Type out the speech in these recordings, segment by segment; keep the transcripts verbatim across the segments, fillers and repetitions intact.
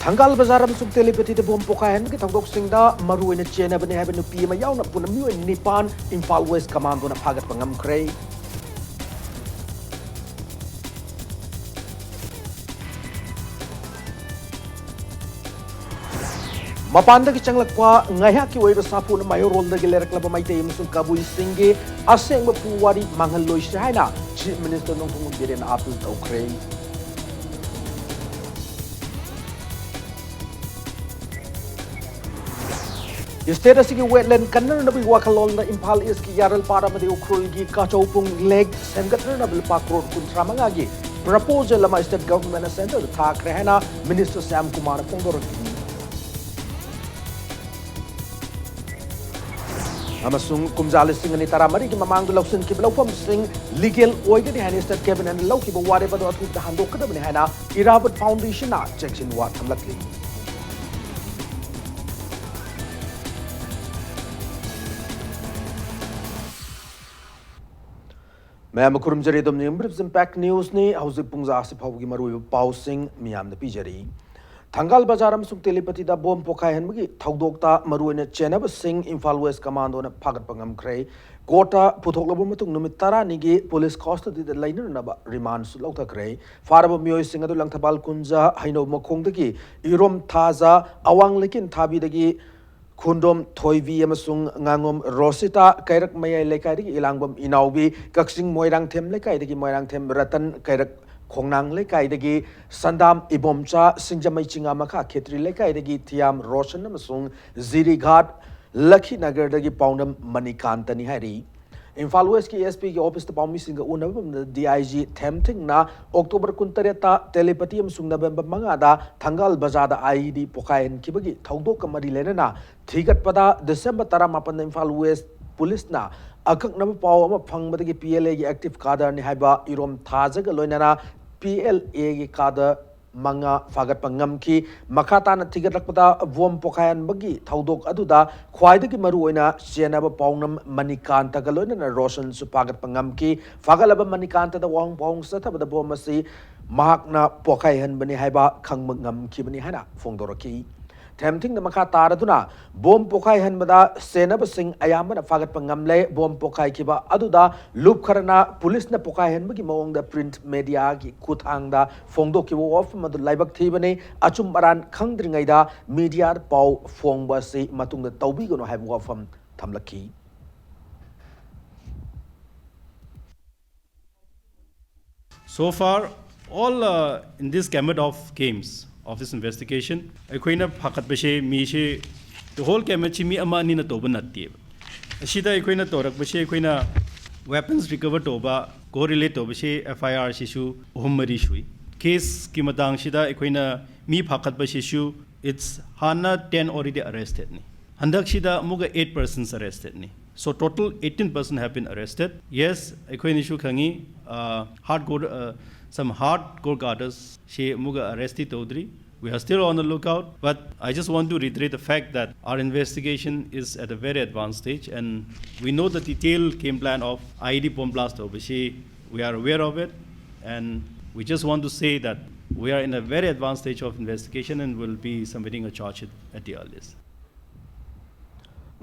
ꯊꯪꯒꯥꯜ ꯕꯖꯥꯔ ꯑꯃꯁꯨꯡ ꯇꯦꯂꯤꯄꯇꯤꯗ ꯕꯣꯝ ꯄꯣꯈꯥꯏꯍꯟꯕꯒꯤ ꯊꯧꯗꯣꯛꯁꯤꯡꯗ ꯃꯔꯨꯑꯣꯏꯅ ꯆꯦꯟꯅꯕꯅꯦ ꯍꯥꯏꯕ ꯅꯨꯄꯤ ꯑꯃ ꯌꯥꯎꯅ ꯄꯨꯟꯅ ꯃꯤꯑꯣꯏ ꯅꯤꯄꯥꯟ ꯏꯝꯐꯥꯜ ꯋꯦꯁ ꯀꯃꯥꯟꯗꯣꯅ ꯐꯥꯒꯠꯄ ꯉꯝꯈ꯭ꯔꯦ꯫ ꯃꯄꯥꯟꯗꯒꯤ ꯆꯪꯂꯛꯄ ꯉꯥꯏꯍꯥꯛꯀꯤ ꯑꯣꯏꯕ ꯁꯥꯐꯨꯅ ꯃꯌꯣꯜꯔꯣꯝꯗꯒꯤ ꯂꯩꯔꯛꯂꯕ ꯃꯩꯇꯩ ꯑꯃꯁꯨꯡ ꯀꯕꯨꯏꯁꯤꯡꯒꯤ ꯑꯁꯦꯡꯕ ꯄꯨꯋꯥꯔꯤ ꯃꯥꯡꯍꯜꯂꯣꯏꯁꯤ ꯍꯥꯏꯅ Chief Minister ꯅꯣꯡꯊꯣꯝꯕꯝ ꯕꯤꯔꯦꯟꯅ appeal ꯇꯧꯈ꯭ꯔꯦ꯫ State ꯑꯁꯤꯒꯤ wetland ꯀꯟꯅꯅꯕꯒꯤ ꯋꯥꯈꯜꯂꯣꯟꯗ ꯏꯝꯐꯥꯜ ꯏꯁꯀꯤ ꯌꯥꯔꯜꯄꯥꯠ ꯑꯃꯗꯤ ꯎꯈ꯭ꯔꯨꯜꯒꯤ ꯀꯥꯆꯧꯄꯨꯡ lake ꯁꯦꯝꯒꯠꯅꯅꯕ ꯂꯨꯄꯥ ꯀ꯭ꯔꯣꯔ ꯀꯨꯟꯊ꯭ꯔꯥ ꯃꯉꯥꯒꯤ proposal ꯑꯃ state government ꯅ centre ꯗ ꯊꯥꯈ꯭ꯔꯦ ꯍꯥꯏꯅ Minister ꯁ꯭ꯌꯥꯝ ꯀꯨꯃꯥꯔꯅ ꯐꯣꯡꯗꯣꯔꯛꯈꯤ꯫ ꯑꯃꯁꯨꯡ ꯀꯨꯝꯖꯥ ꯂꯤꯁꯤꯡ ꯑꯅꯤ ꯇꯔꯥꯃꯔꯤꯒꯤ ꯃꯃꯥꯡꯗ ꯂꯧꯁꯤꯟꯈꯤꯕ ꯂꯧꯐꯝꯁꯤꯡ legal ꯑꯣꯏꯒꯅꯤ ꯍꯥꯏꯅ state cabinet ꯅ ꯂꯧꯈꯤꯕ ꯋꯥꯔꯦꯞ ꯑꯗꯨ ꯑꯊꯨꯕꯗ ꯍꯟꯗꯣꯛꯀꯗꯕꯅꯤ ꯍꯥꯏꯅ ꯏꯔꯥꯕꯠ Foundation ꯅ ꯆꯦꯛꯁꯤꯟꯋꯥ ꯊꯝꯂꯛꯂꯤ꯫ ꯃꯌꯥꯝ ꯈꯨꯔꯨꯝꯖꯔꯤ, ꯑꯗꯨꯝ ꯌꯦꯡꯕꯤꯔꯤꯕꯁꯤ Impact News ꯅꯤ꯫ ꯍꯧꯖꯤꯛ ꯄꯨꯡꯖꯥ ꯑꯁꯤ ꯐꯥꯎꯕꯒꯤ ꯃꯔꯨꯑꯣꯏꯕ ꯄꯥꯎꯁꯤꯡ ꯃꯤꯌꯥꯝꯗ ꯄꯤꯖꯔꯤ꯫ ꯊꯪꯒꯥꯜ ꯕꯖꯥꯔ ꯑꯃꯁꯨꯡ ꯇꯦꯂꯤꯄꯇꯤꯗ ꯕꯣꯝ ꯄꯣꯈꯥꯏꯍꯟꯕꯒꯤ ꯊꯧꯗꯣꯛꯇ ꯃꯔꯨꯑꯣꯏꯅ ꯆꯦꯟꯅꯕꯁꯤꯡ ꯏꯝꯐꯥꯜ ꯋꯦꯁ ꯀꯃꯥꯟꯗꯣꯅ ꯐꯥꯒꯠꯄ ꯉꯝꯈ꯭ꯔꯦ꯫ Court ꯇ ꯄꯨꯊꯣꯛꯂꯕ ꯃꯇꯨꯡ ꯅꯨꯃꯤꯠ ꯇꯔꯥꯅꯤꯒꯤ police custody ꯗ ꯂꯩꯅꯅꯕ remand ꯁꯨ ꯂꯧꯊꯈ꯭ꯔꯦ꯫ ꯐꯥꯔꯕ ꯃꯤꯑꯣꯏꯁꯤꯡ ꯑꯗꯨ ꯂꯪꯊꯕꯥꯜ ꯀꯨꯟꯖ, ꯍꯩꯅꯧ ꯃꯈꯣꯡꯗꯒꯤ ꯏꯔꯣꯝ ꯊꯥꯖ, ꯑꯋꯥꯡ ꯂꯩꯀꯦꯟ ꯊꯥꯕꯤꯗꯒꯤ ꯈꯣꯟꯗ꯭ꯔꯣꯝ ꯊꯣꯏꯕꯤ ꯑꯃꯁꯨꯡ ꯉꯥꯉꯣꯝ ꯔꯣꯁꯤꯇꯥ, ꯀꯩꯔꯛ ꯃꯌꯥꯏ ꯂꯩꯀꯥꯏꯗꯒꯤ ꯏꯂꯥꯡꯕꯝ ꯏꯅꯥꯎꯕꯤ, ꯀꯛꯆꯤꯡ ꯃꯣꯏꯔꯥꯡꯊꯦꯝ ꯂꯩꯀꯥꯏꯗꯒꯤ ꯃꯣꯏꯔꯥꯡꯊꯦꯝ ꯔꯇꯟ, ꯀꯩꯔꯛ ꯈꯣꯡꯅꯥꯡ ꯂꯩꯀꯥꯏꯗꯒꯤ ꯁꯟꯗꯥꯝ ꯏꯕꯣꯝꯆꯥ, ꯁꯤꯡꯖꯃꯩ ꯆꯤꯉꯥꯃꯈꯥ ꯈꯦꯇ꯭ꯔꯤ ꯂꯩꯀꯥꯏꯗꯒꯤ ꯊꯤꯌꯥꯝ ꯔꯣꯁꯟ ꯑꯃꯁꯨꯡ ꯖꯤꯔꯤꯘꯥꯠ ꯂꯈꯤꯅꯒꯔꯗꯒꯤ ꯄꯥꯎꯅꯝ ꯃꯅꯤꯀꯥꯟꯇꯅꯤ ꯍꯥꯏꯔꯤ꯫ ꯏꯝꯐꯥꯜ ꯋꯦꯁꯀꯤ SP ꯒꯤ office ꯇ ꯄꯥꯎꯃꯤꯁꯤꯡꯒ ꯎꯅꯕ ꯃꯇꯝꯗ DIG ꯊꯦꯝꯊꯤꯡꯅ October ꯀꯨꯟꯇꯔꯦꯠꯇ ꯇꯦꯂꯤꯄꯇꯤ ꯑꯃꯁꯨꯡ November ꯃꯉꯥꯗ ꯊꯪꯒꯥꯜ ꯕꯖꯥꯔꯗ IED ꯄꯣꯈꯥꯏꯍꯟꯈꯤꯕꯒꯤ ꯊꯧꯗꯣꯛꯀ ꯃꯔꯤ ꯂꯩꯅꯅ ꯊꯤꯒꯠꯄꯗ December ꯇꯔꯥꯃꯥꯄꯟꯗ ꯏꯝꯐꯥꯜ ꯋꯦꯁ police ꯅ ꯑꯀꯛꯅꯕ ꯄꯥꯎ ꯑꯃ ꯐꯪꯕꯗꯒꯤ PLA ꯒꯤ active cadre ꯅꯤ ꯍꯥꯏꯕ ꯏꯔꯣꯝ ꯊꯥꯖꯒ ꯂꯣꯏꯅꯅ PLA ꯒꯤ cadre ꯃꯉꯥ ꯐꯥꯒꯠꯄ ꯉꯝꯈꯤ꯫ ꯃꯈꯥ ꯇꯥꯅ ꯊꯤꯒꯠꯂꯛꯄꯗ, ꯕꯣꯝ ꯄꯣꯈꯥꯏꯍꯟꯕꯒꯤ ꯊꯧꯗꯣꯛ ꯑꯗꯨꯗ ꯈ꯭ꯋꯥꯏꯗꯒꯤ ꯃꯔꯨꯑꯣꯏꯅ ꯆꯦꯟꯅꯕ ꯄꯥꯎꯅꯝ ꯃꯅꯤꯀꯥꯟꯇꯒ ꯂꯣꯏꯅꯅ ꯔꯣꯁꯟꯁꯨ ꯐꯥꯒꯠꯄ ꯉꯝꯈꯤ꯫ ꯐꯥꯒꯠꯂꯕ ꯃꯅꯤꯀꯥꯟꯇꯗ ꯋꯥꯍꯪ ꯄꯥꯎꯍꯪ ꯆꯠꯊꯕꯗ ꯕꯣꯝ ꯑꯁꯤ ꯃꯍꯥꯛꯅ ꯄꯣꯈꯥꯏꯍꯟꯕꯅꯤ ꯍꯥꯏꯕ ꯈꯪꯕ ꯉꯝꯈꯤꯕꯅꯤ ꯍꯥꯏꯅ ꯐꯣꯡꯗꯣꯔꯛꯈꯤ꯫ ꯊꯦꯝꯊꯤꯡꯅ ꯃꯈꯥ ꯇꯥꯔꯗꯨꯅ, ꯕꯣꯝ ꯄꯣꯈꯥꯏꯍꯟꯕꯗ ꯆꯦꯟꯅꯕꯁꯤꯡ ꯑꯌꯥꯝꯕꯅ ꯐꯥꯒꯠꯄ ꯉꯝꯂꯦ꯫ ꯕꯣꯝ ꯄꯣꯈꯥꯏꯈꯤꯕ ꯑꯗꯨꯗ ꯂꯨꯞ ꯈꯔꯅ ꯄꯨꯂꯤꯁꯅ ꯄꯣꯈꯥꯏꯍꯟꯕꯒꯤ ꯃꯑꯣꯡꯗ ꯄ꯭ꯔꯤꯟꯠ ꯃꯦꯗꯤꯌꯥꯒꯤ ꯈꯨꯠꯊꯥꯡꯗ ꯐꯣꯡꯗꯣꯛꯈꯤꯕ ꯋꯥꯐꯝ ꯑꯗꯨ ꯂꯥꯏꯕꯛ ꯊꯤꯕꯅꯤ꯫ ꯑꯆꯨꯝ ꯑꯔꯥꯟ ꯈꯪꯗ꯭ꯔꯤꯉꯩꯗ ꯃꯤꯗꯤꯌꯥꯗ ꯄꯥꯎ ꯐꯣꯡꯕ ꯑꯁꯤ ꯃꯇꯨꯡꯗ ꯇꯧꯕꯤꯒꯅꯨ ꯍꯥꯏꯕ ꯋꯥꯐꯝ ꯊꯝꯂꯛꯈꯤ꯫ So far, all uh, in this gamut of games of this investigation, ꯑꯩꯈꯣꯏꯅ ꯐꯥꯒꯠꯄꯁꯦ ꯃꯤꯁꯦ, the whole gamut ꯁꯤ ꯃꯤ ꯑꯃ ꯑꯅꯤꯅ ꯇꯧꯕ ꯅꯠꯇꯦꯕ꯫ ꯑꯁꯤꯗ ꯑꯩꯈꯣꯏꯅ ꯇꯧꯔꯛꯄꯁꯦ, ꯑꯩꯈꯣꯏꯅ weapons recover ꯇꯧꯕ, correlate ꯇꯧꯕꯁꯦ, F I R ꯁꯤꯁꯨ ꯑꯍꯨꯝ ꯃꯔꯤ ꯁꯨꯏ꯫ Case ꯀꯤ ꯃꯇꯥꯡꯁꯤꯗ ꯑꯩꯈꯣꯏꯅ ꯃꯤ ꯐꯥꯒꯠꯄꯁꯤꯁꯨ, it's ꯍꯥꯟꯅ ten already arrested ꯅꯤ꯫ ꯍꯟꯗꯛꯁꯤꯗ ꯑꯃꯨꯛꯀ eight persons arrested ꯅꯤ꯫ So total eighteen person have been arrested. Yes, ꯑꯩꯈꯣꯏꯅꯁꯨ ꯈꯪꯉꯤ, uh, hardcore, uh, some hardcore cadres ꯁꯤ ꯑꯃꯨꯛꯀ arrest ꯇꯤ ꯇꯧꯗ꯭ꯔꯤ꯫ We are still on the lookout, but I just want to reiterate the fact that our investigation is at a very advanced stage, and we know the detailed game plan of I E D bomb blast ꯇꯧꯕꯁꯤ, we are aware of it, and we just want to say that we are in a very advanced stage of investigation and will be submitting a charge sheet at the earliest.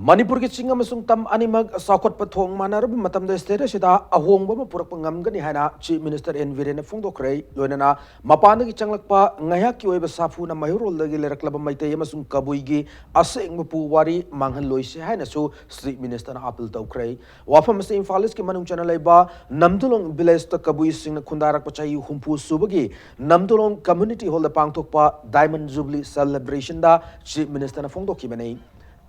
ꯃꯅꯤꯄꯨꯔꯒꯤ ꯆꯤꯡ ꯑꯃꯁꯨꯡ ꯇꯝ ꯑꯅꯤꯃꯛ ꯆꯥꯎꯈꯠꯄ ꯊꯣꯡ ꯃꯥꯟꯅꯔꯕ ꯃꯇꯝꯗ, state ꯑꯁꯤꯗ ꯑꯍꯣꯡꯕ ꯑꯃ ꯄꯨꯔꯛꯄ ꯉꯝꯒꯅꯤ ꯍꯥꯏꯅ ꯆꯤꯐ ꯃꯤꯅꯤꯁꯇꯔ ꯑꯦꯟ ꯕꯤꯔꯦꯟꯅ ꯐꯣꯡꯗꯣꯛꯈ꯭ꯔꯦ꯫ ꯂꯣꯏꯅꯅ ꯃꯄꯥꯟꯗꯒꯤ ꯆꯪꯂꯛꯄ ꯉꯥꯏꯍꯥꯛꯀꯤ ꯑꯣꯏꯕ ꯁꯥꯐꯨꯅ ꯃꯩꯍꯧꯔꯣꯜꯗꯒꯤ ꯂꯩꯔꯛꯂꯕ ꯃꯩꯇꯩ ꯑꯃꯁꯨꯡ ꯀꯕꯨꯏꯒꯤ ꯑꯁꯦꯡꯕ ꯄꯨꯋꯥꯔꯤ ꯃꯥꯡꯍꯜꯂꯣꯏꯁꯤ ꯍꯥꯏꯅꯁꯨ ꯆꯤꯐ ꯃꯤꯅꯤꯁꯇꯔꯅ ꯑꯥꯄꯤꯜ ꯇꯧꯈ꯭ꯔꯦ꯫ ꯋꯥꯐꯝ ꯑꯁꯤ ꯏꯝꯐꯥꯜ ꯏꯁꯀꯤ ꯃꯅꯨꯡ ꯆꯟꯅ ꯂꯩꯕ ꯅꯝꯗꯨꯂꯣꯡ ꯚꯤꯂꯦꯖꯇ ꯀꯕꯨꯏꯁꯤꯡꯅ ꯈꯨꯟꯗꯥꯔꯛꯄ ꯆꯍꯤ ꯍꯨꯝꯐꯨ ꯁꯨꯕꯒꯤ ꯅꯝꯗꯨꯂꯣꯡ ꯀꯝꯃ꯭ꯌꯨꯅꯤꯇꯤ ꯍꯣꯜꯗ ꯄꯥꯡꯊꯣꯛꯄ ꯗꯥꯏꯃꯟ ꯖꯨꯕꯤꯂꯤ ꯁꯦꯂꯦꯕ꯭ꯔꯦꯁꯟꯗ ꯆꯤꯐ ꯃꯤꯅꯤꯁꯇꯔꯅ ꯐꯣꯡꯗꯣꯛꯈꯤꯕꯅꯤ꯫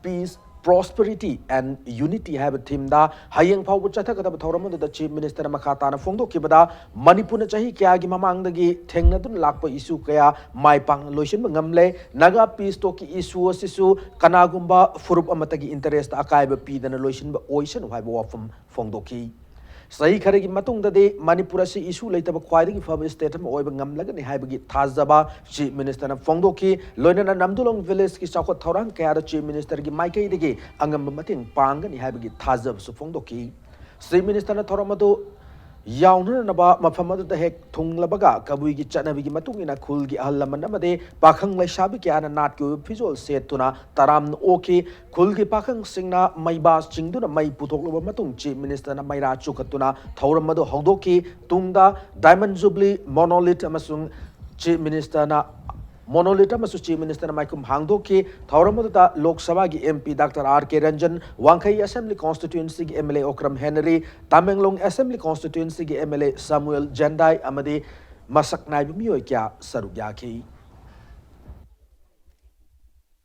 Peace, Prosperity and Unity ꯍꯥꯏꯕ ꯊꯤꯝꯗ ꯍꯌꯦꯡ ꯐꯥꯎꯕ ꯆꯠꯊꯒꯗꯕ ꯊꯧꯔꯝ ꯑꯗꯨꯗ ꯆꯤꯐ ꯃꯤꯅꯤꯁꯇꯔꯅ ꯃꯈꯥ ꯇꯥꯅ ꯐꯣꯡꯗꯣꯛꯈꯤꯕꯗ, ꯃꯅꯤꯄꯨꯔꯅ ꯆꯍꯤ ꯀꯌꯥꯒꯤ ꯃꯃꯥꯡꯗꯒꯤ ꯊꯦꯡꯅꯗꯨꯅ ꯂꯥꯛꯄ ꯏꯁꯨ ꯀꯌꯥ ꯃꯥꯏ ꯄꯥꯛꯅ ꯂꯣꯏꯁꯤꯟꯕ ꯉꯝꯂꯦ꯫ ꯅꯥꯒꯥ ꯄꯤꯁ ꯇꯣꯛꯀꯤ ꯏꯁꯨ ꯑꯁꯤꯁꯨ ꯀꯅꯥꯒꯨꯝꯕ ꯐꯨꯔꯨꯞ ꯑꯃꯠꯇꯒꯤ ꯏꯟꯇꯔꯦꯁꯇ ꯑꯀꯥꯏꯕ ꯄꯤꯗꯅ ꯂꯣꯏꯁꯤꯟꯕ ꯑꯣꯏꯁꯅꯨ ꯍꯥꯏꯕ ꯋꯥꯐꯝ ꯐꯣꯡꯗꯣꯛꯈꯤ꯫ ꯆꯍꯤ ꯈꯔꯒꯤ ꯃꯇꯨꯡꯗꯗꯤ ꯃꯅꯤꯄꯨꯔ ꯑꯁꯤ ꯏꯁꯨ ꯂꯩꯇꯕ ꯈ꯭ꯋꯥꯏꯗꯒꯤ ꯐꯕ state ꯑꯃ ꯑꯣꯏꯕ ꯉꯝꯂꯒꯅꯤ ꯍꯥꯏꯕꯒꯤ ꯊꯥꯖꯕ Chief Minister ꯅ ꯐꯣꯡꯗꯣꯛꯈꯤ꯫ ꯂꯣꯏꯅꯅ ꯅꯝꯗꯨꯂꯣꯡ village ꯀꯤ ꯆꯥꯎꯈꯠ ꯊꯧꯔꯥꯡ ꯀꯌꯥꯗ Chief Minister ꯒꯤ ꯃꯥꯏꯀꯩꯗꯒꯤ ꯑꯉꯝꯕ ꯃꯇꯦꯡ ꯄꯥꯡꯒꯅꯤ ꯍꯥꯏꯕꯒꯤ ꯊꯥꯖꯕꯁꯨ ꯐꯣꯡꯗꯣꯛꯈꯤ꯫ Chief Minister ꯅ ꯊꯧꯔꯝ ꯑꯗꯨ ꯌꯥꯎꯅꯅꯕ ꯃꯐꯝ ꯑꯗꯨꯗ ꯍꯦꯛ ꯊꯨꯡꯂꯕꯒ ꯀꯕꯨꯏꯒꯤ ꯆꯠꯅꯕꯤꯒꯤ ꯃꯇꯨꯡ ꯏꯟꯅ ꯈꯨꯜꯒꯤ ꯑꯍꯜ ꯂꯃꯟ ꯑꯃꯗꯤ ꯄꯥꯈꯪ ꯂꯩꯁꯥꯕꯤ ꯀꯌꯥꯅ ꯅꯥꯠꯀꯤ ꯑꯣꯏꯕ ꯐꯤꯖꯣꯜ ꯁꯦꯠꯇꯨꯅ ꯇꯔꯥꯝꯅ ꯑꯣꯛꯈꯤ꯫ ꯈꯨꯜꯒꯤ ꯄꯥꯈꯪꯁꯤꯡꯅ ꯃꯩꯕꯥ ꯆꯤꯡꯗꯨꯅ ꯃꯩ ꯄꯨꯊꯣꯛꯂꯕ ꯃꯇꯨꯡ Chief Minister ꯅ ꯃꯩꯔꯥ ꯆꯨꯈꯠꯇꯨꯅ ꯊꯧꯔꯝ ꯑꯗꯨ ꯍꯧꯗꯣꯛꯈꯤ꯫ ꯇꯨꯡꯗ Diamond Jubilee Monolith ꯑꯃꯁꯨꯡ Chief Minister ꯅ Monolith ꯑꯃꯁꯨ Chief Minister ꯅ ꯃꯥꯏꯈꯨꯝ ꯍꯥꯡꯗꯣꯛꯈꯤ꯫ ꯊꯧꯔꯝ ꯑꯗꯨꯗ ꯂꯣꯛ ꯁꯚꯥꯒꯤ M P Doctor R K Ranjan, ꯋꯥꯡꯈꯩ Assembly Constituency ꯒꯤ M L A Okram Henry, Tamenglong Assembly Constituency ꯒꯤ M L A ꯁꯃꯨꯑꯦꯜ ꯖꯦꯟꯗꯥꯏ ꯑꯃꯗꯤ ꯃꯁꯛ ꯅꯥꯏꯕ ꯃꯤꯑꯣꯏ ꯀꯌꯥ ꯁꯔꯨꯛ ꯌꯥꯈꯤ꯫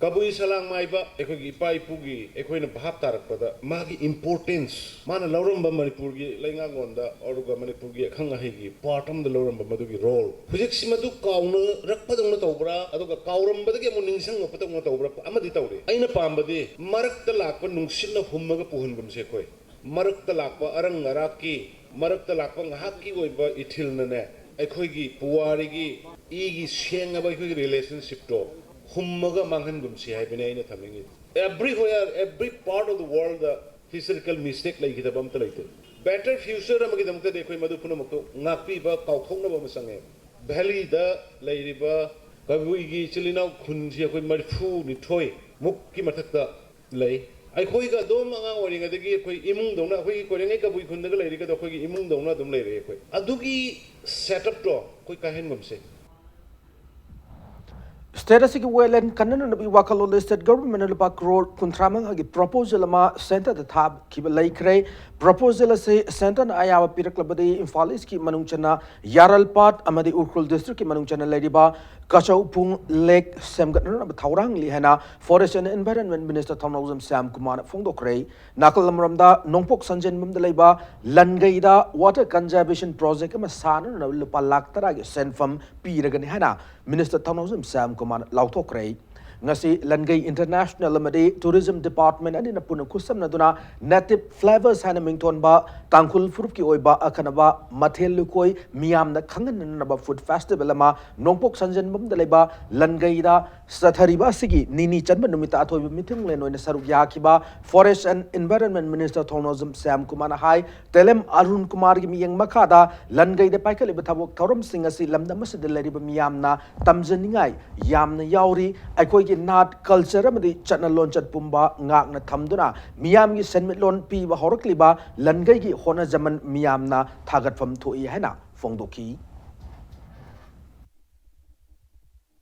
ꯀꯕꯨꯏ ꯁꯂꯥꯡ ꯃꯥꯏꯕ ꯑꯩꯈꯣꯏꯒꯤ ꯏꯄꯥ ꯏꯄꯨꯒꯤ ꯑꯩꯈꯣꯏꯅ ꯚꯥꯞ ꯇꯥꯔꯛꯄꯗ ꯃꯥꯒꯤ importance, ꯃꯥꯅ ꯂꯧꯔꯝꯕ ꯃꯅꯤꯄꯨꯔꯒꯤ ꯂꯩꯉꯥꯛꯂꯣꯟꯗ ꯑꯗꯨꯒ ꯃꯅꯤꯄꯨꯔꯒꯤ ꯑꯈꯪ ꯑꯍꯩꯒꯤ part ꯑꯃꯗ ꯂꯧꯔꯝꯕ ꯃꯗꯨꯒꯤ role, ꯍꯧꯖꯤꯛꯁꯤ ꯃꯗꯨ ꯀꯥꯎꯅꯔꯛꯄꯗꯧꯅ ꯇꯧꯕ꯭ꯔꯥ, ꯑꯗꯨꯒ ꯀꯥꯎꯔꯝꯕꯗꯒꯤ ꯑꯃꯨꯛ ꯅꯤꯡꯁꯤꯡꯉꯛꯄꯗꯧꯅ ꯇꯧꯕ꯭ꯔꯥ, ꯑꯃꯗꯤ ꯇꯧꯔꯦ꯫ ꯑꯩꯅ ꯄꯥꯝꯕꯗꯤ ꯃꯔꯛꯇ ꯂꯥꯛꯄ ꯅꯨꯡꯁꯤꯠꯅ ꯍꯨꯝꯃꯒ ꯄꯨꯍꯟꯒꯨꯝꯁꯦ ꯑꯩꯈꯣꯏ꯫ ꯃꯔꯛꯇ ꯂꯥꯛꯄ ꯑꯔꯪ ꯑꯔꯥꯛꯀꯤ, ꯃꯔꯛꯇ ꯂꯥꯛꯄ ꯉꯥꯏꯍꯥꯛꯀꯤ ꯑꯣꯏꯕ ꯏꯊꯤꯜꯅꯅꯦ, ꯑꯩꯈꯣꯏꯒꯤ ꯄꯨꯋꯥꯔꯤꯒꯤ ꯏꯒꯤ ꯁꯦꯡꯉꯕ ꯑꯩꯈꯣꯏꯒꯤ relationship ꯇꯣ ꯍꯨꯝꯃꯒ ꯃꯥꯡꯍꯟꯒꯨꯝꯁꯤ ꯍꯥꯏꯕꯅꯦ ꯑꯩꯅ ꯊꯝꯅꯤꯡꯉꯤꯗꯤ꯫ Everywhere, every part of the world the historical mistake ꯂꯩꯈꯤꯗꯕ ꯑꯝꯇ ꯂꯩꯇꯦ꯫ Better future ꯑꯃꯒꯤꯗꯃꯛꯇꯗꯤ ꯑꯩꯈꯣꯏ ꯃꯗꯨ ꯄꯨꯝꯅꯃꯛꯇꯨ ꯉꯥꯛꯄꯤꯕ, ꯀꯥꯎꯊꯣꯛꯅꯕ ꯑꯃ ꯆꯪꯉꯦ꯫ Valley ꯗ ꯂꯩꯔꯤꯕ ꯀꯕꯨꯏꯒꯤ ꯏꯆꯤꯜ ꯏꯅꯥꯎ ꯈꯨꯟꯁꯤ ꯑꯩꯈꯣꯏ ꯃꯔꯤꯐꯨ ꯅꯤꯊꯣꯏ ꯃꯨꯛꯀꯤ ꯃꯊꯛꯇ ꯂꯩ꯫ ꯑꯩꯈꯣꯏꯒ ꯑꯗꯨꯝ ꯑꯉꯥꯡ ꯑꯣꯏꯔꯤꯉꯩꯗꯒꯤ ꯑꯩꯈꯣꯏ ꯏꯃꯨꯡꯗꯧꯅ, ꯑꯩꯈꯣꯏꯒꯤ ꯀꯣꯏꯔꯦꯡꯒꯩ ꯀꯕꯨꯏ ꯈꯨꯟꯗꯒ ꯂꯩꯔꯤꯒꯗꯣ ꯑꯩꯈꯣꯏꯒꯤ ꯏꯃꯨꯡꯗꯧꯅ ꯑꯗꯨꯝ ꯂꯩꯔꯛꯑꯦ ꯑꯩꯈꯣꯏ꯫ ꯑꯗꯨꯒꯤ setup ꯇꯣ ꯑꯩꯈꯣꯏ ꯀꯥꯏꯍꯟꯒꯨꯝꯁꯦ꯫ State ꯑꯁꯤꯒꯤ wetland ꯀꯟꯅꯅꯕꯒꯤ ꯋꯥꯈꯜꯂꯣꯟꯗ state government ꯅ ꯂꯨꯄꯥ ꯀ꯭ꯔꯣꯔ ꯀꯨꯟꯊ꯭ꯔꯥ ꯃꯉꯥꯒꯤ proposal ꯑꯃ centre ꯗ ꯊꯥꯈꯤꯕ ꯂꯩꯈ꯭ꯔꯦ꯫ Proposal ꯑꯁꯤ centre ꯅ ꯑꯌꯥꯕ ꯄꯤꯔꯛꯂꯕꯗꯤ ꯏꯝꯐꯥꯜ East ꯀꯤ ꯃꯅꯨꯡ ꯆꯟꯅ ꯌꯥꯔꯜꯄꯥꯠ ꯑꯃꯗꯤ ꯎꯈ꯭ꯔꯨꯜ district ꯀꯤ ꯃꯅꯨꯡ ꯆꯟꯅ ꯂꯩꯔꯤꯕ ꯀꯆꯧꯄꯨꯡ lake ꯁꯦꯝꯒꯠꯅꯅꯕ ꯊꯧꯔꯥꯡꯂꯤ ꯍꯥꯏꯅ Forest and Environment Minister ꯊꯧꯅꯥꯎꯖꯝ ꯁ꯭ꯌꯥꯝ ꯀꯨꯃꯥꯔꯅ ꯐꯣꯡꯗꯣꯛꯈ꯭ꯔꯦ꯫ ꯅꯥꯀꯜ ꯑꯃꯔꯣꯝꯗ ꯅꯣꯡꯄꯣꯛ ꯁꯟꯖꯦꯟꯕꯝꯗ ꯂꯩꯕ ꯂꯟꯒꯩꯗ water conservation project ꯑꯃ ꯁꯥꯅꯅꯕ ꯂꯨꯄꯥ ꯂꯥꯈ ꯇꯔꯥꯒꯤ ꯁꯦꯟꯐꯝ ꯄꯤꯔꯒꯅꯤ ꯍꯥꯏꯅ Minister ꯊꯧꯅꯥꯎꯖꯝ ꯁ꯭ꯌꯥꯝ ꯀꯨꯃꯥꯔꯅ ꯂꯥꯎꯊꯣꯛꯈ꯭ꯔꯦ꯫ ꯉꯁꯤ ꯂꯟꯒꯩ ꯏꯟꯇꯔꯅꯦꯁꯅꯦꯜ ꯑꯃꯗꯤ ꯇꯨꯔꯤꯖꯝ ꯗꯤꯄꯥꯔꯠꯃꯦꯟ ꯑꯅꯤꯅ ꯄꯨꯟꯅ ꯈꯨꯠꯁꯝꯅꯗꯨꯅ ꯅꯦꯇꯤꯚ ꯐ꯭ꯂꯦꯚꯔꯁ ꯍꯥꯏꯅ ꯃꯤꯡꯊꯣꯟꯕ ꯇꯥꯡꯈꯨꯜ ꯐꯨꯔꯨꯞꯀꯤ ꯑꯣꯏꯕ ꯑꯈꯟꯅꯕ ꯃꯊꯦꯜ ꯂꯨꯀꯣꯏ ꯃꯤꯌꯥꯝꯅ ꯈꯪꯍꯟꯅꯅꯕ ꯐꯨꯗ ꯐꯦꯁꯇꯤꯚꯦꯜ ꯑꯃ ꯅꯣꯡꯄꯣꯛ ꯁꯟꯖꯦꯟꯕꯝꯗ ꯂꯩꯕ ꯂꯟꯒꯩꯗ ꯆꯠꯊꯔꯤꯕ ꯑꯁꯤꯒꯤ ꯅꯤꯅꯤ ꯆꯟꯕ ꯅꯨꯃꯤꯠꯇ ꯑꯊꯣꯏꯕ ꯃꯤꯊꯨꯡꯂꯦꯟ ꯑꯣꯏꯅ ꯁꯔꯨꯛ ꯌꯥꯈꯤꯕ forest and environment minister Thongnojam Shyam ꯀꯨꯃꯥꯔꯅ ꯍꯥꯏ, ꯇꯦꯂꯦꯝ ꯑꯔꯨꯟ ꯀꯨꯃꯥꯔꯒꯤ ꯃꯤꯠꯌꯦꯡ ꯃꯈꯥꯗ ꯂꯟꯒꯩꯗ ꯄꯥꯏꯈꯠꯂꯤꯕ ꯊꯕꯛ ꯊꯧꯔꯝꯁꯤꯡ ꯑꯁꯤ ꯂꯝꯗꯝ ꯑꯁꯤꯗ ꯂꯩꯔꯤꯕ ꯃꯤꯌꯥꯝꯅ ꯇꯝꯖꯅꯤꯡꯉꯥꯏ ꯌꯥꯝꯅ ꯌꯥꯎꯔꯤ꯫ ꯑꯩꯈꯣꯏꯒꯤ ꯅꯥꯠ, ꯀꯜꯆꯔ ꯑꯃꯗꯤ ꯆꯠꯅ ꯂꯣꯟꯆꯠ ꯄꯨꯝꯕ ꯉꯥꯛꯅ ꯊꯝꯗꯨꯅ ꯃꯤꯌꯥꯝꯒꯤ ꯁꯦꯟꯃꯤꯠꯂꯣꯟ ꯄꯤꯕ ꯍꯧꯔꯛꯂꯤꯕ ꯂꯟꯒꯩꯒꯤ ꯍꯣꯠꯅꯖꯃꯟ ꯃꯤꯌꯥꯝꯅ ꯊꯥꯒꯠꯐꯝ ꯊꯣꯛꯏ ꯍꯥꯏꯅ ꯐꯣꯡꯗꯣꯛꯈꯤ꯫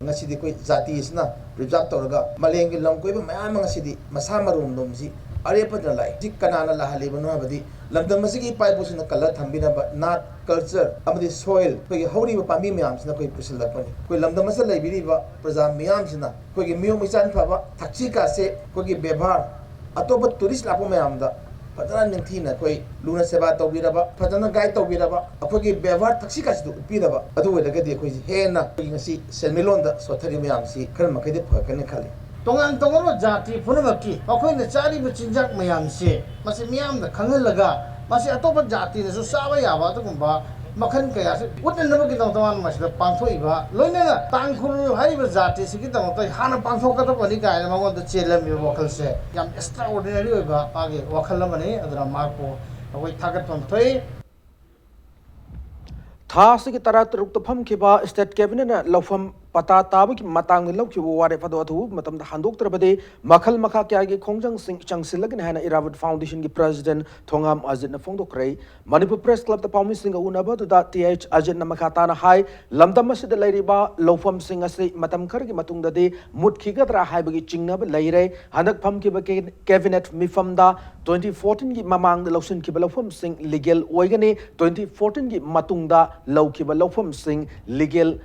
ꯉꯁꯤꯗꯤ ꯑꯩꯈꯣꯏ ꯖꯥꯇꯤ ꯑꯁꯤꯅ ꯄ꯭ꯔꯤꯖꯥꯔꯚ ꯇꯧꯔꯒ ꯃꯥꯂꯦꯝꯒꯤ ꯂꯝ ꯀꯣꯏꯕ ꯃꯌꯥꯝ ꯑꯃ ꯉꯁꯤꯗꯤ ꯃꯁꯥ ꯃꯔꯣꯝꯗꯣꯝꯁꯤ ꯑꯔꯦꯞꯄꯗ ꯂꯥꯛꯏ꯫ ꯁꯤ ꯀꯅꯥꯅ ꯂꯥꯛꯍꯜꯂꯤꯕꯅꯣ ꯍꯥꯏꯕꯗꯤ ꯂꯝꯗꯝ ꯑꯁꯤꯒꯤ ꯏꯄꯥ ꯏꯄꯨꯁꯤꯡꯅ ꯀꯜꯂ ꯊꯝꯕꯤꯔꯝꯕ ꯅꯥꯠ, ꯀꯜꯆꯔ ꯑꯃꯗꯤ ꯁꯣꯏꯜ, ꯑꯩꯈꯣꯏꯒꯤ ꯍꯧꯔꯤꯕ ꯄꯥꯝꯕꯤ ꯃꯌꯥꯝꯁꯤꯅ ꯑꯩꯈꯣꯏ ꯄꯨꯁꯤꯜꯂꯛꯄꯅꯤ꯫ ꯑꯩꯈꯣꯏ ꯂꯝꯗꯝ ꯑꯁꯤꯗ ꯂꯩꯕꯤꯔꯤꯕ ꯄ꯭ꯔꯖꯥ ꯃꯤꯌꯥꯝꯁꯤꯅ ꯑꯩꯈꯣꯏꯒꯤ ꯃꯤꯑꯣꯡ ꯃꯤꯆꯥꯟ ꯐꯕ, ꯊꯛꯁꯤ ꯈꯥꯁꯤ, ꯑꯩꯈꯣꯏꯒꯤ ꯕꯦꯕꯥꯔ, ꯑꯇꯣꯞꯄ ꯇꯨꯔꯤꯁ ꯂꯥꯛꯄ ꯃꯌꯥꯝꯗ ꯐꯖꯅ ꯅꯤꯡꯊꯤꯅ ꯑꯩꯈꯣꯏ ꯂꯨꯅ ꯁꯦꯕꯥ ꯇꯧꯕꯤꯔꯕ, ꯐꯖꯅ ꯒꯥꯏꯗ ꯇꯧꯕꯤꯔꯕ, ꯑꯩꯈꯣꯏꯒꯤ ꯕꯦꯕꯥꯔ ꯊꯛꯁꯤ ꯈꯥꯁꯤꯗꯨ ꯎꯠꯄꯤꯔꯕ, ꯑꯗꯨ ꯑꯣꯏꯔꯒꯗꯤ ꯑꯩꯈꯣꯏꯁꯤ ꯍꯦꯟꯅ ꯑꯩꯈꯣꯏꯒꯤ ꯉꯁꯤ ꯁꯦꯟꯃꯤꯠꯂꯣꯟꯗ ꯁꯣꯠꯊꯔꯤꯕ ꯃꯌꯥꯝꯁꯤ ꯈꯔ ꯃꯈꯩꯗꯤ ꯐꯒꯠꯀꯅꯤ ꯈꯜꯂꯤ꯫ ꯇꯣꯉꯥꯟ ꯇꯣꯉꯥꯟꯕ ꯖꯥꯇꯤ ꯄꯨꯝꯅꯃꯛꯀꯤ ꯃꯈꯣꯏꯅ ꯆꯥꯔꯤꯕ ꯆꯤꯟꯖꯥꯛ ꯃꯌꯥꯝꯁꯦ ꯃꯁꯤ ꯃꯤꯌꯥꯝꯗ ꯈꯪꯍꯜꯂꯒ ꯃꯁꯤ ꯑꯇꯣꯞꯄ ꯖꯥꯇꯤꯅꯁꯨ ꯆꯥꯕ ꯌꯥꯕ ꯑꯗꯨꯒꯨꯝꯕ ꯃꯈꯜ ꯀꯌꯥꯁꯤ ꯎꯠꯅꯅꯕꯒꯤꯗꯃꯛꯇ ꯃꯥꯅ ꯃꯁꯤꯗ ꯄꯥꯡꯊꯣꯛꯏꯕ, ꯂꯣꯏꯅꯅ ꯇꯥꯡꯈꯨꯜ ꯍꯥꯏꯔꯤꯕ ꯖꯥꯇꯤꯁꯤꯒꯤꯗꯃꯛꯇ ꯍꯥꯟꯅ ꯄꯥꯡꯊꯣꯛꯀꯗꯕꯅꯤ ꯀꯥꯏꯅ ꯃꯉꯣꯟꯗ ꯆꯦꯜꯂꯝꯃꯤꯕ ꯋꯥꯈꯜꯁꯦ ꯌꯥꯝ ꯑꯦꯛꯁꯇ꯭ꯔꯥ ꯑꯣꯔꯗꯤꯅꯔꯤ ꯑꯣꯏꯕ ꯃꯥꯒꯤ ꯋꯥꯈꯜ ꯑꯃꯅꯤ꯫ ꯑꯗꯨꯅ ꯃꯍꯥꯛꯄꯨ ꯑꯩꯈꯣꯏ ꯊꯥꯒꯠꯐꯝ ꯊꯣꯛꯏ꯫ ꯊꯥ ꯑꯁꯤꯒꯤ ꯇꯔꯥꯇꯔꯨꯛꯇ ꯐꯝꯈꯤꯕ ꯁ꯭ꯇꯦꯠ ꯀꯦꯕꯤꯅꯦꯠꯅ ꯂꯧꯐꯝ ꯄꯇꯥ ꯇꯥꯕꯒꯤ ꯃꯇꯥꯡꯗ ꯂꯧꯈꯤꯕ ꯋꯥꯔꯦꯞ ꯑꯗꯨ ꯑꯊꯨꯕ ꯃꯇꯝꯗ ꯍꯟꯗꯣꯛꯇ꯭ꯔꯕꯗꯤ ꯃꯈꯜ ꯃꯈꯥ ꯀꯌꯥꯒꯤ ꯈꯣꯡꯖꯪꯁꯤꯡ ꯆꯪꯁꯤꯜꯂꯒꯅꯤ ꯍꯥꯏꯅ ꯏꯔꯥꯕꯠ ꯐꯥꯎꯟꯗꯦꯁꯟꯒꯤ ꯄ꯭ꯔꯦꯁꯤꯗꯦꯟꯠ ꯊꯣꯉꯥꯝ ꯑꯖꯤꯠꯅ ꯐꯣꯡꯗꯣꯛꯈ꯭ꯔꯦ꯫ ꯃꯅꯤꯄꯨꯔ ꯄ꯭ꯔꯦꯁ ꯀ꯭ꯂꯕꯇ ꯄꯥꯎꯃꯤꯁꯤꯡꯒ ꯎꯅꯕ ꯑꯗꯨꯗ ꯇꯤ ꯑꯩꯆ ꯑꯖꯤꯠꯅ ꯃꯈꯥ ꯇꯥꯅ ꯍꯥꯏ, ꯂꯝꯗꯝ ꯑꯁꯤꯗ ꯂꯩꯔꯤꯕ ꯂꯧꯐꯝꯁꯤꯡ ꯑꯁꯤ ꯃꯇꯝ ꯈꯔꯒꯤ ꯃꯇꯨꯡꯗꯗꯤ ꯃꯨꯠꯈꯤꯒꯗ꯭ꯔꯥ ꯍꯥꯏꯕꯒꯤ ꯆꯤꯡꯅꯕ ꯂꯩꯔꯦ꯫ ꯍꯟꯗꯛ ꯐꯝꯈꯤꯕ ꯀꯦ-, ꯀꯦꯕꯤꯅꯦꯠ ꯃꯤꯐꯝꯗ twenty fourteen ꯒꯤ ꯃꯃꯥꯡꯗ ꯂꯧꯁꯤꯟꯈꯤꯕ ꯂꯧꯐꯝꯁꯤꯡ ꯂꯤꯒꯦꯜ ꯑꯣꯏꯒꯅꯤ, twenty fourteen ꯒꯤ ꯃꯇꯨꯡꯗ ꯂꯧꯈꯤꯕ ꯂꯧꯐꯝꯁꯤꯡ ꯂꯤꯒꯦꯜ,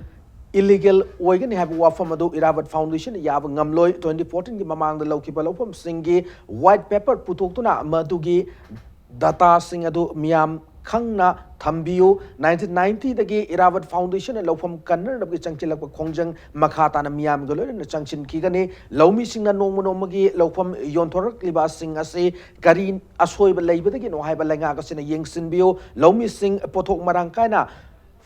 ꯏꯂꯤꯒꯦꯜ ꯑꯣꯏꯒꯅꯤ ꯍꯥꯏꯕ ꯋꯥꯐꯝ ꯑꯗꯨ ꯏꯔꯥꯕꯠ ꯐꯥꯎꯟꯗꯦꯁꯟꯅ ꯌꯥꯕ ꯉꯝꯂꯣꯏ꯫ Twenty fourteen ꯒꯤ ꯃꯃꯥꯡꯗ ꯂꯧꯈꯤꯕ ꯂꯧꯐꯝꯁꯤꯡꯒꯤ ꯋꯥꯏꯠ ꯄꯦꯄꯔ ꯄꯨꯊꯣꯛꯇꯨꯅ ꯃꯗꯨꯒꯤ ꯗꯇꯥꯁꯤꯡ ꯑꯗꯨ ꯃꯤꯌꯥꯝ ꯈꯪꯅ ꯊꯝꯕꯤꯌꯨ꯫ ꯅꯥꯏꯟꯇꯤꯟ ꯅꯥꯏꯟꯇꯤꯗꯒꯤ ꯏꯔꯥꯕꯠ ꯐꯥꯎꯟꯗꯦꯁꯟꯅ ꯂꯧꯐꯝ ꯀꯟꯅꯅꯕꯒꯤ ꯆꯪꯁꯤꯜꯂꯛꯄ ꯈꯣꯡꯖꯪ ꯃꯈꯥ ꯇꯥꯅ ꯃꯤꯌꯥꯝꯒ ꯂꯣꯏꯅꯅ ꯆꯪꯁꯤꯟꯈꯤꯒꯅꯤ꯫ ꯂꯧꯃꯤꯁꯤꯡꯅ ꯅꯣꯡꯃ ꯅꯣꯡꯃꯒꯤ ꯂꯧꯐꯝ ꯌꯣꯟꯊꯣꯔꯛꯂꯤꯕꯁꯤꯡ ꯑꯁꯤ ꯀꯔꯤ ꯑꯁꯣꯏꯕ ꯂꯩꯕꯗꯒꯤꯅꯣ ꯍꯥꯏꯕ ꯂꯩꯉꯥꯛ ꯑꯁꯤꯅ ꯌꯦꯡꯁꯤꯟꯕꯤꯌꯨ꯫ ꯂꯧꯃꯤꯁꯤꯡ ꯄꯣꯠꯊꯣꯛ ꯃꯔꯥꯡ ꯀꯥꯏꯅ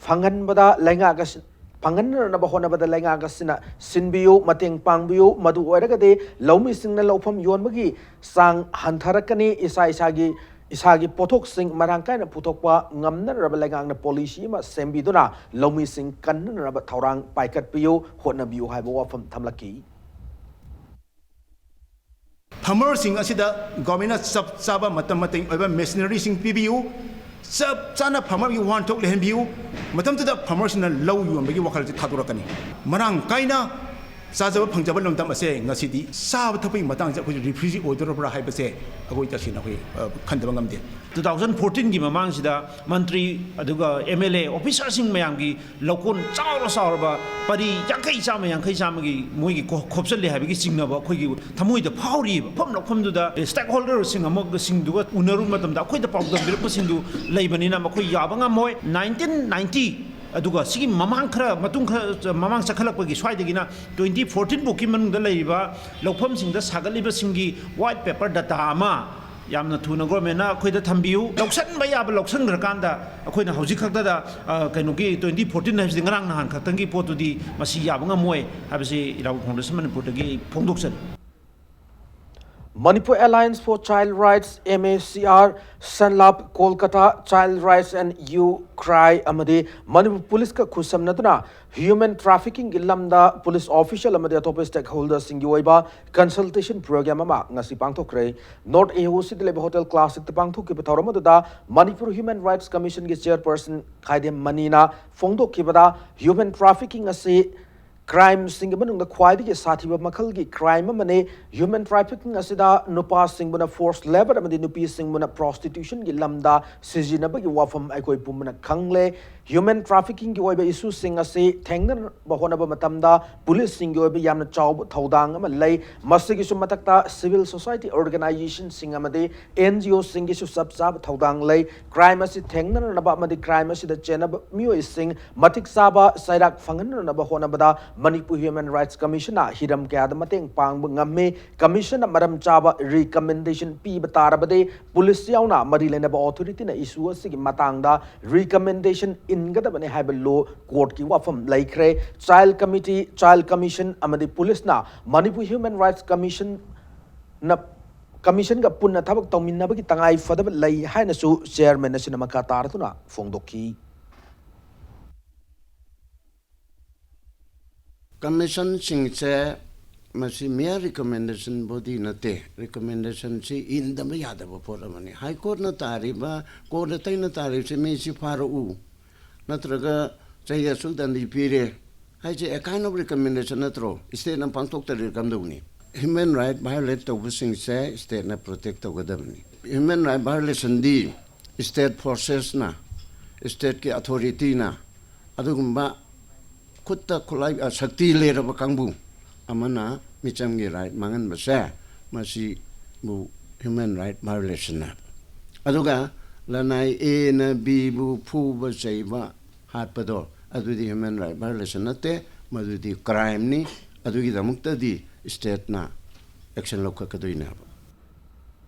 ꯐꯪꯍꯟꯕꯗ ꯂꯩꯉꯥꯛ ꯑꯁꯤ ꯐꯪꯍꯟꯅꯅꯕ ꯍꯣꯠꯅꯕꯗ ꯂꯩꯉꯥꯛ ꯑꯁꯤꯅ ꯁꯤꯟꯕꯤꯌꯨ, ꯃꯇꯦꯡ ꯄꯥꯡꯕꯤꯌꯨ꯫ ꯃꯗꯨ ꯑꯣꯏꯔꯒꯗꯤ ꯂꯧꯃꯤꯁꯤꯡꯅ ꯂꯧꯐꯝ ꯌꯣꯟꯕꯒꯤ ꯆꯥꯡ ꯍꯟꯊꯔꯛꯀꯅꯤ꯫ ꯏꯁꯥ ꯏꯁꯥꯒꯤ ꯏꯁꯥꯒꯤ ꯄꯣꯠꯊꯣꯛꯁꯤꯡ ꯃꯔꯥꯡ ꯀꯥꯏꯅ ꯄꯨꯊꯣꯛꯄ ꯉꯝꯅꯅꯕ ꯂꯩꯉꯥꯛꯅ ꯄꯣꯂꯤꯁꯤ ꯑꯃ ꯁꯦꯝꯕꯤꯗꯨꯅ ꯂꯧꯃꯤꯁꯤꯡ ꯀꯟꯅꯅꯕ ꯊꯧꯔꯥꯡ ꯄꯥꯏꯈꯠꯄꯤꯌꯨ, ꯍꯣꯠꯅꯕꯤꯌꯨ ꯍꯥꯏꯕ ꯋꯥꯐꯝ ꯊꯝꯂꯛꯈꯤ꯫ ꯐꯥꯔꯃꯔꯁꯤꯡ ꯑꯁꯤꯗ ꯒꯣꯔꯃꯦꯟꯅ ꯆꯞ ꯆꯥꯕ ꯃꯇꯝ ꯃꯇꯝꯒꯤ ꯑꯣꯏꯕ ꯃꯦꯁꯤꯅꯔꯤꯁꯤꯡ ꯄꯤꯕꯤꯌꯨ꯫ ꯆꯞ ꯆꯥꯅ ꯐꯥꯔꯃꯔꯒꯤ ꯋꯥꯍꯟꯊꯣꯛ ꯂꯩꯍꯟꯕꯤꯌꯨ꯫ ꯃꯇꯝꯗꯨꯗ ꯐꯥꯔꯃꯔꯁꯤꯡꯅ ꯂꯧ ꯌꯣꯟꯕꯒꯤ ꯋꯥꯈꯜꯁꯦ ꯊꯥꯗꯣꯔꯛꯀꯅꯤ꯫ ꯃꯔꯥꯡ ꯀꯥꯏꯅ ꯆꯥꯖꯕ ꯐꯪꯖꯕ ꯂꯝꯗꯝ ꯑꯁꯦ ꯉꯁꯤꯗꯤ ꯆꯥꯕ ꯊꯛꯄꯒꯤ ꯃꯇꯥꯡꯁꯦ ꯑꯩꯈꯣꯏ ꯔꯤꯐ꯭ꯌꯨꯖꯤ ꯑꯣꯏꯗꯣꯔꯕ꯭ꯔꯥ ꯍꯥꯏꯕꯁꯦ ꯑꯩꯈꯣꯏ ꯇꯁꯦꯡꯅ ꯑꯩꯈꯣꯏ, ꯑ, ꯈꯟꯗꯕ ꯉꯝꯗꯦ꯫ Two thousand fourteenꯒꯤ ꯃꯃꯥꯡꯁꯤꯗ ꯃꯟꯇ꯭ꯔꯤ ꯑꯗꯨꯒ ꯑꯦꯝ ꯑꯦꯜ ꯑꯦ ꯑꯣꯐꯤꯁꯥꯔꯁꯤꯡ ꯃꯌꯥꯝꯒꯤ ꯂꯧꯀꯣꯟ ꯆꯥꯎꯔ ꯆꯥꯎꯔꯕ ꯄꯔꯤ ꯌꯥꯡꯈꯩ, ꯆꯥꯝꯃ ꯌꯥꯡꯈꯩ, ꯆꯥꯝꯃꯒꯤ ꯃꯣꯏꯒꯤ ꯈꯣ-, ꯈꯣꯞꯆꯜꯂꯦ ꯍꯥꯏꯕꯒꯤ ꯆꯤꯡꯅꯕ ꯑꯩꯈꯣꯏꯒꯤ ꯊꯃꯣꯏꯗ ꯐꯥꯎꯔꯤꯕ꯫ ꯃꯐꯝ ꯂꯧꯐꯝꯗꯨꯗ stakeholderꯁꯤꯡ ꯑꯃꯒꯁꯤꯡꯗꯨꯒ ꯎꯅꯔꯨꯕ ꯃꯇꯝꯗ ꯑꯩꯈꯣꯏꯗ ꯄꯥꯎꯗꯝꯕꯤꯔꯛꯄꯁꯤꯡꯗꯨ ꯂꯩꯕꯅꯤꯅ ꯃꯈꯣꯏ ꯌꯥꯕ ꯉꯝꯃꯣꯏ꯫ Nineteen ninety ꯑꯗꯨꯒ ꯁꯤꯒꯤ ꯃꯃꯥꯡ ꯈꯔ, ꯃꯇꯨꯡ ꯈꯔ, ꯃꯃꯥꯡ ꯆꯈꯠꯂꯛꯄꯒꯤ ꯁ꯭ꯋꯥꯏꯗꯒꯤꯅ twenty fourteen ꯐꯥꯎꯒꯤ ꯃꯅꯨꯡꯗ ꯂꯩꯔꯤꯕ ꯂꯧꯐꯝꯁꯤꯡꯗ ꯁꯥꯒꯠꯂꯤꯕꯁꯤꯡꯒꯤ white paper data ꯑꯃ ꯌꯥꯝꯅ ꯊꯨꯅ ꯒꯣꯔꯃꯦꯟꯅ ꯑꯩꯈꯣꯏꯗ ꯊꯝꯕꯤꯌꯨ꯫ ꯂꯧꯁꯟꯕ ꯌꯥꯕ ꯂꯧꯁꯟꯈ꯭ꯔꯀꯥꯟꯗ ꯑꯩꯈꯣꯏꯅ ꯍꯧꯖꯤꯛ ꯈꯛꯇꯗ, ꯑ, ꯀꯩꯅꯣꯒꯤ twenty fourteen ꯍꯥꯏꯕꯁꯤꯗꯤ ꯉꯔꯥꯡ ꯅꯍꯥꯟ ꯈꯛꯇꯪꯒꯤ ꯄꯣꯠꯇꯨꯗꯤ ꯃꯁꯤ ꯌꯥꯕ ꯉꯝꯃꯣꯏ ꯍꯥꯏꯕꯁꯤ ꯏꯔꯥꯕꯣꯠ ꯐꯥꯎꯟꯗꯦꯁꯟ ꯃꯅꯤꯄꯨꯔꯗꯒꯤ ꯐꯣꯡꯗꯣꯛꯆꯔꯤ꯫ Manipur Alliance for Child Rights, M A C R, Sanlap, Kolkata, Child Rights and You Cry ꯑꯃꯗꯤ ꯃꯅꯤꯄꯨꯔ ꯄꯨꯂꯤꯁꯀ ꯈꯨꯠꯁꯝꯅꯗꯨꯅ human traffickingꯒꯤ ꯂꯝꯗ ꯄꯨꯂꯤꯁ ꯑꯣꯐꯤꯁꯤꯌꯦꯜ ꯑꯃꯗꯤ ꯑꯇꯣꯞꯄ stakeholderꯁꯤꯡꯒꯤ ꯑꯣꯏꯕ consultation program ꯑꯃ ꯉꯁꯤ ꯄꯥꯡꯊꯣꯛꯈ꯭ꯔꯦ꯫ North A O Cꯗ ꯂꯩꯕ Hotel Classicꯇ ꯄꯥꯡꯊꯣꯛꯈꯤꯕ ꯊꯧꯔꯝ ꯑꯗꯨꯗ ꯃꯅꯤꯄꯨꯔ Human Rights Commissionꯒꯤ chairperson ꯈꯥꯏꯗꯦꯝ ꯃꯅꯤꯅ ꯐꯣꯡꯗꯣꯛꯈꯤꯕꯗ human trafficking ꯑꯁꯤ Crimeꯁꯤꯡꯒꯤ ꯃꯅꯨꯡꯗ ꯈ꯭ꯋꯥꯏꯗꯒꯤ ꯁꯥꯊꯤꯕ ꯃꯈꯜꯒꯤ crime ꯑꯃꯅꯤ꯫ Human trafficking ꯑꯁꯤꯗ ꯅꯨꯄꯥꯁꯤꯡꯕꯨꯅ forced labour ꯑꯃꯗꯤ ꯅꯨꯄꯤꯁꯤꯡꯕꯨꯅ prostitutionꯒꯤ ꯂꯝꯗ ꯁꯤꯖꯤꯟꯅꯕꯒꯤ ꯋꯥꯐꯝ ꯑꯩꯈꯣꯏ ꯄꯨꯝꯕꯅ ꯈꯪꯂꯦ꯫ Human traffickingꯒꯤ ꯑꯣꯏꯕ issueꯁꯤꯡ ꯑꯁꯤ ꯊꯦꯡꯅꯅꯕ ꯍꯣꯠꯅꯕ ꯃꯇꯝꯗ policeꯁꯤꯡꯒꯤ ꯑꯣꯏꯕ ꯌꯥꯝꯅ ꯆꯥꯎꯕ ꯊꯧꯗꯥꯡ ꯑꯃ ꯂꯩ꯫ ꯃꯁꯤꯒꯤꯁꯨ ꯃꯊꯛꯇ civil society organisationꯁꯤꯡ ꯑꯃꯗꯤ NGOꯁꯤꯡꯒꯤꯁꯨ ꯆꯞ ꯆꯥꯕ ꯊꯧꯗꯥꯡ ꯂꯩ꯫ Crime ꯑꯁꯤ ꯊꯦꯡꯅꯅꯕ ꯑꯃꯗꯤ crime ꯑꯁꯤꯗ ꯆꯦꯟꯅꯕ ꯃꯤꯑꯣꯏꯁꯤꯡ ꯃꯇꯤꯛ ꯆꯥꯕ ꯆꯩꯔꯥꯛ ꯐꯪꯍꯟꯅꯅꯕ ꯍꯣꯠꯅꯕꯗ Manipur Human Rights Commissionꯅ ꯍꯤꯔꯝ ꯀꯌꯥꯗ ꯃꯇꯦꯡ ꯄꯥꯡꯕ ꯉꯝꯃꯤ꯫ Commissionꯅ ꯃꯔꯝ ꯆꯥꯕ recommendation ꯄꯤꯕ ꯇꯥꯔꯕꯗꯤ police ꯌꯥꯎꯅ ꯃꯔꯤ ꯂꯩꯅꯕ authorityꯅ issue ꯑꯁꯤꯒꯤ ꯃꯇꯥꯡꯗ recommendation ꯏꯟꯒꯗꯕꯅꯤ ꯍꯥꯏꯕ law courtꯀꯤ ꯋꯥꯐꯝ ꯂꯩꯈ꯭ꯔꯦ꯫ Child committee, child commission ꯑꯃꯗꯤ policeꯅ Manipur Human Rights Commission ꯅ, commissionꯒ ꯄꯨꯟꯅ ꯊꯕꯛ ꯇꯧꯃꯤꯟꯅꯕꯒꯤ ꯇꯉꯥꯏ ꯐꯗꯕ ꯂꯩ ꯍꯥꯏꯅꯁꯨ chairman ꯑꯁꯤꯅ ꯃꯈꯥ ꯇꯥꯔꯗꯨꯅ ꯐꯣꯡꯗꯣꯛꯈꯤ꯫ Commissionꯁꯤꯡꯁꯦ ꯃꯁꯤ mere recommendation body ꯅꯠꯇꯦ꯫ Recommendationꯁꯤ ꯏꯟꯗꯕ ꯌꯥꯗꯕ ꯄꯣꯠ ꯑꯃꯅꯤ꯫ High Courtꯅ ꯇꯥꯔꯤꯕ, court ꯑꯇꯩꯅ ꯇꯥꯔꯤꯕꯁꯤ ꯃꯤꯁꯤ ꯐꯥꯔꯛꯎ, ꯅꯠꯇ꯭ꯔꯒ ꯆꯍꯤ ꯑꯁꯨꯛ ꯗꯟꯗꯤ ꯄꯤꯔꯦ ꯍꯥꯏꯁꯦ a kind of recommendation ꯅꯠꯇ꯭ꯔꯣ? Stateꯅ ꯄꯥꯡꯊꯣꯛꯇꯔꯗꯤ ꯀꯝꯗꯧꯅꯤ? Human right violate ꯇꯧꯕꯁꯤꯡꯁꯦ stateꯅ protect ꯇꯧꯒꯗꯕꯅꯤ꯫ Human right violationꯗꯤ state forcesꯅ, stateꯀꯤ authorityꯅ ꯑꯗꯨꯒꯨꯝꯕ ꯈꯨꯠꯇ ꯈꯨꯠꯂꯥꯏ, ꯑ, ꯁꯛꯇꯤ ꯂꯩꯔꯕ ꯀꯥꯡꯕꯨ ꯑꯃꯅ ꯃꯤꯆꯝꯒꯤ right ꯃꯥꯡꯍꯟꯕꯁꯦ, ꯃꯁꯤꯕꯨ human right violationꯅꯦ꯫ ꯑꯗꯨꯒ ꯂꯅꯥꯏ Aꯅ Bꯕꯨ ꯐꯨꯕ ꯆꯩꯕ ꯍꯥꯠꯄꯗꯣ, ꯑꯗꯨꯗꯤ human right violation ꯅꯠꯇꯦ, ꯃꯗꯨꯗꯤ crimeꯅꯤ꯫ ꯑꯗꯨꯒꯤꯗꯃꯛꯇꯗꯤ stateꯅ action ꯂꯧꯈꯠꯀꯗꯣꯏꯅꯦꯕ꯫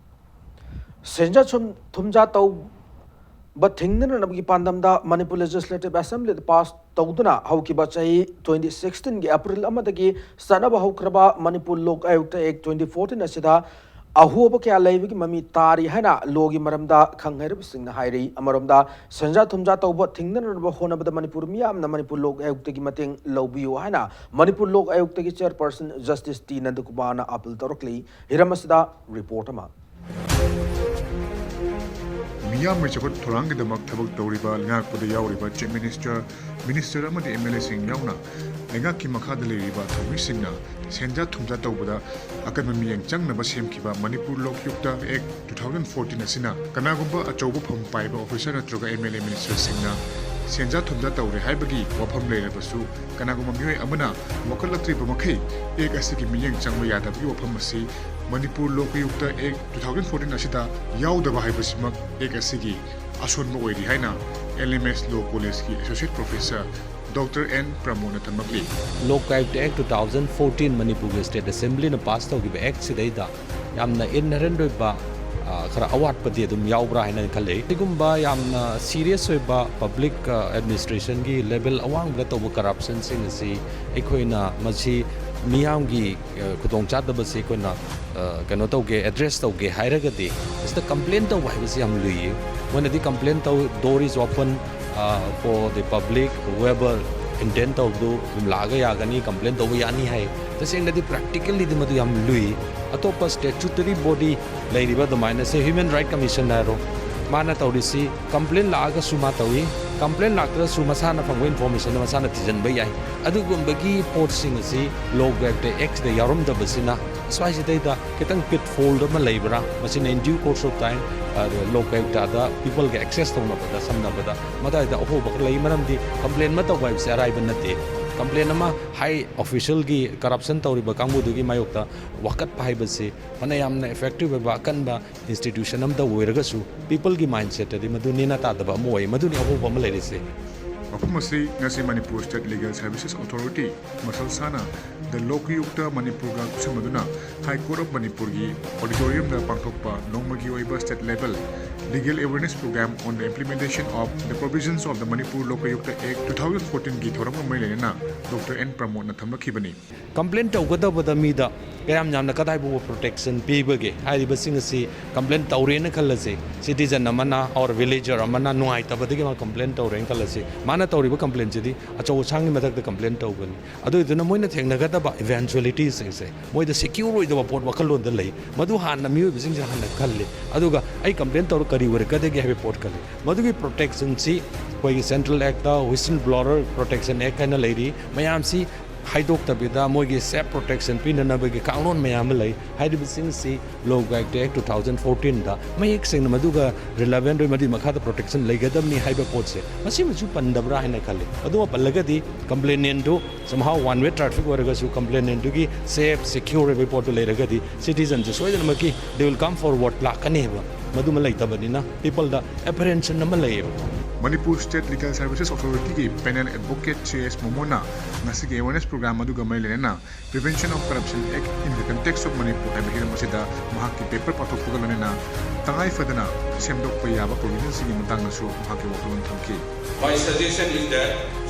ꯁꯦꯟꯖꯥ ꯁꯨꯝ-, ꯊꯨꯝꯖꯥ ꯇꯧꯕ ꯊꯤꯡꯅꯅꯕꯒꯤ ꯄꯥꯟꯗꯝꯗ Manipur Legislative Assemblyꯗ pass ꯇꯧꯗꯨꯅ ꯍꯧꯈꯤꯕ ꯆꯍꯤ twenty sixteenꯒꯤ April ꯑꯃꯗꯒꯤ ꯆꯠꯅꯕ ꯍꯧꯈ꯭ꯔꯕ Manipur Lok Ayukta Act twenty fourteen ꯑꯁꯤꯗ ꯑꯍꯣꯕ ꯀꯌꯥ ꯂꯩꯕꯒꯤ ꯃꯃꯤ ꯇꯥꯔꯤ ꯍꯥꯏꯅ lawꯒꯤ ꯃꯔꯝꯗ ꯈꯪ ꯍꯩꯔꯕꯁꯤꯡꯅ ꯍꯥꯏꯔꯤ꯫ ꯑꯃꯔꯣꯝꯗ, ꯁꯦꯟꯖꯥ ꯊꯨꯝꯖꯥ ꯇꯧꯕ ꯊꯤꯡꯅꯅꯕ ꯍꯣꯠꯅꯕꯗ ꯃꯅꯤꯄꯨꯔ ꯃꯤꯌꯥꯝꯅ Manipur Lok Ayukꯇꯒꯤ ꯃꯇꯦꯡ ꯂꯧꯕꯤꯌꯨ ꯍꯥꯏꯅ Manipur Lok Ayukꯇꯒꯤ chairperson Justice ꯇꯤ ꯅꯟꯗꯀꯨꯃꯥꯔꯅ appeal ꯇꯧꯔꯛꯂꯤ꯫ ꯍꯤꯔꯝ ꯑꯁꯤꯗ report ꯑꯃ꯫ ꯃꯤꯌꯥꯝꯒꯤ ꯆꯥꯎꯈꯠ ꯊꯧꯔꯥꯡꯒꯤꯗꯃꯛ ꯊꯕꯛ ꯇꯧꯔꯤꯕ ꯂꯩꯉꯥꯛꯄꯗ ꯌꯥꯎꯔꯤꯕ Chief Minister, Minister ꯑꯃꯗꯤ MLAꯁꯤꯡ ꯌꯥꯎꯅ ꯂꯩꯉꯥꯛꯀꯤ ꯃꯈꯥꯗ ꯂꯩꯔꯤꯕ ꯊꯧꯃꯤꯁꯤꯡꯅ ꯁꯦꯟꯖꯥ ꯊꯨꯝꯖꯥ ꯇꯧꯕꯗ ꯑꯀꯟꯕ ꯃꯤꯠꯌꯦꯡ ꯆꯪꯅꯕ ꯁꯦꯝꯈꯤꯕ ꯃꯅꯤꯄꯨꯔ ꯂꯣꯛꯌꯨꯛꯇ ꯑꯦꯛ ꯇꯨ ꯊꯥꯎꯖꯟ ꯐꯣꯔꯇꯤꯟ ꯑꯁꯤꯅ ꯀꯅꯥꯒꯨꯝꯕ ꯑꯆꯧꯕ ꯐꯝ ꯄꯥꯏꯕ ꯑꯣꯐꯤꯁꯔ ꯅꯠꯇ꯭ꯔꯒ ꯑꯦꯝ ꯑꯦꯜ ꯑꯦ ꯃꯤꯅꯤꯁꯇꯔꯁꯤꯡꯅ ꯁꯦꯟꯖꯥ ꯊꯨꯝꯖꯥ ꯇꯧꯔꯦ ꯍꯥꯏꯕꯒꯤ ꯋꯥꯐꯝ ꯂꯩꯔꯕꯁꯨ, ꯀꯅꯥꯒꯨꯝꯕ ꯃꯤꯑꯣꯏ ꯑꯃꯅ ꯋꯥꯀꯠꯂꯛꯇ꯭ꯔꯤꯕ ꯃꯈꯩ ꯑꯦꯛ ꯑꯁꯤꯒꯤ ꯃꯤꯠꯌꯦꯡ ꯆꯪꯕ ꯌꯥꯗꯕꯒꯤ ꯋꯥꯐꯝ ꯑꯁꯤ ꯃꯅꯤꯄꯨꯔ ꯂꯣꯛꯌꯨꯛꯇ ꯑꯦꯛ ꯇꯨ ꯊꯥꯎꯖꯟ ꯐꯣꯔꯇꯤꯟ ꯑꯁꯤꯗ ꯌꯥꯎꯗꯕ ꯍꯥꯏꯕꯁꯤꯃꯛ ꯑꯦꯛ ꯑꯁꯤꯒꯤ ꯑꯁꯣꯟꯕ ꯑꯣꯏꯔꯤ ꯍꯥꯏꯅ ꯑꯦꯜ ꯑꯦꯝ ꯑꯦꯁ ꯂꯣ ꯀꯣꯂꯦꯖꯀꯤ ꯑꯦꯁꯣꯁꯤꯌꯦꯠ ꯄ꯭ꯔꯣꯐꯦꯁꯔ ꯗꯣꯛꯇꯔ ꯑꯦꯟ ꯄ꯭ꯔꯃꯣꯗꯅ ꯊꯝꯂꯛꯂꯤ꯫ Lok Ayukta act two thousand fourteen ꯃꯅꯤꯄꯨꯔꯒꯤ ꯁ꯭ꯇꯦꯠ ꯑꯦꯁꯦꯝꯕ꯭ꯂꯤꯅ ꯄꯥꯁ ꯇꯧꯈꯤꯕ ꯑꯦꯛꯁꯤꯗꯩꯗ ꯌꯥꯝꯅ ꯏꯟꯍꯔꯦꯟ ꯑꯣꯏꯕ, ꯑ, ꯈꯔ ꯑꯋꯥꯠꯄꯗꯤ ꯑꯗꯨꯝ ꯌꯥꯎꯕ꯭ꯔꯥ ꯍꯥꯏꯅ ꯈꯜꯂꯤ꯫ ꯁꯤꯒꯨꯝꯕ ꯌꯥꯝꯅ ꯁꯤꯔꯤꯌꯁ ꯑꯣꯏꯕ ꯄꯕ꯭ꯂꯤꯛ, ꯑ, ꯑꯦꯗꯃꯤꯅꯤꯁꯇ꯭ꯔꯦꯁꯟꯒꯤ ꯂꯦꯚꯦꯜ ꯑꯋꯥꯡꯕꯗ ꯇꯧꯕ ꯀꯔꯞꯁꯟꯁꯤꯡ ꯑꯁꯤ ꯑꯩꯈꯣꯏꯅ ꯃꯁꯤ ꯃꯤꯌꯥꯝꯒꯤ, ꯑ, ꯈꯨꯗꯣꯡꯆꯥꯗꯕꯁꯤ ꯑꯩꯈꯣꯏꯅ, ꯑ, ꯀꯩꯅꯣ ꯇꯧꯒꯦ, ꯑꯦꯗ꯭ꯔꯦꯁ ꯇꯧꯒꯦ ꯍꯥꯏꯔꯒꯗꯤ ꯃꯁꯤꯗ ꯀꯝꯄ꯭ꯂꯦꯟ ꯇꯧꯕ ꯍꯥꯏꯕꯁꯤ ꯌꯥꯝ ꯂꯨꯏꯌꯦ꯫ ꯃꯣꯏꯅꯗꯤ complain ꯇꯧ, door is open, ꯑ, for the public, whoever intend ꯇꯧꯕꯗꯨ ꯑꯗꯨꯝ ꯂꯥꯛꯑꯒ ꯌꯥꯒꯅꯤ, ꯀꯝꯄ꯭ꯂꯦꯟ ꯇꯧꯕ ꯌꯥꯅꯤ ꯍꯥꯏ꯫ ꯇꯁꯦꯡꯅꯗꯤ ꯄ꯭ꯔꯦꯛꯇꯤꯀꯦꯜꯂꯤꯗꯤ ꯃꯗꯨ ꯌꯥꯝ ꯂꯨꯏ꯫ ꯑꯇꯣꯞꯄ ꯁ꯭ꯇꯦꯆꯨꯇꯔꯤ ꯕꯣꯗꯤ ꯂꯩꯔꯤꯕ ꯑꯗꯨꯃꯥꯏꯅ ꯁꯦ ꯍ꯭ꯌꯨꯃꯦꯟ ꯔꯥꯏꯠ ꯀꯃꯤꯁꯟ ꯍꯥꯏꯔꯣ, ꯃꯥꯅ ꯇꯧꯔꯤꯁꯤ ꯀꯝꯄ꯭ꯂꯦꯟ ꯂꯥꯛꯑꯒꯁꯨ ꯃꯥ ꯇꯧꯏ, ꯀꯝꯄ꯭ꯂꯦꯟ ꯂꯥꯛꯇ꯭ꯔꯁꯨ ꯃꯁꯥꯅ ꯐꯪꯕ ꯏꯟꯐꯣꯔꯃꯦꯁꯟꯗꯣ ꯃꯁꯥꯅ ꯊꯤꯖꯤꯟꯕ ꯌꯥꯏ꯫ ꯑꯗꯨꯒꯨꯝꯕꯒꯤ ꯄꯣꯠꯁꯤꯡ ꯑꯁꯤ ꯂꯣꯛ ꯑꯥꯌꯨꯛꯇ ꯑꯦꯛꯁꯤꯗ ꯌꯥꯎꯔꯝꯗꯕꯁꯤꯅ ꯁ꯭ꯋꯥꯏꯁꯤꯗꯩꯗ ꯈꯤꯇꯪ ꯄꯤꯠꯐꯣꯜ ꯑꯃ ꯂꯩꯕ꯭ꯔꯥ? ꯃꯁꯤꯅ in due course of time, ꯑ, ꯂꯣꯛ ꯑꯥꯌꯨꯛꯇꯗ ꯄꯤꯄꯜꯒ ꯑꯦꯛꯁꯦꯁ ꯇꯧꯅꯕꯗ, ꯁꯝꯅꯕꯗ ꯃꯇꯥꯏꯗ ꯑꯍꯣꯕ ꯈꯔ ꯂꯩ꯫ ꯃꯔꯝꯗꯤ ꯀꯝꯄ꯭ꯂꯦꯟ ꯑꯃ ꯇꯧꯕ ꯍꯥꯏꯕꯁꯦ ꯑꯔꯥꯏꯕ ꯅꯠꯇꯦ꯫ ꯀꯝꯄ꯭ꯂꯦꯟ ꯑꯃ ꯍꯥꯏ ꯑꯣꯐꯤꯁꯤꯌꯦꯜꯒꯤ ꯀꯔꯞꯁꯟ ꯇꯧꯔꯤꯕ ꯀꯥꯡꯕꯨꯗꯨꯒꯤ ꯃꯥꯌꯣꯛꯇ ꯋꯥꯀꯠꯄ ꯍꯥꯏꯕꯁꯤ ꯐꯅ ꯌꯥꯝꯅ ꯏꯐꯦꯛꯇꯤꯚ ꯑꯣꯏꯕ ꯑꯀꯟꯕ ꯏꯟꯁꯇꯤꯇ꯭ꯌꯨꯁꯟ ꯑꯃꯗ ꯑꯣꯏꯔꯒꯁꯨ, ꯄꯤꯄꯜꯒꯤ ꯃꯥꯏꯟꯁꯦꯠꯇꯗꯤ ꯃꯗꯨ ꯅꯦꯅꯥ ꯇꯥꯗꯕ ꯑꯃ ꯑꯣꯏ꯫ ꯃꯗꯨꯅꯤ ꯑꯍꯣꯕ ꯑꯃ ꯂꯩꯔꯤꯁꯦ꯫ ꯋꯥꯐꯝ ꯑꯁꯤ ꯉꯁꯤ Manipur state legal services authority, ꯃꯁꯜꯁꯥꯅ ꯗ ꯂꯣꯛꯌꯨꯛꯇ ꯃꯅꯤꯄꯨꯔꯒ ꯈꯨꯠꯁꯝꯅꯗꯨꯅ ꯍꯥꯏ ꯀꯣꯔꯠ ꯑꯣꯐ ꯃꯅꯤꯄꯨꯔꯒꯤ ꯑꯣꯗꯤꯇꯣꯔꯤꯌꯝꯗ ꯄꯥꯡꯊꯣꯛꯄ ꯅꯣꯡꯃꯒꯤ ꯑꯣꯏꯕ state level legal awareness program on the implementation of the provisions of the Manipur Lokayukta Act two thousand fourteen ꯒꯤ ꯊꯧꯔꯝꯒ ꯃꯔꯤ ꯂꯩꯅꯅ ꯗꯣꯛꯇꯔ ꯑꯦꯟ ꯄ꯭ꯔꯃꯣꯗꯅ ꯊꯝꯂꯛꯈꯤꯕꯅꯤ꯫ ꯀꯝꯄ꯭ꯂꯦꯟ ꯇꯧꯒꯗꯕꯗ ꯃꯤꯗ ꯀꯌꯥꯝ ꯌꯥꯝꯅ ꯀꯗꯥꯏ ꯐꯥꯎꯕ ꯄ꯭ꯔꯣꯇꯦꯛꯁꯟ ꯄꯤꯕꯒꯦ ꯍꯥꯏꯔꯤꯕꯁꯤꯡ ꯑꯁꯤ ꯀꯝꯄ꯭ꯂꯦꯟ ꯇꯧꯔꯦꯅ ꯈꯜꯂꯁꯤ, ꯁꯤꯇꯤꯖꯟ ꯑꯃꯅ ꯑꯣꯔ ꯚꯤꯂꯦꯖꯔ ꯑꯃꯅ ꯅꯨꯡꯉꯥꯏꯇꯕꯗꯒꯤ ꯃꯥ ꯀꯝꯄ꯭ꯂꯦꯟ ꯇꯧꯔꯦꯅ ꯈꯜꯂꯁꯤ, ꯃꯥꯅ ꯇꯧꯔꯤꯕ ꯀꯝꯄ꯭ꯂꯦꯟꯁꯤꯗꯤ ꯑꯆꯧ ꯑꯁꯥꯡꯒꯤ ꯃꯊꯛꯇ ꯀꯝꯄ꯭ꯂꯦꯟ ꯇꯧꯕꯅꯤ꯫ ꯑꯗꯨꯗꯨꯅ ꯃꯣꯏꯅ ꯊꯦꯡꯅꯒꯗꯕ ꯏꯚꯦꯟꯆꯨꯋꯦꯂꯤꯇꯤꯁꯤꯡꯁꯦ ꯃꯣꯏꯗ ꯁꯦꯀ꯭ꯌꯨꯔ ꯑꯣꯏꯗꯕ ꯄꯣꯠ ꯋꯥꯈꯜꯂꯣꯟꯗ ꯂꯩ꯫ ꯃꯗꯨ ꯍꯥꯟꯅ ꯃꯤꯑꯣꯏꯕꯁꯤꯡꯁꯤꯅ ꯍꯥꯟꯅ ꯈꯜꯂꯤ꯫ ꯑꯗꯨꯒ ꯑꯩ ꯀꯝꯄ꯭ꯂꯦꯟ ꯇꯧꯔ ꯀꯔꯤ ꯑꯣꯏꯔꯛꯀꯗꯒꯦ ꯍꯥꯏꯕ ꯄꯣꯠ ꯈꯜꯂꯤ꯫ ꯃꯗꯨꯒꯤ ꯄ꯭ꯔꯣꯇꯦꯛꯁꯟꯁꯤ ꯑꯩꯈꯣꯏꯒꯤ ꯁꯦꯟꯇ꯭ꯔꯦꯜ ꯑꯦꯛꯇ, ꯋꯤꯁꯜ ꯕ꯭ꯂꯣꯋꯔ ꯄ꯭ꯔꯣꯇꯦꯛꯁꯟ ꯑꯦꯛ ꯍꯥꯏꯅ ꯂꯩꯔꯤ꯫ ꯃꯌꯥꯝꯁꯤ ꯍꯥꯏꯗꯣꯛꯇꯕꯤꯗ ꯃꯣꯏꯒꯤ ꯁꯦꯜꯐ ꯄ꯭ꯔꯣꯇꯦꯛꯁꯟ ꯄꯤꯅꯅꯕꯒꯤ ꯀꯥꯡꯂꯣꯟ ꯃꯌꯥꯝ ꯑꯃ ꯂꯩ꯫ ꯍꯥꯏꯔꯤꯕꯁꯤꯡꯁꯤ ꯂꯣ ꯒꯥꯏꯗ ꯑꯦꯛ ꯇꯨ ꯊꯥꯎꯖꯟ ꯐꯣꯔꯇꯤꯟꯗ ꯃꯌꯦꯛ ꯁꯦꯡꯅ ꯃꯗꯨꯒ ꯔꯤꯂꯦꯚꯦꯟꯠ ꯑꯣꯏ, ꯃꯗꯨꯒꯤ ꯃꯈꯥꯗ ꯄ꯭ꯔꯣꯇꯦꯛꯁꯟ ꯂꯩꯒꯗꯕꯅꯤ ꯍꯥꯏꯕ ꯄꯣꯠꯁꯦ ꯃꯁꯤꯃꯁꯨ ꯄꯟꯗꯕ꯭ꯔꯥ ꯍꯥꯏꯅ ꯈꯜꯂꯤ꯫ ꯑꯗꯨꯃ ꯄꯜꯂꯒꯗꯤ ꯀꯝꯄ꯭ꯂꯦꯅꯦꯟꯗꯨ somehow one way traffic ꯑꯣꯏꯔꯒꯁꯨ ꯀꯝꯄ꯭ꯂꯦꯅꯦꯟꯗꯨꯒꯤ ꯁꯦꯐ, ꯁꯦꯀ꯭ꯌꯨꯔ ꯑꯣꯏꯕ ꯄꯣꯠꯇꯨ ꯂꯩꯔꯒꯗꯤ ꯁꯤꯇꯤꯖꯟꯁꯦ ꯁꯣꯏꯗꯅꯃꯛꯀꯤ they will come forward ꯂꯥꯛꯀꯅꯦꯕ꯫ ꯃꯗꯨꯃ ꯂꯩꯇꯕꯅꯤꯅ ꯄꯤꯄꯜꯗ ꯑꯦꯄ꯭ꯔꯤꯍꯦꯟꯁꯟ ꯑꯃ ꯂꯩꯌꯦꯕ꯫ ꯃꯅꯤꯄꯨꯔ ꯁ꯭ꯇꯦꯠ ꯂꯤꯒꯦꯜ ꯁꯔꯚꯤꯁꯦꯁ ꯑꯣꯊꯣꯔꯤꯇꯤꯒꯤ ꯄꯦꯅꯦꯜ ꯑꯦꯗꯚꯣꯀꯦꯠ ꯁꯤ ꯑꯦꯁ ꯃꯣꯃꯣꯅ ꯉꯁꯤꯒꯤ ꯑꯦꯋꯦꯔꯅꯦꯁ ꯄ꯭ꯔꯣꯒ꯭ꯔꯥꯝ ꯑꯗꯨꯒ ꯃꯔꯤ ꯂꯩꯅꯅ Prevention of Corruption Act in the Context of Manipur ꯍꯥꯏꯕ ꯍꯤꯔꯝ ꯑꯁꯤꯗ ꯃꯍꯥꯛꯀꯤ ꯄꯦꯄꯔ ꯄꯥꯊꯣꯛꯄꯒ ꯂꯣꯏꯅꯅ ꯇꯉꯥꯏ ꯐꯗꯅ ꯁꯦꯝꯗꯣꯛꯄ ꯌꯥꯕ ꯄ꯭ꯔꯣꯚꯤꯖꯟꯁꯤꯡꯒꯤ ꯃꯇꯥꯡꯗꯁꯨ ꯃꯍꯥꯛꯀꯤ ꯋꯥꯈꯜꯂꯣꯟ ꯊꯝꯈꯤ꯫ My suggestion is that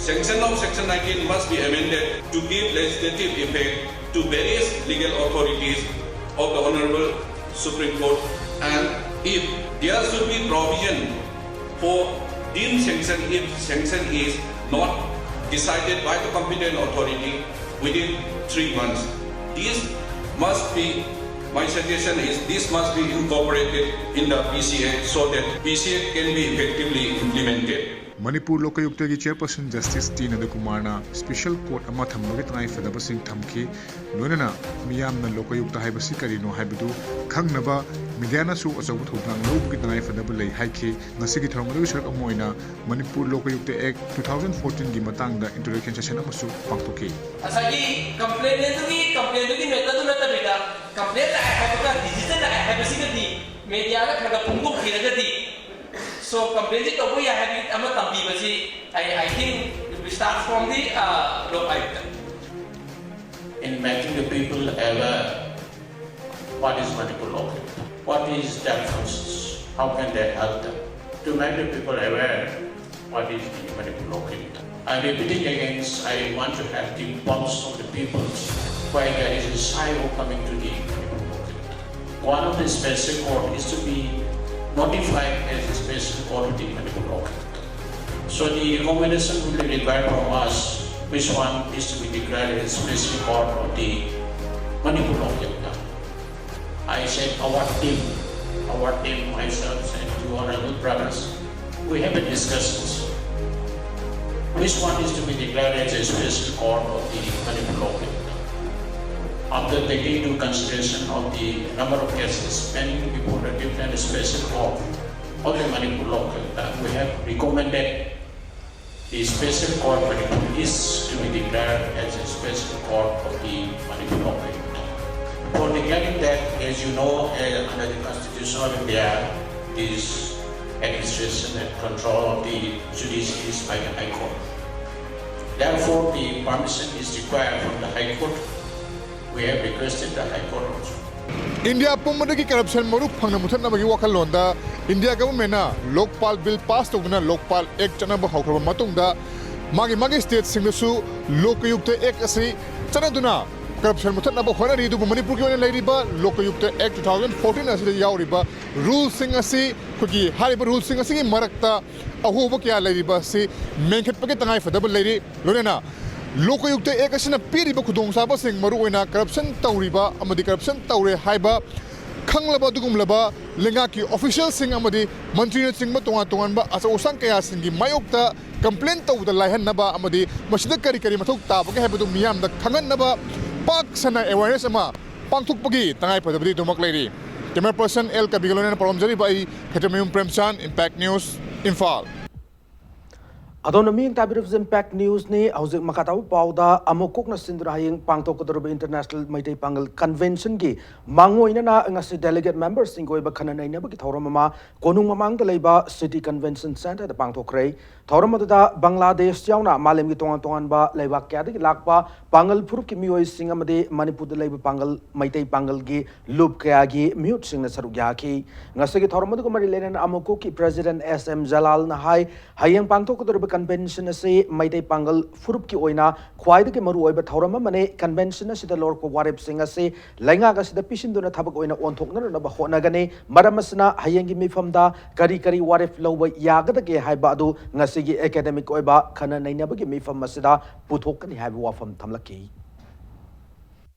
section of Section nineteen must be amended to give legislative effect to various legal authorities of the Honorable Supreme Court, and if there should be provision for deemed sanction if sanction is not decided by the competent authority within three months. This must be, my suggestion is this must be incorporated in the P C Act so that P C Act can be effectively implemented. Manipur ꯂꯣꯀꯌꯨꯛꯇꯒꯤ chairperson justice T ꯅꯟꯗꯀꯨꯃꯥꯔꯅ special court ꯑꯃ ꯊꯝꯕꯒꯤ ꯇꯉꯥꯏꯐꯗꯕꯁꯤꯡ ꯊꯝꯈꯤ꯫ ꯂꯣꯏꯅꯅ ꯃꯤꯌꯥꯝꯅ ꯂꯣꯀꯌꯨꯛꯇ ꯍꯥꯏꯕꯁꯤ ꯀꯔꯤꯅꯣ ꯍꯥꯏꯕꯗꯨ ꯈꯪꯅꯕ ꯃꯤꯗꯤꯌꯥꯅꯁꯨ ꯑꯆꯧꯕ ꯊꯧꯗꯥꯡ ꯂꯧꯕꯒꯤ ꯇꯉꯥꯏꯐꯗꯕ ꯂꯩ ꯍꯥꯏꯈꯤ꯫ ꯉꯁꯤꯒꯤ ꯊꯧꯔꯝ ꯑꯗꯨꯒꯤ ꯁꯔꯨꯛ ꯑꯃ ꯑꯣꯏꯅ ꯃꯅꯤꯄꯨꯔ ꯂꯣꯀꯌꯨꯛꯇ ꯑꯦꯛ ꯇꯨ ꯊꯥꯎꯖꯟ ꯐꯣꯔꯇꯤꯟꯒꯤ ꯃꯇꯥꯡꯗ ꯏꯟꯇꯔꯦꯛꯁꯟ ꯁꯦꯁꯟ ꯑꯃꯁꯨ ꯄꯥꯡꯊꯣꯛꯈꯤ꯫ ꯉꯁꯥꯏꯒꯤ ꯀꯝꯄ꯭ꯂꯦꯟ ꯑꯗꯨꯒꯤ ꯀꯝꯄ꯭ꯂꯦꯟ ꯑꯗꯨꯒꯤ ꯃꯦꯇꯔꯗꯨ ꯅꯠꯇꯕꯤꯗ ꯀꯝꯄ꯭ꯂꯦꯟ ꯂꯥꯛꯑꯦ ꯍꯥꯏꯕꯒ ꯗꯤꯁꯤꯖꯟ ꯂꯥꯛꯑꯦ ꯍꯥꯏꯕꯁꯤꯒꯗꯤ ꯃꯦꯗꯤꯌꯥꯗ ꯈꯔ ꯈꯔ ꯐꯣꯡꯗꯣꯛꯄꯤꯔꯒꯗꯤ so ꯀꯝꯄ꯭ꯂꯦꯟꯁꯤ ꯇꯧꯕ ꯌꯥꯏ ꯍꯥꯏꯕꯒꯤ ꯑꯃ ꯇꯝꯕꯤꯕꯁꯤ I I think we start from the uh, Lok Ayukta. In making the people aware what is Manipur law, what is their concerns, how can they help them, to make the people aware what is the Manipur law. I'm repeating again, I want to have the pulse of the people. Why there is a shy of coming to the Manipur Law Kyota? One of the special court is to be notified as a special court of the Manipur Law Kyota. So the recommendation will be required from us, which one is to be declared as special court of the Manipur Law Kyota. I said our team, our team, myself and two honorable brothers, we have a discussion. Which one is to be declared as a special court of the Manipur Law Kyota? After taking into consideration of the number of cases pending before the different special court of the Manipur Law Kyota, we have recommended the special court Manipur is to be declared as a special court of the Manipur Law Kyota. For declaring that, as you know, uh, under the Constitution of India, this administration and control of the judiciary is by the High Court. Therefore, the permission is required from the High Court. We have requested the High Court also. India ꯄꯨꯝꯕꯗꯒꯤ corruption ꯃꯔꯨ ꯐꯪꯅ ꯃꯨꯊꯠꯅꯕꯒꯤ ꯋꯥꯈꯜꯂꯣꯟꯗ India ꯒꯚꯔꯟꯃꯦꯟꯠꯅ Lokpal bill pass ꯇꯧꯗꯨꯅ ꯂꯣꯛꯄꯥꯜ ꯑꯦꯛ ꯆꯠꯅꯕ ꯍꯧꯈ꯭ꯔꯕ ꯃꯇꯨꯡꯗ ꯃꯥꯒꯤ ꯃꯥꯒꯤ ꯁ꯭ꯇꯦꯠꯁꯤꯡꯗꯁꯨ ꯂꯣꯛꯀꯌꯨꯛꯇ ꯑꯦꯛ ꯑꯁꯤ ꯆꯠꯅꯗꯨꯅ ꯀꯔꯞꯁꯟ ꯃꯨꯊꯠꯅꯕ ꯍꯣꯠꯅꯔꯤ꯫ ꯑꯗꯨꯕꯨ ꯃꯅꯤꯄꯨꯔꯒꯤ ꯑꯣꯏꯅ ꯂꯩꯔꯤꯕ ꯂꯣꯛꯀꯌꯨꯛꯇ ꯑꯦꯛ two thousand fourteen ꯑꯁꯤꯗ ꯌꯥꯎꯔꯤꯕ ꯔꯨꯜꯁꯤꯡ ꯑꯁꯤ, ꯑꯩꯈꯣꯏꯒꯤ ꯍꯥꯏꯔꯤꯕ ꯔꯨꯜꯁꯤꯡ ꯑꯁꯤꯒꯤ ꯃꯔꯛꯇ ꯑꯍꯣꯕ ꯀꯌꯥ ꯂꯩꯔꯤꯕ ꯑꯁꯤ ꯃꯦꯟꯈꯠꯄꯒꯤ ꯇꯉꯥꯏꯐꯗꯕ ꯂꯩꯔꯤ꯫ ꯂꯣꯏꯅꯅ ꯂꯣꯛꯀꯌꯨꯛꯇ ꯑꯦꯛ ꯑꯁꯤꯅ ꯄꯤꯔꯤꯕ ꯈꯨꯗꯣꯡꯆꯥꯕꯁꯤꯡ, ꯃꯔꯨꯑꯣꯏꯅ ꯀꯔꯞꯁꯟ ꯇꯧꯔꯤꯕ ꯑꯃꯗꯤ ꯀꯔꯞꯁꯟ ꯇꯧꯔꯦ ꯍꯥꯏꯕ ꯈꯪꯂꯕ ꯑꯗꯨꯒꯨꯝꯂꯕ ꯂꯩꯉꯥꯛꯀꯤ ꯑꯣꯐꯤꯁꯤꯌꯦꯜꯁꯤꯡ ꯑꯃꯗꯤ ꯃꯟꯇ꯭ꯔꯤꯅꯆꯤꯡꯕ ꯇꯣꯉꯥꯟ ꯇꯣꯉꯥꯟꯕ ꯑꯆꯧ ꯑꯁꯥꯡ ꯀꯌꯥꯁꯤꯡꯒꯤ ꯃꯥꯌꯣꯛꯇ ꯀꯝꯄ꯭ꯂꯦꯟ ꯇꯧꯕꯗ ꯂꯥꯏꯍꯟꯅꯕ ꯑꯃꯗꯤ ꯃꯁꯤꯗ ꯀꯔꯤ ꯀꯔꯤ ꯃꯊꯧ ꯇꯥꯕꯒꯦ ꯍꯥꯏꯕꯗꯨ ꯃꯤꯌꯥꯝꯗ ꯈꯪꯍꯟꯅꯕ ꯄꯥꯛ ꯁꯟꯅ ꯑꯦꯋꯦꯔꯅꯦꯁ ꯑꯃ ꯄꯥꯡꯊꯣꯛꯄꯒꯤ ꯇꯉꯥꯏꯐꯗꯕꯗꯤ ꯑꯗꯨꯃꯛ ꯂꯩꯔꯤ꯫ ꯀꯦꯃꯦꯔꯥ ꯄꯔꯁꯟ ꯑꯦꯜ ꯀꯕꯤꯒ ꯂꯣꯏꯅꯅ ꯄꯥꯎꯗꯝꯖꯔꯤꯕ ꯑꯩ ꯈꯦꯇ꯭ꯔꯤꯃꯌꯨꯝ ꯄ꯭ꯔꯦꯝꯆꯥꯟ, ꯏꯝꯄꯦꯛ ꯅ꯭ꯌꯨꯁ, ꯏꯝꯐꯥꯜ꯫ ꯑꯗꯣꯝꯅ ꯃꯤꯠꯌꯦꯡ ꯇꯥꯕꯤꯔꯤꯕꯁꯤ ꯏꯝꯄꯦꯛ ꯅ꯭ꯌꯨꯁꯅꯤ꯫ ꯍꯧꯖꯤꯛ ꯃꯈꯥ ꯇꯥꯕ ꯄꯥꯎꯗ ꯑꯃꯨꯛ ꯀꯣꯛꯅ ꯁꯤꯟꯗꯨꯅ ꯍꯌꯦꯡ ꯄꯥꯡꯊꯣꯛꯀꯗꯧꯔꯤꯕ ꯏꯟꯇꯔꯅꯦꯁꯅꯦꯜ ꯃꯩꯇꯩ ꯄꯥꯡꯒꯜ ꯀꯟꯚꯦꯟꯁꯟꯒꯤ ꯃꯥꯡꯑꯣꯏꯅꯅ ꯉꯁꯤ ꯗꯦꯂꯤꯒꯦꯠ ꯃꯦꯝꯕꯔꯁꯤꯡꯒꯤ ꯑꯣꯏꯕ ꯈꯟꯅ ꯅꯩꯅꯕꯒꯤ ꯊꯧꯔꯝ ꯑꯃ ꯀꯣꯅꯨꯡ ꯃꯃꯥꯡꯗ ꯂꯩꯕ ꯁꯤꯇꯤ ꯀꯟꯚꯦꯟꯁꯟ ꯁꯦꯟꯇꯔꯗ ꯄꯥꯡꯊꯣꯛꯈ꯭ꯔꯦ꯫ ꯊꯧꯔꯝ ꯑꯗꯨꯗ ꯕꯪꯒ꯭ꯂꯥꯗꯦꯁ ꯌꯥꯎꯅ ꯃꯥꯂꯦꯝꯒꯤ ꯇꯣꯉꯥꯟ ꯇꯣꯉꯥꯟꯕ ꯂꯩꯕꯥꯛ ꯀꯌꯥꯗꯒꯤ ꯂꯥꯛꯄ ꯄꯥꯡꯒꯜ ꯐꯨꯔꯨꯞꯀꯤ ꯃꯤꯑꯣꯏꯁꯤꯡ ꯑꯃꯗꯤ ꯃꯅꯤꯄꯨꯔꯗ ꯂꯩꯕ ꯄꯥꯡꯒꯜ ꯃꯩꯇꯩ ꯄꯥꯡꯒꯜꯒꯤ ꯂꯨꯞ ꯀꯌꯥꯒꯤ ꯃꯤꯍꯨꯠꯁꯤꯡꯅ ꯁꯔꯨꯛ ꯌꯥꯈꯤ꯫ ꯉꯁꯤꯒꯤ ꯊꯧꯔꯝ ꯑꯗꯨꯒ ꯃꯔꯤ ꯂꯩꯅꯅ ꯑꯃꯨꯛꯀꯣꯛꯀꯤ ꯄ꯭ꯔꯦꯁꯤꯗꯦꯟꯠ ꯑꯦꯁ ꯑꯦꯝ ꯖꯂꯥꯜꯅ ꯍꯥꯏ, ꯍꯌꯦꯡ ꯄꯥꯡꯊꯣꯛꯀꯗꯧꯔꯤꯕ Convention ꯑꯁꯤ ꯃꯩꯇꯩ ꯄꯥꯡꯒꯜ ꯐꯨꯔꯨꯞꯀꯤ ꯑꯣꯏꯅ ꯈ꯭ꯋꯥꯏꯗꯒꯤ ꯃꯔꯨꯑꯣꯏꯕ ꯊꯧꯔꯝ ꯑꯃꯅꯤ꯫ Convention ꯑꯁꯤꯗ ꯂꯧꯔꯛꯄ ꯋꯥꯔꯦꯞꯁꯤꯡ ꯑꯁꯤ ꯂꯩꯉꯥꯛ ꯑꯁꯤꯗ ꯄꯤꯁꯤꯟꯗꯨꯅ ꯊꯕꯛ ꯑꯣꯏꯅ ꯑꯣꯟꯊꯣꯛꯅꯅꯕ ꯍꯣꯠꯅꯒꯅꯤ꯫ ꯃꯔꯝ ꯑꯁꯤꯅ ꯍꯌꯦꯡꯒꯤ ꯃꯤꯐꯝꯗ ꯀꯔꯤ ꯀꯔꯤ ꯋꯥꯔꯦꯞ ꯂꯧꯕ ꯌꯥꯒꯗꯒꯦ ꯍꯥꯏꯕ ꯑꯗꯨ ꯉꯁꯤꯒꯤ academic ꯑꯣꯏꯕ ꯈꯟꯅ ꯅꯩꯅꯕꯒꯤ ꯃꯤꯐꯝ ꯑꯁꯤꯗ ꯄꯨꯊꯣꯛꯀꯅꯤ ꯍꯥꯏꯕ ꯋꯥꯐꯝ ꯊꯝꯂꯛꯈꯤ꯫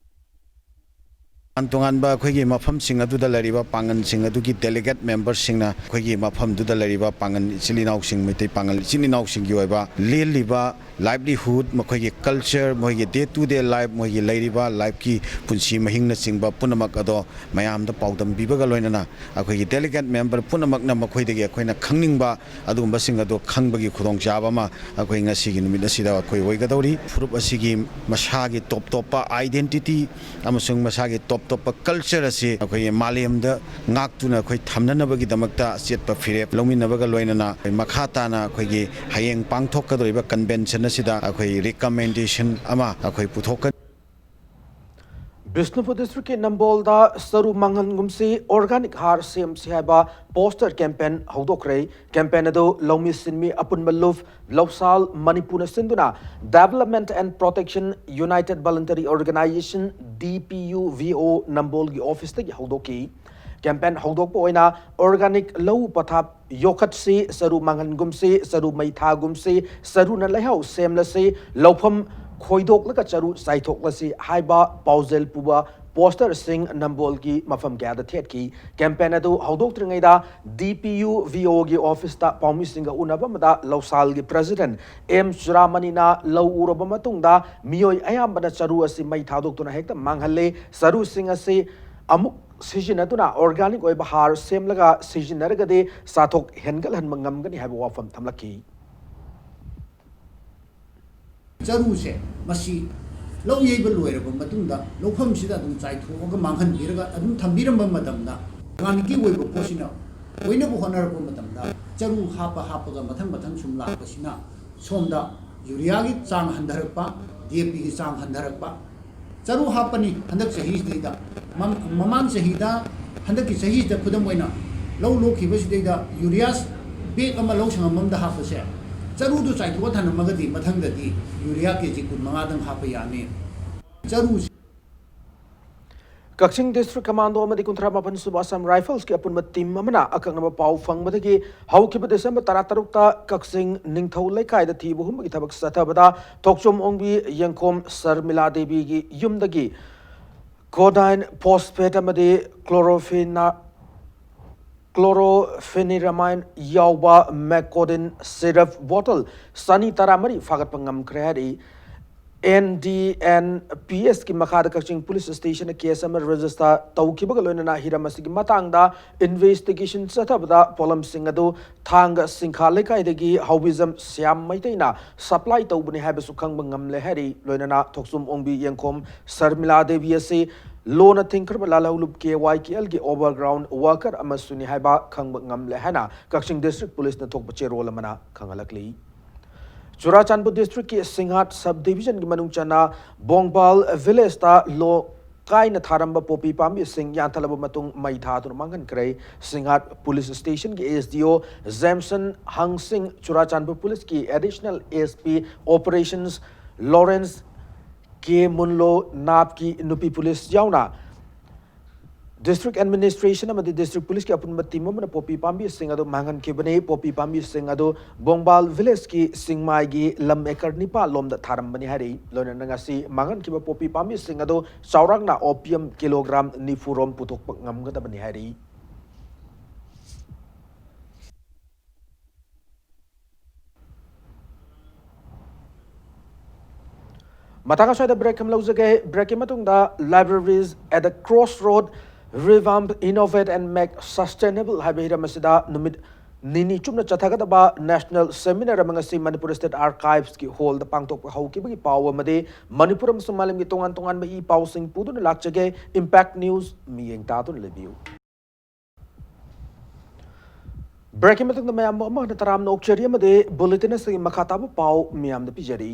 ꯇꯣꯉꯥꯟ ꯇꯣꯉꯥꯟꯕ ꯑꯩꯈꯣꯏꯒꯤ ꯃꯐꯝꯁꯤꯡ ꯑꯗꯨꯗ ꯂꯩꯔꯤꯕ ꯄꯥꯡꯒꯜꯁꯤꯡ ꯑꯗꯨꯒꯤ delegate memberꯁꯤꯡꯅ ꯑꯩꯈꯣꯏꯒꯤ ꯃꯐꯝꯗꯨꯗ ꯂꯩꯔꯤꯕ ꯄꯥꯡꯒꯜ ꯏꯆꯤꯜ ꯏꯅꯥꯎꯁꯤꯡ, ꯃꯩꯇꯩ ꯄꯥꯡꯒꯜ ꯏꯆꯤꯜ ꯏꯅꯥꯎꯁꯤꯡꯒꯤ ꯑꯣꯏꯕ ꯂꯦꯜꯂꯤꯕ livelihood, ꯃꯈꯣꯏꯒꯤ culture, ꯃꯣꯏꯒꯤ day to day life, ꯃꯣꯏꯒꯤ ꯂꯩꯔꯤꯕ lifeꯀꯤ ꯄꯨꯟꯁꯤ ꯃꯍꯤꯡꯅꯆꯤꯡꯕ ꯄꯨꯝꯅꯃꯛ ꯑꯗꯣ ꯃꯌꯥꯝꯗ ꯄꯥꯎꯗꯝꯕꯤꯕꯒ ꯂꯣꯏꯅꯅ ꯑꯩꯈꯣꯏꯒꯤ delegate member ꯄꯨꯝꯅꯃꯛꯅ ꯃꯈꯣꯏꯗꯒꯤ ꯑꯩꯈꯣꯏꯅ ꯈꯪꯅꯤꯡꯕ ꯑꯗꯨꯒꯨꯝꯕꯁꯤꯡ ꯑꯗꯣ ꯈꯪꯕꯒꯤ ꯈꯨꯗꯣꯡꯆꯥꯕ ꯑꯃ ꯑꯩꯈꯣꯏ ꯉꯁꯤꯒꯤ ꯅꯨꯃꯤꯠ ꯑꯁꯤꯗ ꯑꯩꯈꯣꯏ ꯑꯣꯏꯒꯗꯧꯔꯤ꯫ ꯐꯨꯔꯨꯞ ꯑꯁꯤꯒꯤ ꯃꯁꯥꯒꯤ ꯇꯣꯞ ꯇꯣꯞꯄ identity ꯑꯃꯁꯨꯡ ꯃꯁꯥꯒꯤ ꯇꯣꯞ ꯇꯣꯞꯄ culture ꯑꯁꯤ ꯑꯩꯈꯣꯏꯒꯤ ꯃꯥꯂꯦꯝꯗ ꯉꯥꯛꯇꯨꯅ ꯑꯩꯈꯣꯏ ꯊꯝꯅꯅꯕꯒꯤꯗꯃꯛꯇ ꯑꯆꯦꯠꯄ ꯐꯤꯔꯦꯞ ꯂꯧꯃꯤꯟꯅꯕꯒ ꯂꯣꯏꯅꯅ ꯑꯩꯈꯣꯏ ꯃꯈꯥ ꯇꯥꯅ ꯑꯩꯈꯣꯏꯒꯤ ꯍꯌꯦꯡ ꯄꯥꯡꯊꯣꯛꯀꯗꯧꯔꯤꯕ convention ꯑꯁꯤꯗ ꯑꯩꯈꯣꯏ recommendation ꯑꯃ ꯑꯩꯈꯣꯏ ꯄꯨꯊꯣꯛꯀꯅꯤ꯫ ꯕꯤꯁꯅꯨꯄꯨꯔ districtꯀꯤ ꯅꯝꯕꯣꯜꯗ ꯆꯔꯨ ꯃꯥꯡꯍꯟꯒꯨꯝꯁꯤ organic ꯍꯥꯔ ꯁꯦꯝꯁꯤ ꯍꯥꯏꯕ poster campaign ꯍꯧꯗꯣꯛꯈ꯭ꯔꯦ꯫ Campaign ꯑꯗꯨ ꯂꯧꯃꯤ ꯁꯤꯟꯃꯤ ꯑꯄꯨꯟꯕ ꯂꯨꯞ ꯂꯧꯁꯥꯜ ꯃꯅꯤꯄꯨꯔꯅ ꯁꯤꯟꯗꯨꯅ Development and Protection United Voluntary Organization, DPUVO, ꯅꯝꯕꯣꯜꯒꯤ officeꯇꯒꯤ ꯍꯧꯗꯣꯛꯈꯤ꯫ Campaign ꯍꯧꯗꯣꯛꯄ ꯑꯣꯏꯅ organic ꯂꯧ ꯄꯊꯥꯞ ꯌꯣꯛꯈꯠꯁꯤ, ꯆꯔꯨ ꯃꯥꯡꯍꯟꯒꯨꯝꯁꯤ, ꯆꯔꯨ ꯃꯩ ꯊꯥꯒꯨꯝꯁꯤ, ꯆꯔꯨꯅ ꯂꯩꯍꯥꯎ ꯁꯦꯝꯂꯁꯤ, ꯂꯧꯐꯝ ꯈꯣꯏꯗꯣꯛꯂꯒ ꯆꯔꯨ ꯆꯥꯏꯊꯣꯛꯂꯁꯤ ꯍꯥꯏꯕ ꯄꯥꯎꯖꯦꯜ ꯄꯨꯕ posterꯁꯤꯡ ꯅꯝꯕꯣꯜꯒꯤ ꯃꯐꯝ ꯀꯌꯥꯗ ꯊꯦꯠꯈꯤ꯫ Campaign ꯑꯗꯨ ꯍꯧꯗꯣꯛꯇ꯭ꯔꯤꯉꯩꯗ DPUVOꯒꯤ officeꯇ ꯄꯥꯎꯃꯤꯁꯤꯡꯒ ꯎꯅꯕ ꯑꯃꯗ ꯂꯧꯁꯥꯜꯒꯤ president ꯑꯦꯝ ꯆꯨꯔꯥꯃꯅꯤꯅ ꯂꯧ ꯎꯔꯕ ꯃꯇꯨꯡꯗ ꯃꯤꯑꯣꯏ ꯑꯌꯥꯝꯕꯅ ꯆꯔꯨ ꯑꯁꯤ ꯃꯩ ꯊꯥꯗꯣꯛꯇꯨꯅ ꯍꯦꯛꯇ ꯃꯥꯡꯍꯜꯂꯤ꯫ ꯆꯔꯨꯁꯤꯡ ꯑꯁꯤ ꯑꯃꯨꯛ ꯁꯤꯖꯤꯟꯅꯗꯨꯅ organic ꯑꯣꯏꯕ ꯍꯥꯔ ꯁꯦꯝꯂꯒ ꯁꯤꯖꯤꯟꯅꯔꯒꯗꯤ ꯆꯥꯊꯣꯛ ꯍꯦꯟꯒꯠꯍꯟꯕ ꯉꯝꯒꯅꯤ ꯍꯥꯏꯕ ꯋꯥꯐꯝ ꯊꯝꯂꯛꯈꯤ꯫ ꯆꯔꯨꯁꯦ ꯃꯁꯤ ꯂꯧ ꯌꯩꯕ ꯂꯣꯏꯔꯕ ꯃꯇꯨꯡꯗ ꯂꯧꯐꯝꯁꯤꯗ ꯑꯗꯨꯝ ꯆꯥꯏꯊꯣꯛꯑꯒ ꯃꯥꯡꯍꯟꯕꯤꯔꯒ ꯑꯗꯨꯝ ꯊꯝꯕꯤꯔꯝꯕ ꯃꯇꯝꯗ organicꯀꯤ ꯑꯣꯏꯕ ꯄꯣꯠꯁꯤꯅ ꯑꯣꯏꯅꯕ ꯍꯣꯠꯅꯔꯛꯄ ꯃꯇꯝꯗ ꯆꯔꯨ ꯍꯥꯞꯄ ꯍꯥꯞꯄꯒ ꯃꯊꯪ ꯃꯊꯪ ꯁꯨꯝ ꯂꯥꯛꯄꯁꯤꯅ ꯁꯣꯝꯗ ureaꯒꯤ ꯆꯥꯡ ꯍꯟꯊꯔꯛꯄ, DAPꯒꯤ ꯆꯥꯡ ꯍꯟꯊꯔꯛꯄ, ꯆꯔꯨ ꯍꯥꯞꯄꯅꯤ ꯍꯟꯗꯛ ꯆꯍꯤꯁꯤꯗꯩꯗ꯫ ꯃꯝ-, ꯃꯃꯥꯡ ꯆꯍꯤꯗ, ꯍꯟꯗꯛꯀꯤ ꯆꯍꯤꯁꯤꯗ ꯈꯨꯗꯝ ꯑꯣꯏꯅ ꯂꯧ ꯂꯣꯛꯈꯤꯕꯁꯤꯗꯩꯗ urea bag ꯑꯃ ꯂꯧ ꯁꯪꯉꯝ ꯑꯃꯗ ꯍꯥꯞꯄꯁꯦ ꯆꯔꯨꯗꯨ ꯆꯥꯏꯊꯣꯛꯑ ꯊꯝꯂꯝꯃꯒꯗꯤ ꯃꯊꯪꯗꯗꯤ ꯌꯨꯔꯤꯌꯥ ꯀꯦ ꯖꯤ ꯀꯨꯟ ꯃꯉꯥꯗꯪ ꯍꯥꯞꯄ ꯌꯥꯅꯤ꯫ ꯆꯔꯨꯁꯤ ꯀꯛꯆꯤꯡ ꯗꯤꯁꯇ꯭ꯔꯤꯛ ꯀꯃꯥꯟꯗꯣ ꯑꯃꯗꯤ ꯀꯨꯟꯊ꯭ꯔꯥ ꯃꯥꯄꯟ ꯁꯨꯕ ꯑꯁꯥꯝ ꯔꯥꯏꯐꯜꯁꯀꯤ ꯑꯄꯨꯟꯕ ꯇꯤꯝ ꯑꯃꯅ ꯑꯀꯛꯅꯕ ꯄꯥꯎ ꯐꯪꯕꯗꯒꯤ ꯍꯧꯈꯤꯕ ꯗꯤꯁꯦꯝꯕꯔ ꯇꯔꯥꯇꯔꯨꯛꯇ ꯀꯛꯆꯤꯡ ꯅꯤꯡꯊꯧ ꯂꯩꯀꯥꯏꯗ ꯊꯤꯕ ꯍꯨꯝꯕꯒꯤ ꯊꯕꯛ ꯆꯠꯊꯕꯗ ꯊꯣꯛꯆꯣꯝ ꯑꯣꯡꯕꯤ ꯌꯦꯡꯈꯣꯝ ꯁꯔꯃꯤꯂꯥ ꯗꯦꯕꯤꯒꯤ ꯌꯨꯝꯗꯒꯤ ꯀꯣꯗꯥꯏꯟ ꯐꯣꯁꯐꯦꯠ ꯑꯃꯗꯤ ꯀ꯭ꯂꯣꯔꯣꯐꯤꯅꯥ ꯀ꯭ꯂꯣꯔꯣꯐꯦꯅꯤꯔꯥꯃꯥꯏꯟ ꯌꯥꯎꯕ ꯃꯦꯀꯣꯗꯤꯟ ꯁꯤꯔꯞ ꯕꯣꯇꯜ ꯆꯅꯤ ꯇꯔꯥꯃꯔꯤ ꯐꯥꯒꯠꯄ ꯉꯝꯈ꯭ꯔꯦ ꯍꯥꯏꯔꯛꯏ꯫ ꯑꯦꯟ ꯗꯤ ꯑꯦꯟ ꯄꯤ ꯑꯦꯁꯀꯤ ꯃꯈꯥꯗ ꯀꯛꯆꯤꯡ ꯄꯨꯂꯤꯁ ꯁ꯭ꯇꯦꯁꯟꯗ ꯀꯦꯁ ꯑꯃ ꯔꯦꯖꯤꯁꯇꯔ ꯇꯧꯈꯤꯕꯒ ꯂꯣꯏꯅꯅ ꯍꯤꯔꯝ ꯑꯁꯤꯒꯤ ꯃꯇꯥꯡꯗ ꯏꯟꯚꯦꯁꯇꯤꯒꯦꯁꯟ ꯆꯠꯊꯕꯗ ꯄꯣꯠꯂꯝꯁꯤꯡ ꯑꯗꯨ ꯊꯥꯡꯒ ꯁꯤꯡꯈꯥ ꯂꯩꯀꯥꯏꯗꯒꯤ ꯍꯥꯎꯕꯤꯖꯝ ꯁ꯭ꯌꯥꯝ ꯃꯩꯇꯩꯅ ꯁꯄ꯭ꯂꯥꯏ ꯇꯧꯕꯅꯤ ꯍꯥꯏꯕꯁꯨ ꯈꯪꯕ ꯉꯝꯂꯦ ꯍꯥꯏꯔꯤ꯫ ꯂꯣꯏꯅꯅ ꯊꯣꯛꯆꯣꯝ ꯑꯣꯡꯕꯤ ꯌꯦꯡꯈꯣꯝ ꯁꯔꯃꯤꯂꯥ ꯗꯦꯕꯤ ꯑꯁꯤ ꯂꯣꯟꯅ ꯊꯤꯡꯈ꯭ꯔꯕ ꯂꯥꯜꯍꯧꯂꯨꯞ ꯀꯦ ꯋꯥꯏ ꯀꯦ ꯑꯦꯜꯒꯤ ꯑꯣꯚꯔꯒ꯭ꯔꯥꯎꯟ ꯋꯥꯔꯀꯔ ꯑꯃꯁꯨꯅꯤ ꯍꯥꯏꯕ ꯈꯪꯕ ꯉꯝꯂꯦ ꯍꯥꯏꯅ ꯀꯛꯆꯤꯡ ꯗꯤꯁꯇ꯭ꯔꯤꯛ ꯄꯨꯂꯤꯁꯅ ꯊꯣꯛꯄ ꯆꯦꯔꯣꯜ ꯑꯃꯅ ꯈꯪꯍꯜꯂꯛꯂꯤ꯫ ꯆꯨꯔꯥꯆꯥꯟꯄꯨꯔ ꯗꯤꯁꯇ꯭ꯔꯤꯛꯀꯤ ꯁꯤꯡꯍꯥꯠ ꯁꯕ ꯗꯤꯕꯤꯖꯟꯒꯤ ꯃꯅꯨꯡ ꯆꯟꯅ ꯕꯣꯡꯕꯥꯜ ꯚꯤꯂꯦꯖꯇ ꯂꯣ ꯀꯥꯏꯅ ꯊꯥꯔꯝꯕ ꯄꯣꯄꯤ ꯄꯥꯝꯕꯤꯁꯤꯡ ꯌꯥꯟꯊꯠꯂꯕ ꯃꯇꯨꯡ ꯃꯩ ꯊꯥꯗꯨꯅ ꯃꯥꯡꯍꯟꯈ꯭ꯔꯦ꯫ ꯁꯤꯡꯍꯥꯠ ꯄꯨꯂꯤꯁ ꯁ꯭ꯇꯦꯁꯟꯒꯤ ꯑꯦꯁ ꯗꯤ ꯑꯣ ꯖꯦꯝꯁꯟ ꯍꯪꯁꯤꯡ, ꯆꯨꯔꯥꯆꯥꯟꯄꯨꯔ ꯄꯨꯂꯤꯁꯀꯤ ꯑꯦꯗꯤꯁꯅꯦꯜ ꯑꯦꯁ ꯄꯤ ꯑꯣꯄꯔꯦꯁꯟꯁ ꯂꯣꯔꯦꯟꯁ ꯀꯦ ꯃꯨꯟꯂꯣ ꯅꯥꯞꯀꯤ ꯅꯨꯄꯤ ꯄꯨꯂꯤꯁ ꯌꯥꯎꯅ ꯗꯤꯁꯇ꯭ꯔꯤꯛ ꯑꯦꯗꯃꯤꯅꯤꯁꯇ꯭ꯔꯦꯁꯟ ꯑꯃꯗꯤ ꯗꯤꯁꯇ꯭ꯔꯤꯛ ꯄꯨꯂꯤꯁꯀꯤ ꯑꯄꯨꯟꯕ ꯇꯤꯝ ꯑꯃꯅ ꯄꯣꯄꯤ ꯄꯥꯝꯕꯤꯁꯤꯡ ꯑꯗꯨ ꯃꯥꯡꯍꯟꯈꯤꯕꯅꯤ꯫ ꯄꯣꯄꯤ ꯄꯥꯝꯕꯤꯁꯤꯡ ꯑꯗꯨ ꯕꯣꯡꯕꯥꯜ ꯚꯤꯂꯦꯖꯀꯤ ꯁꯤꯡꯃꯥꯏꯒꯤ ꯂꯝ ꯑꯦꯀꯔ ꯅꯤꯄꯥꯜ ꯂꯣꯝꯗ ꯊꯥꯔꯝꯕꯅꯤ ꯍꯥꯏꯔꯤ꯫ ꯂꯣꯏꯅꯅ ꯉꯁꯤ ꯃꯥꯡꯍꯟꯈꯤꯕ ꯄꯣꯄꯤ ꯄꯥꯝꯕꯤꯁꯤꯡ ꯑꯗꯨ ꯆꯥꯎꯔꯥꯛꯅ ꯑꯣꯄꯤꯌꯝ ꯀꯤꯂꯣꯒ꯭ꯔꯥꯝ ꯅꯤꯐꯨ ꯔꯣꯝ ꯄꯨꯊꯣꯛꯄ ꯉꯝꯒꯗꯕꯅꯤ ꯍꯥꯏꯔꯤ꯫ ꯃꯇꯥꯡ ꯑꯁ꯭ꯋꯥꯏꯗ ꯕ꯭ꯔꯦꯛ ꯑꯃ ꯂꯧꯖꯒꯦ꯫ ꯕ꯭ꯔꯦꯛꯀꯤ ꯃꯇꯨꯡꯗ Libraries at the Crossroad, Revamp, Innovate and Make Sustainable ꯍꯥꯏꯕ ꯍꯤꯔꯝ ꯑꯁꯤꯗ ꯅꯨꯃꯤꯠ ꯅꯤꯅꯤ ꯆꯨꯞꯅ ꯆꯠꯊꯒꯗꯕ ꯅꯦꯁꯅꯦꯜ ꯁꯦꯃꯤꯅꯥꯔ ꯑꯃ ꯉꯁꯤ ꯃꯅꯤꯄꯨꯔ ꯁ꯭ꯇꯦꯠ ꯑꯥꯔꯀꯥꯏꯚꯁꯀꯤ ꯍꯣꯜꯗ ꯄꯥꯡꯊꯣꯛꯄ ꯍꯧꯈꯤꯕꯒꯤ ꯄꯥꯎ ꯑꯃꯗꯤ ꯃꯅꯤꯄꯨꯔ ꯑꯃꯁꯨꯡ ꯃꯥꯂꯦꯝꯒꯤ ꯇꯣꯉꯥꯟ ꯇꯣꯉꯥꯟꯕ ꯏ ꯄꯥꯎꯁꯤꯡ ꯄꯨꯗꯨꯅ ꯂꯥꯛꯆꯒꯦ꯫ ꯏꯝꯄꯦꯛ ꯅ꯭ꯌꯨꯁ ꯃꯤꯠꯌꯦꯡ ꯇꯥꯗꯨꯅ ꯂꯩꯕꯤꯌꯨ꯫ ꯕ꯭ꯔꯦꯛꯀꯤ ꯃꯇꯨꯡꯗ ꯃꯌꯥꯝꯕꯨ ꯑꯃꯨꯛ ꯍꯟꯅ ꯇꯔꯥꯝꯅ ꯑꯣꯛꯆꯔꯤ ꯑꯃꯗꯤ ꯕꯨꯂꯦꯇꯤꯟ ꯑꯁꯤꯒꯤ ꯃꯈꯥ ꯇꯥꯕ ꯄꯥꯎ ꯃꯤꯌꯥꯝꯗ ꯄꯤꯖꯔꯤ꯫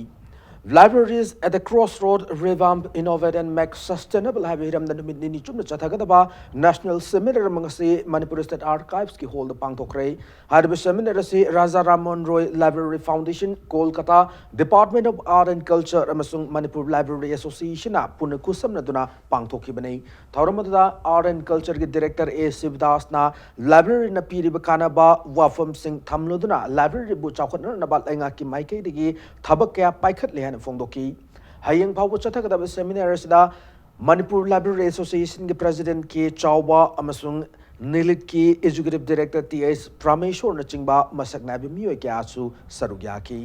Libraries at the Crossroad, Revamp, Innovate and Make Sustainable ꯍꯥꯏꯕ ꯍꯤꯔꯝꯗ ꯅꯨꯃꯤꯠ ꯅꯤꯅꯤ ꯆꯨꯞꯅ ꯆꯠꯊꯒꯗꯕ National Seminar ꯑꯃ ꯉꯁꯤ Manipur State Archives ꯀꯤ hall ꯗ ꯄꯥꯡꯊꯣꯛꯈ꯭ꯔꯦ꯫ ꯍꯥꯏꯔꯤꯕ seminar ꯑꯁꯤ Raja Ram Mohan Roy Library Foundation, Kolkata, Department of Art and Culture ꯑꯃꯁꯨꯡ Manipur Library Association ꯅ ꯄꯨꯟꯅ ꯈꯨꯠꯁꯝꯅꯗꯨꯅ ꯄꯥꯡꯊꯣꯛꯈꯤꯕꯅꯤ꯫ ꯊꯧꯔꯝ ꯑꯗꯨꯗ Art and Culture ꯒꯤ Director ꯑꯦ ꯁꯤꯕꯗꯥꯁꯅ library ꯅ ꯄꯤꯔꯤꯕ ꯀꯥꯟꯅꯕ ꯋꯥꯐꯝꯁꯤꯡ ꯊꯝꯂꯗꯨꯅ library ꯕꯨ ꯆꯥꯎꯈꯠꯅꯅꯕ ꯂꯩꯉꯥꯛꯀꯤ ꯃꯥꯏꯀꯩꯗꯒꯤ ꯊꯕꯛ ꯀꯌꯥ ꯄꯥꯏꯈꯠꯂꯦ ꯍꯥꯏꯅ ꯐꯣꯡꯗꯣꯛꯈꯤ꯫ ꯍꯌꯦꯡ ꯐꯥꯎꯕ ꯆꯠꯊꯒꯗꯕ seminar ꯑꯁꯤꯗ Manipur Library Association ꯒꯤ President ꯀꯦ ꯆꯥꯎꯕ ꯑꯃꯁꯨꯡ ꯅꯤꯂꯤꯠ ꯀꯤ Executive Director ꯇꯤ ꯑꯩꯆ ꯄ꯭ꯔꯥꯃꯦꯁꯣꯔꯅꯆꯤꯡꯕ ꯃꯁꯛ ꯅꯥꯏꯕ ꯃꯤꯑꯣꯏ ꯀꯌꯥꯁꯨ ꯁꯔꯨꯛ ꯌꯥꯈꯤ꯫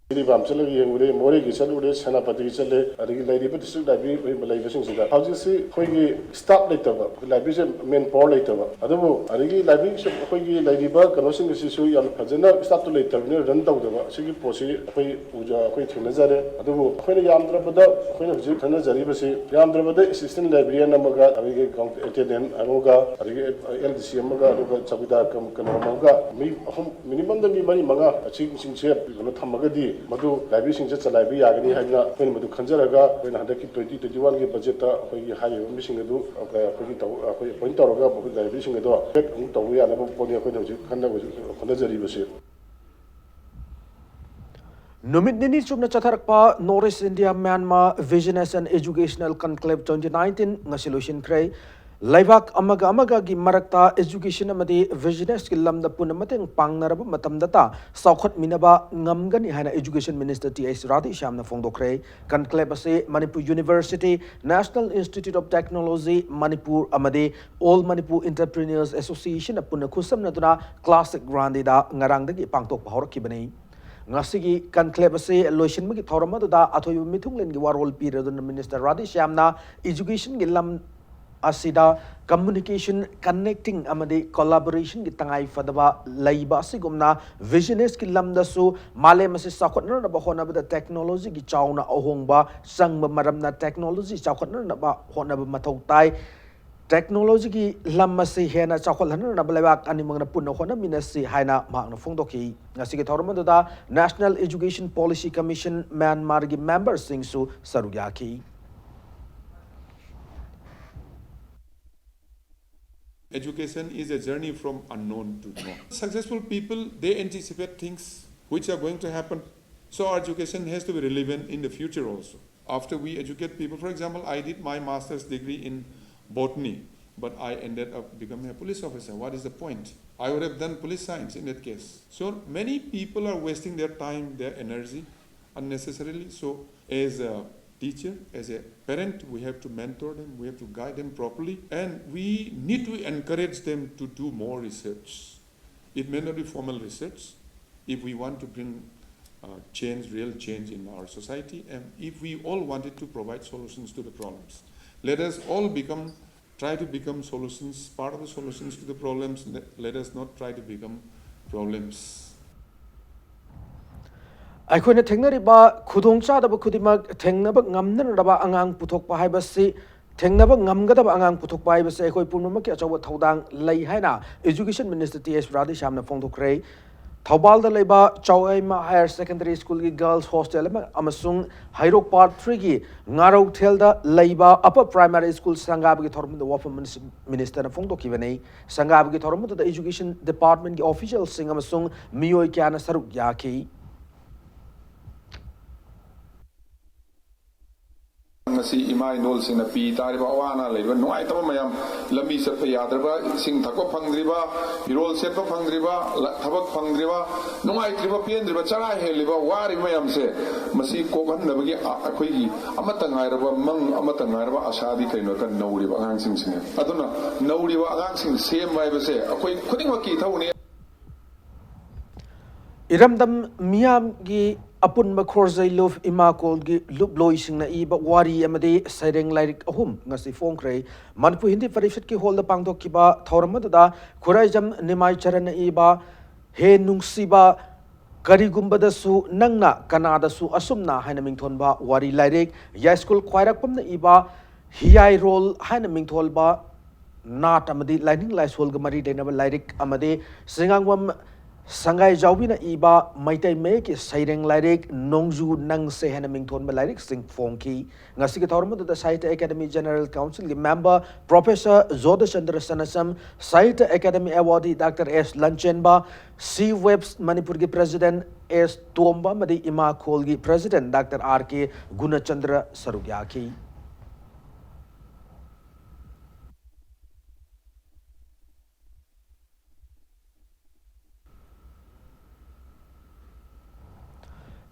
ꯖꯤꯔꯤꯕꯥꯝ ꯆꯠꯂꯒ ꯌꯦꯡꯉꯨꯔꯦ, ꯃꯣꯔꯦꯒꯤ ꯆꯠꯂꯨꯔꯦ, ꯁꯦꯅꯥꯄꯇꯤꯒꯤ ꯆꯠꯂꯦ, ꯑꯗꯒꯤ ꯂꯩꯔꯤꯕ district library ꯂꯩꯕꯁꯤꯡꯁꯤꯗ ꯍꯧꯖꯤꯛꯁꯤ ꯑꯩꯈꯣꯏꯒꯤ staff ꯂꯩꯇꯕ, library ꯁꯦ man power ꯂꯩꯇꯕ, ꯑꯗꯨꯕꯨ ꯑꯗꯒꯤ library ꯁꯨ ꯑꯩꯈꯣꯏꯒꯤ ꯂꯩꯔꯤꯕ ꯀꯩꯅꯣꯁꯤꯡ ꯑꯁꯤꯁꯨ ꯌꯥꯝ ꯐꯖꯅ staff ꯇꯨ ꯂꯩꯇꯕꯅꯤꯅ run ꯇꯧꯗꯕ, ꯁꯤꯒꯤ ꯄꯣꯠꯁꯤ ꯑꯩꯈꯣꯏ ꯎꯖ-, ꯑꯩꯈꯣꯏ ꯊꯦꯡꯅꯖꯔꯦ꯫ ꯑꯗꯨꯕꯨ ꯑꯩꯈꯣꯏꯅ ꯌꯥꯝꯗ꯭ꯔꯕꯗ ꯑꯩꯈꯣꯏꯅ ꯍꯧꯖꯤꯛ ꯈꯟꯅꯖꯔꯤꯕꯁꯤ ꯌꯥꯝꯗ꯭ꯔꯕꯗ assistant librarian ꯑꯃꯒ ꯑꯗꯒꯤ attendant ꯑꯃꯒ ꯑꯗꯒꯤ L D C ꯑꯃꯒ ꯑꯗꯨꯒ ꯆꯧꯀꯤꯗꯥꯔ ꯀꯝ-, ꯀꯩꯅꯣ ꯑꯃꯒ ꯃꯤ ꯑꯍꯨꯝ minimum ꯗ ꯃꯤ ꯃꯔꯤ ꯃꯉꯥ ꯑꯁꯤꯁꯤꯡꯁꯦ ꯀꯩꯅꯣ ꯊꯝꯃꯒꯗꯤ ꯃꯗꯨ library ꯁꯤꯡꯁꯦ ꯆꯂꯥꯏꯕ ꯌꯥꯒꯅꯤ ꯍꯥꯏꯗꯅ ꯑꯩꯈꯣꯏꯅ ꯃꯗꯨ ꯈꯟꯖꯔꯒ ꯑꯩꯈꯣꯏꯅ ꯍꯟꯗꯛꯀꯤ twenty twenty one ꯒꯤ budget ꯇ ꯑꯩꯈꯣꯏꯒꯤ ꯍꯥꯏꯔꯤꯕ ꯃꯤꯁꯤꯡ ꯑꯗꯨ ꯑꯩꯈꯣꯏꯒꯤ ꯇꯧ-, ꯑꯩꯈꯣꯏ appoint ꯇꯧꯔꯒ ꯑꯩꯈꯣꯏ library ꯁꯤꯡ ꯑꯗꯣ ꯍꯦꯛ ꯑꯃꯨꯛ ꯇꯧꯕ ꯌꯥꯅꯕ ꯄꯣꯠꯅꯤ ꯑꯩꯈꯣꯏꯅ ꯍꯧꯖꯤꯛ ꯈꯟꯅ-, ꯍꯣꯠꯅꯖꯔꯤꯕꯁꯤ꯫ ꯅꯨꯃꯤꯠ ꯅꯤꯅꯤ ꯆꯨꯞꯅ ꯆꯠꯊꯔꯛꯄ North East India Myanmar Business and Educational Conclave twenty nineteen ꯉꯁꯤ ꯂꯣꯏꯁꯤꯟꯈ꯭ꯔꯦ꯫ ꯂꯩꯕꯥꯛ ꯑꯃꯒ ꯑꯃꯒꯒꯤ ꯃꯔꯛꯇ education ꯑꯃꯗꯤ business ꯀꯤ ꯂꯝꯗ ꯄꯨꯟꯅ ꯃꯇꯦꯡ ꯄꯥꯡꯅꯔꯕ ꯃꯇꯝꯗꯇ ꯆꯥꯎꯈꯠꯃꯤꯟꯅꯕ ꯉꯝꯒꯅꯤ ꯍꯥꯏꯅ Education Minister ꯇꯤ ꯑꯩꯆ ꯔꯥꯙꯦꯁ꯭ꯌꯥꯝꯅ ꯐꯣꯡꯗꯣꯛꯈ꯭ꯔꯦ꯫ Conclave ꯑꯁꯤ Manipur University, National Institute of Technology, Manipur ꯑꯃꯗꯤ All Manipur Entrepreneurs Association ꯅ ꯄꯨꯟꯅ ꯈꯨꯠꯁꯝꯅꯗꯨꯅ Classic Grande ꯗ ꯉꯔꯥꯡꯗꯒꯤ ꯄꯥꯡꯊꯣꯛꯄ ꯍꯧꯔꯛꯈꯤꯕꯅꯤ꯫ ꯉꯁꯤꯒꯤ conclave ꯑꯁꯤ ꯂꯣꯏꯁꯤꯟꯕꯒꯤ ꯊꯧꯔꯝ ꯑꯗꯨꯗ ꯑꯊꯣꯏꯕ ꯃꯤꯊꯨꯡꯂꯦꯟꯒꯤ ꯋꯥꯔꯣꯜ ꯄꯤꯔꯗꯨꯅ Minister ꯔꯥꯙꯦꯁ꯭ꯌꯥꯝꯅ education ꯒꯤ ꯂꯝ ꯑꯁꯤꯗ communication, connecting ꯑꯃꯗꯤ collaboration ꯒꯤ ꯇꯉꯥꯏ ꯐꯗꯕ ꯂꯩꯕ ꯑꯁꯤꯒꯨꯝꯅ business ꯀꯤ ꯂꯝꯗꯁꯨ ꯃꯥꯂꯦꯝ ꯑꯁꯤ ꯆꯥꯎꯈꯠꯅꯅꯕ ꯍꯣꯠꯅꯕꯗ technology ꯒꯤ ꯆꯥꯎꯅ ꯑꯍꯣꯡꯕ ꯆꯪꯕ ꯃꯔꯝꯅ technology ꯆꯥꯎꯈꯠꯅꯅꯕ ꯍꯣꯠꯅꯕ ꯃꯊꯧ ꯇꯥꯏ꯫ ꯇꯦꯛꯅꯣꯂꯣꯖꯤꯒꯤ ꯂꯝ ꯑꯁꯤ ꯍꯦꯟꯅ ꯆꯥꯎꯈꯠꯍꯟꯅꯅꯕ ꯂꯩꯕꯥꯛ ꯑꯅꯤꯃꯛꯅ ꯄꯨꯟꯅ ꯍꯣꯠꯅꯃꯤꯟꯅꯁꯤ ꯍꯥꯏꯅ ꯃꯍꯥꯛꯅ ꯐꯣꯡꯗꯣꯛꯈꯤ꯫ ꯉꯁꯤꯒꯤ ꯊꯧꯔꯝ ꯑꯗꯨꯗ National Education Policy Commission ꯃ꯭ꯌꯥꯟꯃꯥꯔꯒꯤ ꯃꯦꯝꯕꯔꯁꯤꯡꯁꯨ ꯁꯔꯨꯛ ꯌꯥꯈꯤ꯫ Education is a journey from unknown to known. Successful people, they anticipate things which are going to happen. So our education has to be relevant in the future also. After we educate people, for example, I did my master's degree in botany, but I ended up becoming a police officer. What is the point? I would have done police science in that case. So many people are wasting their time, their energy unnecessarily. So as a teacher, as a parent, we have to mentor them, we have to guide them properly, and we need to encourage them to do more research. It may not be formal research. If we want to bring uh, change, real change in our society, and if we all wanted to provide solutions to the problems, let us all become, try to become solutions, part of the solutions to the problems. Let, let us not try to become problems. ꯑꯩꯈꯣꯏꯅ ꯊꯦꯡꯅꯔꯤꯕ ꯈꯨꯗꯣꯡꯆꯥꯗꯕ ꯈꯨꯗꯤꯡꯃꯛ ꯊꯦꯡꯅꯕ ꯉꯝꯅꯅꯕ ꯑꯉꯥꯡ ꯄꯨꯊꯣꯛꯄ ꯍꯥꯏꯕꯁꯤ, ꯊꯦꯡꯅꯕ ꯉꯝꯒꯗꯕ ꯑꯉꯥꯡ ꯄꯨꯊꯣꯛꯄ ꯍꯥꯏꯕꯁꯤ ꯑꯩꯈꯣꯏ ꯄꯨꯝꯅꯃꯛꯀꯤ ꯑꯆꯧꯕ ꯊꯧꯗꯥꯡ ꯂꯩ ꯍꯥꯏꯅ Education Minister ꯇꯤ ꯑꯦꯁ ꯔꯥꯙꯦꯁ꯭ꯌꯥꯝꯅ ꯐꯣꯡꯗꯣꯛꯈ꯭ꯔꯦ꯫ ꯊꯧꯕꯥꯜꯗ ꯂꯩꯕ ꯆꯥꯎꯌꯩꯃ Higher Secondary School ꯒꯤ girls hostel ꯑꯃ ꯑꯃꯁꯨꯡ ꯍꯩꯔꯣꯛ Part three ꯒꯤ ꯉꯥꯔꯧꯊꯦꯜꯗ ꯂꯩꯕ Upper Primary School ꯁꯪꯒꯥꯕꯒꯤ ꯊꯧꯔꯝꯗ ꯋꯥꯐꯝ ꯃꯤꯅꯤꯁꯇꯔꯅ ꯐꯣꯡꯗꯣꯛꯈꯤꯕꯅꯤ꯫ ꯁꯪꯒꯥꯕꯒꯤ ꯊꯧꯔꯝ ꯑꯗꯨꯗ Education Department ꯀꯤ official ꯁꯤꯡ ꯑꯃꯁꯨꯡ ꯃꯤꯑꯣꯏ ꯀꯌꯥꯅ ꯁꯔꯨꯛ ꯌꯥꯈꯤ꯫ ꯉꯁꯤ ꯏꯃꯥ ꯏꯟꯗꯣꯜꯁꯤꯡꯅ ꯄꯤ ꯇꯥꯔꯤꯕ ꯑꯋꯥ ꯑꯅꯥ ꯂꯩꯔꯤꯕ ꯅꯨꯡꯉꯥꯏꯇꯕ ꯃꯌꯥꯝ, ꯂꯝꯕꯤ ꯆꯠꯄ ꯌꯥꯗ꯭ꯔꯕ, ꯏꯁꯤꯡ ꯊꯛꯄ ꯐꯪꯗ꯭ꯔꯤꯕ, ꯐꯤꯔꯣꯜ ꯁꯦꯠꯄ ꯐꯪꯗ꯭ꯔꯤꯕ, ꯂ- ꯊꯕꯛ ꯐꯪꯗ꯭ꯔꯤꯕ, ꯅꯨꯡꯉꯥꯏꯇ꯭ꯔꯤꯕ, ꯄꯦꯟꯗ꯭ꯔꯤꯕ, ꯆꯔꯥ ꯍꯦꯜꯂꯤꯕ, ꯋꯥꯔꯤꯕ ꯃꯌꯥꯝꯁꯦ, ꯃꯁꯤ ꯀꯣꯛꯍꯟꯅꯕꯒꯤ ꯑ- ꯑꯩꯈꯣꯏꯒꯤ ꯑꯃꯠꯇ ꯉꯥꯏꯔꯕ ꯃꯪ, ꯑꯃꯠꯇ ꯉꯥꯏꯔꯕ ꯑꯁꯥꯗꯤ ꯀꯩꯅꯣ ꯍꯥꯏꯔꯀꯥꯟꯗ ꯅꯧꯔꯤꯕ ꯑꯉꯥꯡꯁꯤꯡꯁꯤꯅꯦ꯫ ꯑꯗꯨꯅ ꯅꯧꯔꯤꯕ ꯑꯉꯥꯡꯁꯤꯡ ꯁꯦꯝꯕ ꯍꯥꯏꯕꯁꯦ ꯑꯩꯈꯣꯏ ꯈꯨꯗꯤꯡꯃꯛꯀꯤ ꯏꯊꯧꯅꯤ꯫ ꯏꯔꯝꯗꯝ ꯃꯤꯌꯥꯝꯒꯤ ꯑꯄꯨꯟꯕ ꯈꯣꯔꯖꯩ ꯂꯨꯞ ꯏꯃꯥ ꯀꯣꯜꯒꯤ ꯂꯨꯞꯂꯣꯏꯁꯤꯡꯅ ꯏꯕ ꯋꯥꯔꯤ ꯑꯃꯗꯤ ꯁꯩꯔꯦꯡ ꯂꯥꯏꯔꯤꯛ ꯑꯍꯨꯝ ꯉꯁꯤ ꯐꯣꯡꯈ꯭ꯔꯦ꯫ ꯃꯅꯤꯄꯨꯔ ꯍꯤꯟꯗꯤ ꯄꯔꯤꯁꯠꯀꯤ ꯍꯣꯜꯗ ꯄꯥꯡꯊꯣꯛꯈꯤꯕ ꯊꯧꯔꯝ ꯑꯗꯨꯗ ꯈꯨꯔꯥꯏꯖꯝ ꯅꯤꯃꯥꯏ ꯆꯔꯟꯅ ꯏꯕ ꯍꯦ ꯅꯨꯡꯁꯤꯕ, ꯀꯔꯤꯒꯨꯝꯕꯗꯁꯨ ꯅꯪꯅ ꯀꯅꯥꯗꯁꯨ ꯑꯁꯨꯝꯅ ꯍꯥꯏꯅ ꯃꯤꯡꯊꯣꯟꯕ ꯋꯥꯔꯤ ꯂꯥꯏꯔꯤꯛ, ꯌꯥꯏꯁ꯭ꯀꯨꯜ ꯈ꯭ꯋꯥꯏꯔꯥꯛꯄꯝꯅ ꯏꯕ ꯍꯤꯌꯥꯏꯔꯣꯜ ꯍꯥꯏꯅ ꯃꯤꯡꯊꯣꯜꯕ ꯅꯥꯠ ꯑꯃꯗꯤ ꯂꯥꯏꯅꯤꯡ ꯂꯥꯏꯁꯣꯜꯒ ꯃꯔꯤ ꯂꯩꯅꯕ ꯂꯥꯏꯔꯤꯛ ꯑꯃꯗꯤ ꯁꯤꯉꯥꯡꯕꯝ ꯁꯪꯒꯥꯏꯖꯥꯎꯕꯤꯅ ꯏꯕ ꯃꯩꯇꯩ ꯃꯌꯦꯛꯀꯤ ꯁꯩꯔꯦꯡ ꯂꯥꯏꯔꯤꯛ ꯅꯣꯡꯖꯨ ꯅꯪꯁꯦ ꯍꯥꯏꯅ ꯃꯤꯡꯊꯣꯟꯕ ꯂꯥꯏꯔꯤꯛꯁꯤꯡ ꯐꯣꯡꯈꯤ꯫ ꯉꯁꯤꯒꯤ ꯊꯧꯔꯝ ꯑꯗꯨꯗ ꯁꯥꯍꯤꯇ꯭ꯌ ꯑꯦꯀꯥꯗꯃꯤ ꯖꯦꯅꯔꯦꯜ ꯀꯥꯎꯟꯁꯤꯜꯒꯤ ꯃꯦꯝꯕꯔ ꯄ꯭ꯔꯣꯐꯦꯁꯔ ꯖꯣꯙꯆꯟꯗ꯭ꯔ ꯁꯅꯥꯁꯝ, ꯁꯥꯍꯤꯇ꯭ꯌ ꯑꯦꯀꯥꯗꯃꯤ ꯑꯦꯋꯥꯔꯗꯤ ꯗꯥꯛꯇꯔ ꯑꯦꯁ ꯂꯟꯆꯦꯟꯕ, ꯁꯤ ꯋꯦꯕꯁ ꯃꯅꯤꯄꯨꯔꯒꯤ ꯄ꯭ꯔꯦꯁꯤꯗꯦꯟꯠ ꯑꯦꯁ ꯇꯣꯝꯕ ꯑꯃꯗꯤ ꯏꯃꯥꯈꯣꯜꯒꯤ ꯄ꯭ꯔꯦꯁꯤꯗꯦꯟꯠ ꯗꯥꯛꯇꯔ ꯑꯥꯔ ꯀꯦ ꯒꯨꯅꯆꯟꯗ꯭ꯔ ꯁꯔꯨꯛ ꯌꯥꯈꯤ꯫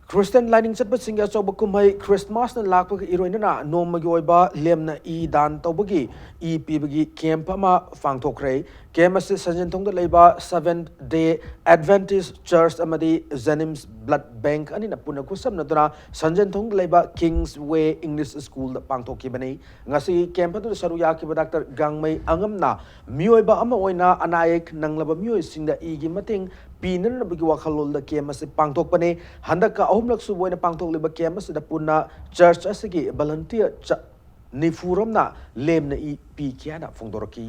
ꯈ꯭ꯔꯤꯁꯇꯤꯌꯟ ꯂꯥꯏꯅꯤꯡ ꯆꯠꯄꯁꯤꯡꯒꯤ ꯑꯆꯧꯕ ꯀꯨꯝꯍꯩ ꯈ꯭ꯔꯤꯁꯃꯥꯁꯅ ꯂꯥꯛꯄꯒ ꯏꯔꯣꯏꯅꯅ ꯅꯣꯡꯃꯒꯤ ꯑꯣꯏꯕ ꯂꯦꯝꯅ ꯏ ꯗꯥꯟ ꯇꯧꯕꯒꯤ ꯏ ꯄꯤꯕꯒꯤ ꯀꯦꯝꯞ ꯑꯃ ꯄꯥꯡꯊꯣꯛꯈ꯭ꯔꯦ꯫ ꯀꯦꯝꯞ ꯑꯁꯤ ꯁꯟꯖꯦꯟꯊꯣꯡꯗ ꯂꯩꯕ Seventh Day Adventist Church ꯑꯃꯗꯤ ꯖꯦꯅꯤꯝꯁ ꯕ꯭ꯂꯗ ꯕꯦꯡꯛ ꯑꯅꯤꯅ ꯄꯨꯟꯅ ꯈꯨꯠꯁꯝꯅꯗꯨꯅ ꯁꯟꯖꯦꯟꯊꯣꯡꯗ ꯂꯩꯕ Kingsway English Schoolꯗ ꯄꯥꯡꯊꯣꯛꯈꯤꯕꯅꯤ꯫ ꯉꯁꯤ ꯀꯦꯝꯞ ꯑꯗꯨꯗ ꯁꯔꯨꯛ ꯌꯥꯈꯤꯕ ꯗꯥꯛꯇꯔ ꯒꯥꯡꯃꯩ ꯑꯉꯝꯅ ꯃꯤꯑꯣꯏꯕ ꯑꯃ ꯑꯣꯏꯅ ꯑꯅꯥ ꯑꯌꯦꯛ ꯅꯪꯂꯕ ꯃꯤꯑꯣꯏꯁꯤꯡꯗ ꯏꯒꯤ ꯃꯇꯦꯡ ꯄꯤꯅꯅꯕꯒꯤ ꯋꯥꯈꯜꯂꯣꯟꯗ ꯀꯦꯝꯞ ꯑꯁꯤ ꯄꯥꯡꯊꯣꯛꯄꯅꯤ꯫ ꯍꯟꯗꯛꯀ ꯑꯍꯨꯝꯂꯛ ꯁꯨꯕ ꯑꯣꯏꯅ ꯄꯥꯡꯊꯣꯛꯂꯤꯕ ꯀꯦꯝꯞ ꯑꯁꯤꯗ ꯄꯨꯟꯅ ꯆꯔꯆ ꯑꯁꯤꯒꯤ ꯚꯣꯂꯨꯟꯇꯤꯌꯔ ꯆ-, ꯅꯤꯐꯨ ꯔꯣꯝꯅ ꯂꯦꯝꯅ ꯏ ꯄꯤꯈꯤ ꯍꯥꯏꯅ ꯐꯣꯡꯗꯣꯔꯛꯈꯤ꯫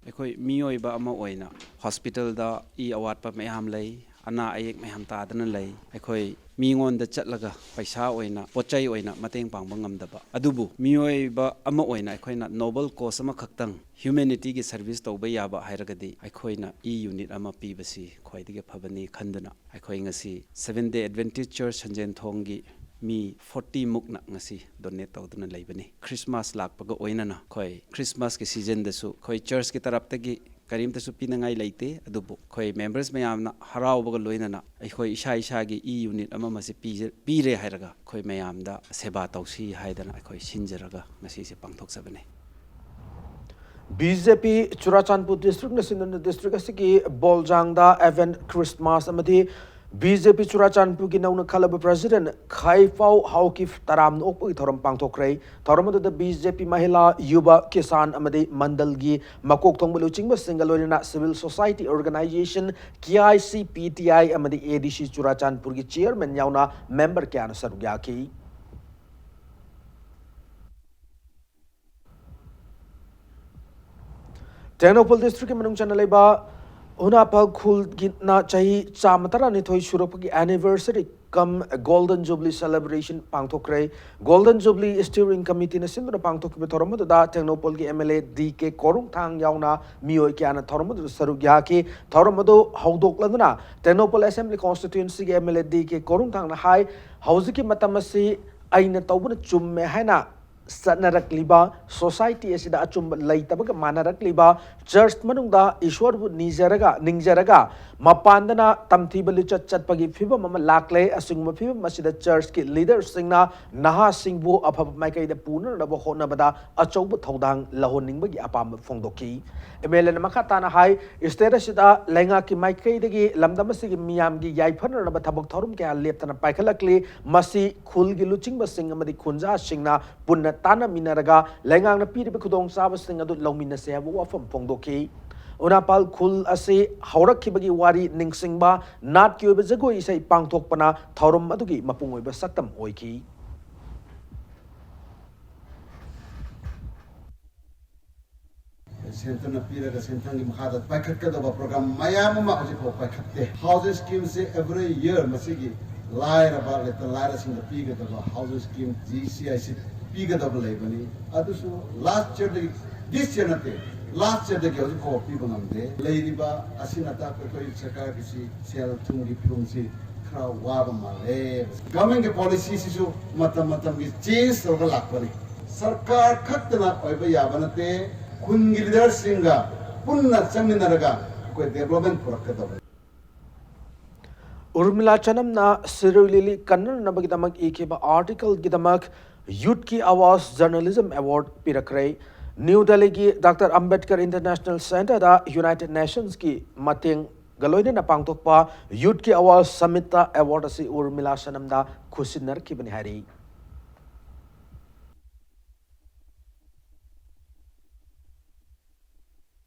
ꯑꯩꯈꯣꯏ ꯃꯤꯑꯣꯏꯕ ꯑꯃ ꯑꯣꯏꯅ ꯍꯣꯁꯄꯤꯇꯥꯜꯗ ꯏ ꯑꯋꯥꯠꯄ ꯃꯌꯥꯝ ꯂꯩ, ꯑꯅꯥ ꯑꯌꯦꯛ ꯃꯌꯥꯝ ꯇꯥꯗꯅ ꯂꯩ꯫ ꯑꯩꯈꯣꯏ ꯃꯤꯉꯣꯟꯗ ꯆꯠꯂꯒ ꯄꯩꯁꯥ ꯑꯣꯏꯅ, ꯄꯣꯠ ꯆꯩ ꯑꯣꯏꯅ ꯃꯇꯦꯡ ꯄꯥꯡꯕ ꯉꯝꯗꯕ꯫ ꯑꯗꯨꯕꯨ ꯃꯤꯑꯣꯏꯕ ꯑꯃ ꯑꯣꯏꯅ ꯑꯩꯈꯣꯏꯅ ꯅꯣꯕꯜ ꯀꯣꯁ ꯑꯃꯈꯛꯇꯪ ꯍ꯭ꯌꯨꯃꯦꯅꯤꯇꯤꯒꯤ ꯁꯔꯚꯤꯁ ꯇꯧꯕ ꯌꯥꯕ ꯍꯥꯏꯔꯒꯗꯤ ꯑꯩꯈꯣꯏꯅ ꯏ ꯌꯨꯅꯤꯠ ꯑꯃ ꯄꯤꯕꯁꯤ ꯈ꯭ꯋꯥꯏꯗꯒꯤ ꯐꯕꯅꯤ ꯈꯟꯗꯨꯅ ꯑꯩꯈꯣꯏ ꯉꯁꯤ Seventh Day Adventist Church ꯁꯟꯖꯦꯟꯊꯣꯡꯒꯤ ꯃꯤ ꯐꯣꯔꯇꯤ ꯃꯨꯛꯅ ꯉꯁꯤ ꯗꯣꯅꯦꯠ ꯇꯧꯗꯨꯅ ꯂꯩꯕꯅꯤ꯫ ꯈ꯭ꯔꯤꯁꯃꯥꯁ ꯂꯥꯛꯄꯒ ꯑꯣꯏꯅꯅ ꯑꯩꯈꯣꯏ ꯈ꯭ꯔꯤꯁꯃꯥꯁꯀꯤ ꯁꯤꯖꯟꯗꯁꯨ ꯑꯩꯈꯣꯏ ꯆꯔꯆꯀꯤ ꯇꯔꯞꯇꯒꯤ ꯀꯔꯤꯝꯇꯁꯨ ꯄꯤꯅꯉꯥꯏ ꯂꯩꯇꯦ, ꯑꯗꯨꯕꯨ ꯑꯩꯈꯣꯏ ꯃꯦꯝꯕꯔꯁ ꯃꯌꯥꯝꯅ ꯍꯔꯥꯎꯕꯒ ꯂꯣꯏꯅꯅ ꯑꯩꯈꯣꯏ ꯏꯁꯥ ꯏꯁꯥꯒꯤ ꯏ ꯌꯨꯅꯤꯠ ꯑꯃꯃꯁꯦ ꯄꯤꯖ-, ꯄꯤꯔꯦ ꯍꯥꯏꯔꯒ ꯑꯩꯈꯣꯏ ꯃꯌꯥꯝꯗ ꯁꯦꯕꯥ ꯇꯧꯁꯤ ꯍꯥꯏꯗꯅ ꯑꯩꯈꯣꯏ ꯁꯤꯟꯖꯔꯒ ꯉꯁꯤꯁꯦ ꯄꯥꯡꯊꯣꯛꯆꯕꯅꯤ꯫ ꯕꯤ ꯖꯦ ꯄꯤ ꯆꯨꯔꯥꯆꯥꯟꯄꯨꯔ ꯗꯤꯁꯇ꯭ꯔꯤꯛꯅ ꯁꯤꯟꯗꯨꯅ ꯗꯤꯁꯇ꯭ꯔꯤꯛ ꯑꯁꯤꯒꯤ ꯕꯣꯜꯖꯥꯡꯗ ꯑꯦꯚꯦꯟ ꯈ꯭ꯔꯤꯁꯃꯥꯁ ꯑꯃꯗꯤ ꯕꯤ ꯖꯦ ꯄꯤ ꯆꯨꯔꯥꯆꯥꯟꯄꯨꯔꯒꯤ ꯅꯧꯅ ꯈꯜꯂꯕ ꯄ꯭ꯔꯁꯤꯗꯦꯟꯠ ꯈꯥꯏꯐꯥꯎ ꯍꯥꯎꯀꯤꯐ ꯇꯔꯥꯝꯅ ꯑꯣꯛꯄꯒꯤ ꯊꯧꯔꯝ ꯄꯥꯡꯊꯣꯛꯈ꯭ꯔꯦ꯫ ꯊꯧꯔꯝ ꯑꯗꯨꯗ ꯕꯤ ꯖꯦ ꯄꯤ ꯃꯍꯤꯂꯥ, ꯌꯨꯕ, ꯀꯤꯁꯥꯟ ꯑꯃꯗꯤ ꯃꯟꯗꯜꯒꯤ ꯃꯀꯣꯛ ꯊꯣꯡꯕ ꯂꯨꯆꯤꯡꯕꯁꯤꯡꯒ ꯂꯣꯏꯅꯅ civil society organisation, K I C P T ꯑꯥꯏ ꯑꯃꯗꯤ ꯑꯦ ꯗꯤ ꯁꯤ ꯆꯨꯔꯥꯆꯥꯟꯄꯨꯔꯒꯤ ꯆꯤꯌꯔꯃꯦꯟ ꯌꯥꯎꯅ ꯃꯦꯝꯕꯔ ꯀꯌꯥꯅ ꯁꯔꯨꯛ ꯌꯥꯈꯤ꯫ ꯇꯦꯡꯅꯧꯄꯜ ꯗꯤꯁꯇ꯭ꯔꯤꯛꯀꯤ ꯃꯅꯨꯡ ꯆꯟꯅ ꯂꯩꯕ ꯍꯨꯅꯥꯄꯥꯜ ꯈꯨꯜꯒꯤꯅ ꯆꯍꯤ ꯆꯥꯝꯃ ꯇꯔꯥꯅꯤꯊꯣꯏ ꯁꯨꯔꯛꯄꯒꯤ anniversary cum Golden Jubilee celebration ꯄꯥꯡꯊꯣꯛꯈ꯭ꯔꯦ꯫ Golden Jubilee Steering Committeeꯅ ꯁꯤꯟꯗꯨꯅ ꯄꯥꯡꯊꯣꯛꯈꯤꯕ ꯊꯧꯔꯝ ꯑꯗꯨꯗ ꯇꯦꯡꯅꯧꯄꯜꯒꯤ MLA DK ꯀꯣꯔꯨꯡꯊꯥꯡ ꯌꯥꯎꯅ ꯃꯤꯑꯣꯏ ꯀꯌꯥꯅ ꯊꯧꯔꯝ ꯑꯗꯨꯗ ꯁꯔꯨꯛ ꯌꯥꯈꯤ꯫ ꯊꯧꯔꯝ ꯑꯗꯨ ꯍꯧꯗꯣꯛꯂꯗꯨꯅ ꯇꯦꯡꯅꯧꯄꯜ Assembly Constituencyꯒꯤ MLA DK ꯀꯣꯔꯨꯡꯊꯥꯡꯅ ꯍꯥꯏ, ꯍꯧꯖꯤꯛꯀꯤ ꯃꯇꯝ ꯑꯁꯤ ꯑꯩꯅ ꯇꯧꯕꯅ ꯆꯨꯝꯃꯦ ꯍꯥꯏꯅ ꯆꯠꯅꯔꯛꯂꯤꯕ society ꯑꯁꯤꯗ ꯑꯆꯨꯝꯕ ꯂꯩꯇꯕꯒ ꯃꯥꯟꯅꯔꯛꯂꯤꯕ, church ꯃꯅꯨꯡꯗ ꯏꯁꯣꯔꯕꯨ ꯅꯤꯖꯔꯒ, ꯅꯤꯡꯖꯔꯒ ꯃꯄꯥꯟꯗꯅ ꯇꯝꯊꯤꯕ ꯂꯤꯆꯠ ꯆꯠꯄꯒꯤ ꯐꯤꯕꯝ ꯑꯃ ꯂꯥꯛꯂꯦ꯫ ꯑꯁꯤꯒꯨꯝꯕ ꯐꯤꯕꯝ ꯑꯁꯤꯗ churchꯀꯤ leaderꯁꯤꯡꯅ ꯅꯍꯥꯁꯤꯡꯕꯨ ꯑꯐꯕ ꯃꯥꯏꯀꯩꯗ ꯄꯨꯅꯅꯕ ꯍꯣꯠꯅꯕꯗ ꯑꯆꯧꯕ ꯊꯧꯗꯥꯡ ꯂꯧꯍꯟꯅꯤꯡꯕꯒꯤ ꯑꯄꯥꯝꯕ ꯐꯣꯡꯗꯣꯛꯈꯤ꯫ MLAꯅ ꯃꯈꯥ ꯇꯥꯅ ꯍꯥꯏ, state ꯑꯁꯤꯗ ꯂꯩꯉꯥꯛꯀꯤ ꯃꯥꯏꯀꯩꯗꯒꯤ ꯂꯝꯗꯝ ꯑꯁꯤꯒꯤ ꯃꯤꯌꯥꯝꯒꯤ ꯌꯥꯏꯐꯅꯅꯕ ꯊꯕꯛ ꯊꯧꯔꯝ ꯀꯌꯥ ꯂꯦꯞꯇꯅ ꯄꯥꯏꯈꯠꯂꯛꯂꯤ꯫ ꯃꯁꯤ ꯈꯨꯜꯒꯤ ꯂꯨꯆꯤꯡꯕꯁꯤꯡ ꯑꯃꯗꯤ ꯈꯨꯟꯖꯥꯁꯤꯡꯅ ꯄꯨꯟꯅ ꯇꯥꯟꯅꯃꯤꯟꯅꯔꯒ ꯂꯩꯉꯥꯛꯅ ꯄꯤꯔꯤꯕ ꯈꯨꯗꯣꯡꯆꯥꯕꯁꯤꯡ ꯑꯗꯨ ꯂꯧꯃꯤꯟꯅꯁꯦ ꯍꯥꯏꯕ ꯋꯥꯐꯝ ꯐꯣꯡꯗꯣꯛꯈꯤ꯫ ꯎꯅꯥꯄꯥꯜ ꯈꯨꯜ ꯑꯁꯤ ꯍꯧꯔꯛꯈꯤꯕꯒꯤ ꯋꯥꯔꯤ ꯅꯤꯡꯁꯤꯡꯕ ꯅꯥꯠꯀꯤ ꯑꯣꯏꯕ ꯖꯒꯣꯏ ꯏꯁꯩ ꯄꯥꯡꯊꯣꯛꯄꯅ ꯊꯧꯔꯝ ꯑꯗꯨꯒꯤ ꯃꯄꯨꯡ ꯑꯣꯏꯕ ꯁꯛꯇꯝ ꯑꯣꯏꯈꯤ꯫ Centreꯅ ꯄꯤꯔꯒ centreꯒꯤ ꯃꯈꯥꯗ ꯄꯥꯏꯈꯠꯀꯗꯕ program ꯃꯌꯥꯝ ꯑꯃ ꯍꯧꯖꯤꯛꯐꯥꯎ ꯄꯥꯏꯈꯠꯇꯦ꯫ Housing schemeꯁꯦ every year ꯃꯁꯤꯒꯤ ꯂꯥꯏꯔꯕ, ꯂꯩꯇ ꯂꯥꯏꯔꯁꯤꯡꯗ ꯄꯤꯒꯗꯕ housing scheme, GCIC ꯄꯤꯒꯗꯕ ꯂꯩꯕꯅꯤ꯫ ꯑꯗꯨꯁꯨ last yearꯗꯒꯤ, this year ꯅꯠꯇꯦ, last yearꯗꯒꯤ ꯍꯧꯖꯤꯛ ꯐꯥꯎꯕ ꯄꯤꯕ ꯉꯝꯗꯦ꯫ ꯂꯩꯔꯤꯕ ꯑꯁꯤꯅ ꯇꯥꯛꯄ ꯑꯩꯈꯣꯏ ꯁꯔꯀꯥꯔꯒꯤꯁꯤ ꯁꯦꯜ ꯊꯨꯝꯒꯤ ꯐꯤꯕꯝꯁꯤ ꯈꯔ ꯋꯥꯕ ꯃꯥꯜꯂꯦ꯫ Governmentꯀꯤ policyꯁꯤꯁꯨ ꯃꯇꯝ ꯃꯇꯝꯒꯤ change ꯇꯧꯔꯒ ꯂꯥꯛꯄꯅꯤ꯫ ꯁꯔꯀꯥꯔ ꯈꯛꯇꯅ ꯑꯣꯏꯕ ꯌꯥꯕ ꯅꯠꯇꯦ, ꯈꯨꯟꯒꯤ leaderꯁꯤꯡꯒ ꯄꯨꯟꯅ ꯆꯪꯃꯤꯟꯅꯔꯒ ꯑꯩꯈꯣꯏ development ꯄꯨꯔꯛꯀꯗꯕꯅꯤ꯫ ꯎꯔꯃꯤꯂꯥ ꯆꯅꯝꯅ ꯁꯤꯔꯣꯏ ꯂꯤꯂꯤ ꯀꯟꯅꯅꯕꯒꯤꯗꯃꯛ ꯏꯈꯤꯕ articleꯒꯤꯗꯃꯛ Youthꯀꯤ Awaaz Journalism Award ꯄꯤꯔꯛꯈ꯭ꯔꯦ꯫ ꯅ꯭ꯌꯨ ꯗꯦꯜꯂꯤꯒꯤ Doctor Ambedkar International Centreꯗ United Nationsꯀꯤ ꯃꯇꯦꯡꯒ ꯂꯣꯏꯅꯅ ꯄꯥꯡꯊꯣꯛꯄ Youthꯀꯤ Awaaz Summitꯇ award ꯑꯁꯤ ꯎꯔꯃꯤꯂꯥ ꯆꯅꯝꯗ ꯈꯨꯠꯁꯤꯟꯅꯔꯛꯈꯤꯕꯅꯤ ꯍꯥꯏꯔꯤ꯫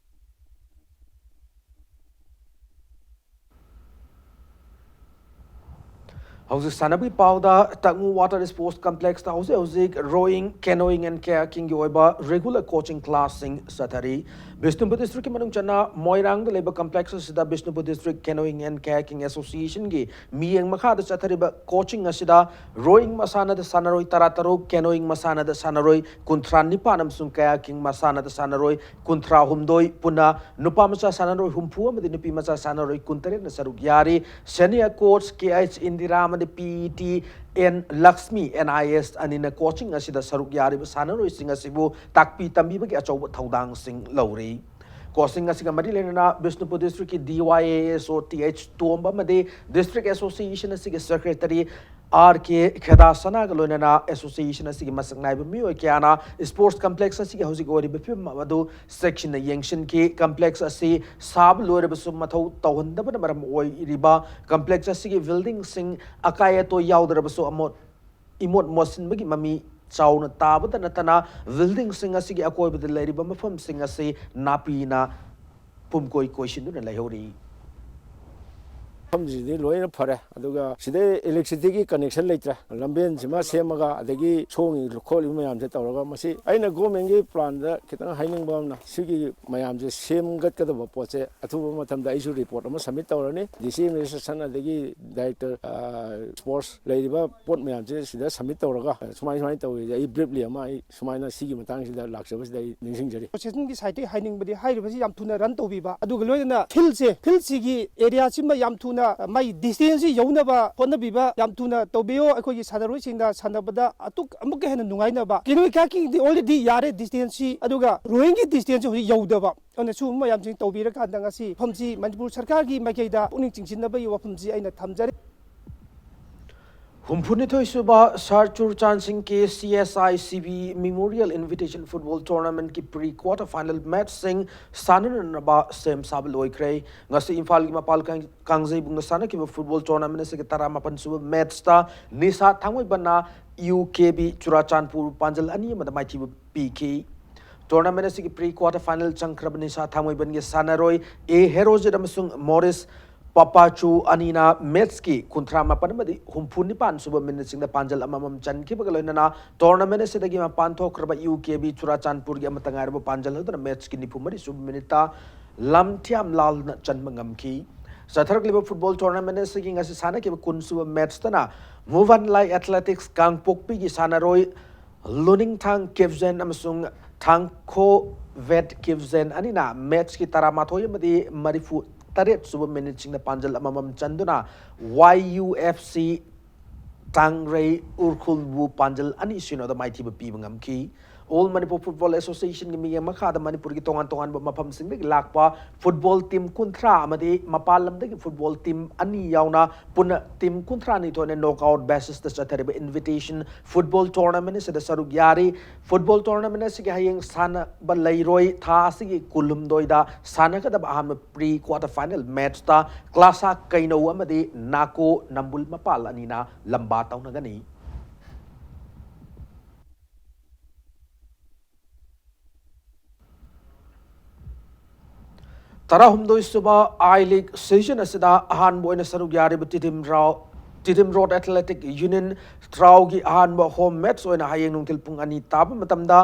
ꯍꯧꯖꯤꯛ ꯁꯥꯟꯅꯕꯒꯤ ꯄꯥꯎꯗ, ꯇꯛꯉꯨ Water Sports Complexꯇ ꯍꯧꯖꯤꯛ ꯍꯧꯖꯤꯛ rowing, canoeing and kayakingꯒꯤ ꯑꯣꯏꯕ regular coaching classꯁꯤꯡ ꯆꯠꯊꯔꯤ꯫ ꯕꯤꯁꯅꯨꯄꯨꯔ districtꯀꯤ ꯃꯅꯨꯡ ꯆꯟꯅ ꯃꯣꯏꯔꯥꯡꯗ ꯂꯩꯕ complex ꯑꯁꯤꯗ Bishnupur District Canoeing and Kayaking Associationꯒꯤ ꯃꯤꯠꯌꯦꯡ ꯃꯈꯥꯗ ꯆꯠꯊꯔꯤꯕ coaching ꯑꯁꯤꯗ rowing ꯃꯁꯥꯟꯅꯗ ꯁꯥꯟꯅꯔꯣꯏ ꯇꯔꯥꯇꯔꯨꯛ, canoeing ꯃꯁꯥꯟꯅꯗ ꯁꯥꯟꯅꯔꯣꯏ ꯀꯨꯟꯊ꯭ꯔꯥ ꯅꯤꯄꯥꯟ ꯑꯃꯁꯨꯡ kayaking ꯃꯁꯥꯟꯅꯗ ꯁꯥꯟꯅꯔꯣꯏ ꯀꯨꯟꯊ꯭ꯔꯥ ꯍꯨꯝꯗꯣꯏ, ꯄꯨꯟꯅ ꯅꯨꯄꯥ ꯃꯆꯥ ꯁꯥꯟꯅꯔꯣꯏ ꯍꯨꯝꯐꯨ ꯑꯃꯗꯤ ꯅꯨꯄꯤ ꯃꯆꯥ ꯁꯥꯟꯅꯔꯣꯏ ꯀꯨꯟꯇꯔꯦꯠꯅ ꯁꯔꯨꯛ ꯌꯥꯔꯤ꯫ Senior coach K H Indira ꯑꯃꯗꯤ P E T N Lakshmi, N I S, ꯑꯅꯤꯅ coaching ꯑꯁꯤꯗ ꯁꯔꯨꯛ ꯌꯥꯔꯤꯕ ꯁꯥꯟꯅꯔꯣꯏꯁꯤꯡ ꯑꯁꯤꯕꯨ ꯇꯥꯛꯄꯤ ꯇꯝꯕꯤꯕꯒꯤ ꯑꯆꯧꯕ ꯊꯧꯗꯥꯡꯁꯤꯡ ꯂꯧꯔꯤ꯫ Coaching ꯑꯁꯤꯒ ꯃꯔꯤ ꯂꯩꯅꯅ Bishnupur districtꯀꯤ D Y A S O Th ꯇꯣꯝꯕ ꯑꯃꯗꯤ district association ꯑꯁꯤꯒꯤ secretary R K ꯈꯦꯗꯥꯁꯅꯥꯒ ꯂꯣꯏꯅꯅ association ꯑꯁꯤꯒꯤ ꯃꯁꯛ ꯅꯥꯏꯕ ꯃꯤꯑꯣꯏ ꯀꯌꯥꯅ sports complex ꯑꯁꯤꯒꯤ ꯍꯧꯖꯤꯛ ꯑꯣꯏꯔꯤꯕ ꯐꯤꯕꯝ ꯑꯗꯨ ꯆꯦꯛꯁꯤꯟꯅ ꯌꯦꯡꯁꯤꯟꯈꯤ꯫ Complex ꯑꯁꯤ ꯁꯥꯕ ꯂꯣꯏꯔꯕꯁꯨ ꯃꯊꯧ ꯇꯧꯍꯟꯗꯕꯅ ꯃꯔꯝ ꯑꯣꯏꯔꯤꯕ complex ꯑꯁꯤꯒꯤ buildingꯁꯤꯡ ꯑꯀꯥꯏ ꯑꯇꯣꯏ ꯌꯥꯎꯗ꯭ꯔꯕꯁꯨ ꯑꯃꯣꯠ ꯏꯃꯣꯠ ꯃꯣꯠꯁꯤꯟꯕꯒꯤ ꯃꯃꯤ ꯆꯥꯎꯅ ꯇꯥꯕꯗ ꯅꯠꯇꯅ buildingꯁꯤꯡ ꯑꯁꯤꯒꯤ ꯑꯀꯣꯏꯕꯗ ꯂꯩꯔꯤꯕ ꯃꯐꯝꯁꯤꯡ ꯑꯁꯤ ꯅꯥꯄꯤꯅ ꯄꯨꯝꯀꯣꯏ ꯀꯣꯏꯁꯤꯟꯗꯨꯅ ꯂꯩꯍꯧꯔꯤ꯫ ꯃꯐꯝꯁꯤꯗꯤ ꯂꯣꯏꯅ ꯐꯔꯦ꯫ ꯑꯗꯨꯒ ꯁꯤꯗꯩ electricityꯒꯤ connection ꯂꯩꯇ꯭ꯔꯦ꯫ ꯂꯝꯕꯦꯟꯁꯤꯃ ꯁꯦꯝꯃꯒ, ꯑꯗꯒꯤ ꯁꯣꯡꯉꯤ ꯈꯣꯠꯂꯤꯕ ꯃꯌꯥꯝꯁꯦ ꯇꯧꯔꯒ, ꯃꯁꯤ ꯑꯩꯅ governmentꯀꯤ planꯗ ꯈꯤꯇꯪ ꯍꯥꯏꯅꯤꯡꯕ ꯑꯃꯅ, ꯁꯤꯒꯤ ꯃꯌꯥꯝꯁꯦ ꯁꯦꯝꯒꯠꯀꯗꯕ ꯄꯣꯠꯁꯦ ꯑꯊꯨꯕ ꯃꯇꯝꯗ ꯑꯩꯁꯨ report ꯑꯃ submit ꯇꯧꯔꯅꯤ꯫ D C administration ꯑꯗꯒꯤ director, sports ꯂꯩꯔꯤꯕ ꯄꯣꯠ ꯃꯌꯥꯝꯁꯦ ꯁꯤꯗ submit ꯇꯧꯔꯒ, ꯁꯨꯃꯥꯏ ꯁꯨꯃꯥꯏꯅ ꯇꯧꯋꯤ, ꯑꯩ briefly ꯑꯃ ꯑꯩ ꯁꯨꯃꯥꯏꯅ ꯁꯤꯒꯤ ꯃꯇꯥꯡꯁꯤꯗ ꯂꯥꯛꯆꯕꯁꯤꯗ ꯑꯩ ꯅꯤꯡꯁꯤꯡꯖꯔꯤ꯫ Associationꯒꯤ sideꯇꯒꯤ ꯍꯥꯏꯅꯤꯡꯕꯗꯤ, ꯍꯥꯏꯔꯤꯕꯁꯤ ꯌꯥꯝ ꯊꯨꯅ run ꯇꯧꯕꯤꯕ, ꯑꯗꯨꯒ ꯂꯣꯏꯅꯅ fieldꯁꯦ, fieldꯁꯤꯒꯤ areaꯁꯤꯃ ꯌꯥꯝ ꯊꯨꯅ ꯃꯥꯒꯤ distanceꯁꯤ ꯌꯧꯅꯕ ꯍꯣꯠꯅꯕꯤꯕ ꯌꯥꯝ ꯊꯨꯅ ꯇꯧꯕꯤꯌꯨ꯫ ꯑꯩꯈꯣꯏꯒꯤ ꯁꯥꯟꯅꯔꯣꯏꯁꯤꯡꯗ ꯁꯥꯟꯅꯕꯗ ꯑꯗꯨꯛ ꯑꯃꯨꯛꯀ ꯍꯦꯟꯅ ꯅꯨꯡꯉꯥꯏꯅꯕ꯫ Canoe kayakingꯗꯤ already ꯌꯥꯔꯦ distanceꯁꯤ, ꯑꯗꯨꯒ rowingꯒꯤ distanceꯁꯤ ꯍꯧꯖꯤꯛ ꯌꯧꯗꯕ꯫ ꯑꯗꯨꯅ ꯁꯤꯒꯨꯝꯕ ꯃꯌꯥꯝꯁꯤꯡ ꯇꯧꯕꯤꯔꯀꯥꯟꯗ ꯉꯁꯤ ꯃꯐꯝꯁꯤ ꯃꯅꯤꯄꯨꯔ ꯁꯔꯀꯥꯔꯒꯤ ꯃꯥꯏꯀꯩꯗ ꯄꯨꯛꯅꯤꯡ ꯆꯤꯡꯁꯤꯟꯅꯕꯒꯤ ꯋꯥꯐꯝꯁꯤ ꯑꯩꯅ ꯊꯝꯖꯔꯤ꯫ ꯍꯨꯝꯐꯨꯅꯤꯊꯣꯏ ꯁꯨꯕ Sir ꯆꯨꯔꯆꯥꯟ ꯁꯤꯡ K C S I C B Memorial Invitation Football Tournamentꯀꯤ pre quarter final matchꯁꯤꯡ ꯁꯥꯟꯅꯅꯅꯕ ꯁꯦꯝ ꯁꯥꯕ ꯂꯣꯏꯈ꯭ꯔꯦ꯫ ꯉꯁꯤ ꯏꯝꯐꯥꯜꯒꯤ ꯃꯄꯥꯜ ꯀꯥꯡ-, ꯀꯥꯡꯖꯩꯕꯨꯡꯗ ꯁꯥꯟꯅꯈꯤꯕ football tournamentꯁꯤꯒꯤ ꯇꯔꯥꯃꯥꯄꯟ ꯁꯨꯕ matchꯇ ꯅꯤꯁꯥ ꯊꯥꯡꯃꯩꯕꯟꯅ U K B ꯆꯨꯔꯆꯥꯟꯄꯨꯔ ꯄꯥꯟꯖꯜ ꯑꯅꯤ ꯑꯃꯗ ꯃꯥꯏꯊꯤꯕ ꯄꯤꯈꯤ꯫ Tournament ꯑꯁꯤꯒꯤ pre quarter final ꯆꯪꯈ꯭ꯔꯕ ꯅꯤꯁꯥ ꯊꯥꯡꯃꯩꯕꯟꯒꯤ ꯁꯥꯟꯅꯔꯣꯏ A ꯍꯦꯔꯣꯖꯤꯠ ꯑꯃꯁꯨꯡ ꯃꯣꯔꯤꯁ ꯄꯥꯄꯥꯆꯨ ꯑꯅꯤꯅ ꯃꯦꯠꯁꯀꯤ ꯀꯨꯟꯊ꯭ꯔꯥ ꯃꯥꯄꯟ ꯑꯃꯗꯤ ꯍꯨꯝꯐꯨ ꯅꯤꯄꯥꯟ ꯁꯨꯕ ꯃꯤꯅꯤꯠꯁꯤꯡꯗ ꯄꯥꯟꯖꯜ ꯑꯃꯃꯝ ꯆꯟꯈꯤꯕꯒ ꯂꯣꯏꯅꯅ ꯇꯣꯔꯅꯥꯃꯦꯟ ꯑꯁꯤꯗꯒꯤ ꯃꯄꯥꯟ ꯊꯣꯛꯈ꯭ꯔꯕ ꯌꯨ ꯀꯦ ꯕꯤ ꯆꯨꯔꯥꯆꯥꯟꯄꯨꯔꯒꯤ ꯑꯃꯠꯇ ꯉꯥꯏꯔꯕ ꯄꯥꯟꯖꯜ ꯑꯗꯨꯅ ꯃꯦꯠꯁꯀꯤ ꯅꯤꯐꯨ ꯃꯔꯤ ꯁꯨꯕ ꯃꯤꯅꯤꯠꯇ ꯂꯝꯊꯤꯌꯥꯝ ꯂꯥꯜꯅ ꯆꯟꯕ ꯉꯝꯈꯤ꯫ ꯆꯠꯊꯔꯛꯂꯤꯕ ꯐꯨꯠꯕꯣꯜ ꯇꯣꯔꯅꯥꯃꯦꯟ ꯑꯁꯤꯒꯤ ꯉꯁꯤ ꯁꯥꯟꯅꯈꯤꯕ ꯀꯨꯟ ꯁꯨꯕ ꯃꯦꯠꯁꯇꯅ ꯃꯨꯚꯟꯂꯥꯏ ꯑꯦꯊꯂꯦꯇꯤꯛꯁ ꯀꯥꯡꯄꯣꯛꯄꯤꯒꯤ ꯁꯥꯟꯅꯔꯣꯏ ꯂꯨꯅꯤꯡꯊꯥꯡ ꯀꯤꯞꯖꯦꯟ ꯑꯃꯁꯨꯡ ꯊꯥꯡꯈꯣ ꯚꯦꯠ ꯀꯤꯞꯖꯦꯟ ꯑꯅꯤꯅ ꯃꯦꯠꯁꯀꯤ ꯇꯔꯥꯃꯥꯊꯣꯏ ꯑꯃꯗꯤ ꯃꯔꯤꯐꯨ ꯇꯔꯦꯠ ꯁꯨꯕ ꯃꯤꯅꯤꯠꯁꯤꯡꯗ ꯄꯥꯟꯖꯜ ꯑꯃꯃꯝ ꯆꯟꯗꯨꯅ ꯋꯥꯏ ꯌꯨ ꯑꯦꯐ ꯁꯤ ꯇꯥꯡꯔꯩ ꯎꯔꯈꯨꯜꯕꯨ ꯄꯥꯟꯖꯜ ꯑꯅꯤ ꯁꯤꯅꯣꯗ ꯃꯥꯏꯊꯤꯕ ꯄꯤꯕ ꯉꯝꯈꯤ꯫ ꯑꯣꯜ ꯃꯅꯤꯄꯨꯔ ꯐꯨꯠꯕꯣꯜ ꯑꯦꯁꯣꯁꯤꯌꯦꯁꯟꯒꯤ ꯃꯤꯠꯌꯦꯡ ꯃꯈꯥꯗ ꯃꯅꯤꯄꯨꯔꯒꯤ ꯇꯣꯉꯥꯟ ꯇꯣꯉꯥꯟꯕ ꯃꯐꯝꯁꯤꯡꯗꯒꯤ ꯂꯥꯛꯄ ꯐꯨꯠꯕꯣꯜ ꯇꯤꯝ ꯀꯨꯟꯊ꯭ꯔꯥ ꯑꯃꯗꯤ ꯃꯄꯥꯟ ꯂꯝꯗꯒꯤ ꯐꯨꯠꯕꯣꯜ ꯇꯤꯝ ꯑꯅꯤ ꯌꯥꯎꯅ ꯄꯨꯟꯅ ꯇꯤꯝ ꯀꯨꯟꯊ꯭ꯔꯥ ꯅꯤꯊꯣꯏꯅ ꯅꯣꯛꯑꯥꯎꯠ ꯕꯦꯁꯤꯁꯇ ꯆꯠꯊꯔꯤꯕ ꯏꯟꯚꯤꯇꯦꯁꯟ ꯐꯨꯠꯕꯣꯜ ꯇꯣꯔꯅꯥꯃꯦꯟ ꯑꯁꯤꯗ ꯁꯔꯨꯛ ꯌꯥꯔꯤ꯫ ꯐꯨꯠꯕꯣꯜ ꯇꯣꯔꯅꯥꯃꯦꯟ ꯑꯁꯤꯒꯤ ꯍꯌꯦꯡ ꯁꯥꯟꯅꯕ ꯂꯩꯔꯣꯏ꯫ ꯊꯥ ꯑꯁꯤꯒꯤ ꯀꯨꯟꯍꯨꯝꯗꯣꯏꯗ ꯁꯥꯟꯅꯒꯗꯕ ꯑꯍꯥꯟꯕ ꯄ꯭ꯔꯤ ꯀ꯭ꯋꯥꯇꯔ ꯐꯥꯏꯅꯦꯜ ꯃꯦꯠꯁꯇ ꯀ꯭ꯂꯥꯁꯥ ꯀꯩꯅꯧ ꯑꯃꯗꯤ ꯅꯥꯀꯣ ꯅꯝꯕꯨꯜ ꯃꯄꯥꯜ ꯑꯅꯤꯅ ꯂꯝꯕꯥ ꯇꯧꯅꯒꯅꯤ꯫ ꯇꯔꯥꯍꯨꯝꯗꯣꯏ ꯁꯨꯕ ꯑꯥꯏ ꯂꯤꯒ ꯁꯤꯖꯟ ꯑꯁꯤꯗ ꯑꯍꯥꯟꯕ ꯑꯣꯏꯅ ꯁꯔꯨꯛ ꯌꯥꯔꯤꯕ Tiddim Rao, Tiddim road athletic union ꯇ꯭ꯔꯥꯎꯒꯤ ꯑꯍꯥꯟꯕ ꯍꯣꯝ ꯃꯦꯠꯁ ꯑꯣꯏꯅ ꯍꯌꯦꯡ ꯅꯨꯡꯊꯤꯜ ꯄꯨꯡ ꯑꯅꯤ ꯇꯥꯕ ꯃꯇꯝꯗ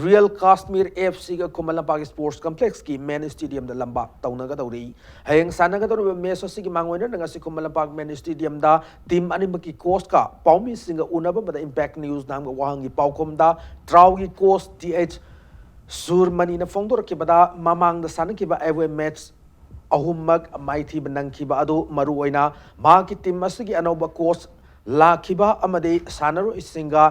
ꯔꯤꯌꯦꯜ ꯀꯥꯁꯃꯤꯔ ꯑꯦꯐ ꯁꯤꯒ ꯈꯨꯃꯟ ꯂꯝꯄꯥꯛ ꯁ꯭ꯄꯣꯔꯠꯁ ꯀꯝꯄ꯭ꯂꯦꯛꯁꯀꯤ ꯃꯦꯟ ꯁ꯭ꯇꯦꯗꯤꯌꯝꯗ ꯂꯝꯕꯥ ꯇꯧꯅꯒꯗꯧꯔꯤ꯫ ꯍꯌꯦꯡ ꯁꯥꯟꯅꯒꯗꯧꯔꯤꯕ ꯃꯦꯠꯁ ꯑꯁꯤꯒꯤ ꯃꯥꯡꯑꯣꯏꯅꯅ ꯉꯁꯤ ꯈꯨꯃꯟ ꯂꯝꯄꯥꯛ ꯃꯦꯟ ꯁ꯭ꯇꯦꯗꯤꯌꯝꯗ ꯇꯤꯝ ꯑꯅꯤꯃꯛꯀꯤ ꯀꯣꯆꯀ ꯄꯥꯎꯃꯤꯁꯤꯡꯒ ꯎꯅꯕ ꯑꯃꯗ ꯏꯝꯄꯦꯛ ꯅ꯭ꯌꯨꯁꯅ ꯍꯪꯕ ꯋꯥꯍꯪꯒꯤ ꯄꯥꯎꯈꯨꯝꯗ ꯇ꯭ꯔꯥꯎꯒꯤ ꯀꯣꯆ ꯇꯤ ꯑꯩꯆ ꯁꯨꯔꯃꯅꯤꯅ ꯐꯣꯡꯗꯣꯔꯛꯈꯤꯕꯗ, ꯃꯃꯥꯡꯗ ꯁꯥꯟꯅꯈꯤꯕ ꯑꯦꯋꯦ ꯃꯦꯠꯁ ꯑꯍꯨꯝꯃꯛ ꯃꯥꯏꯊꯤꯕ ꯅꯪꯈꯤꯕ ꯑꯗꯨ ꯃꯔꯨꯑꯣꯏꯅ ꯃꯍꯥꯛꯀꯤ ꯇꯤꯝ ꯑꯁꯤꯒꯤ ꯑꯅꯧꯕ ꯀꯣꯆ ꯂꯥꯛꯈꯤꯕ ꯑꯃꯗꯤ ꯁꯥꯟꯅꯔꯣꯏꯁꯤꯡꯒ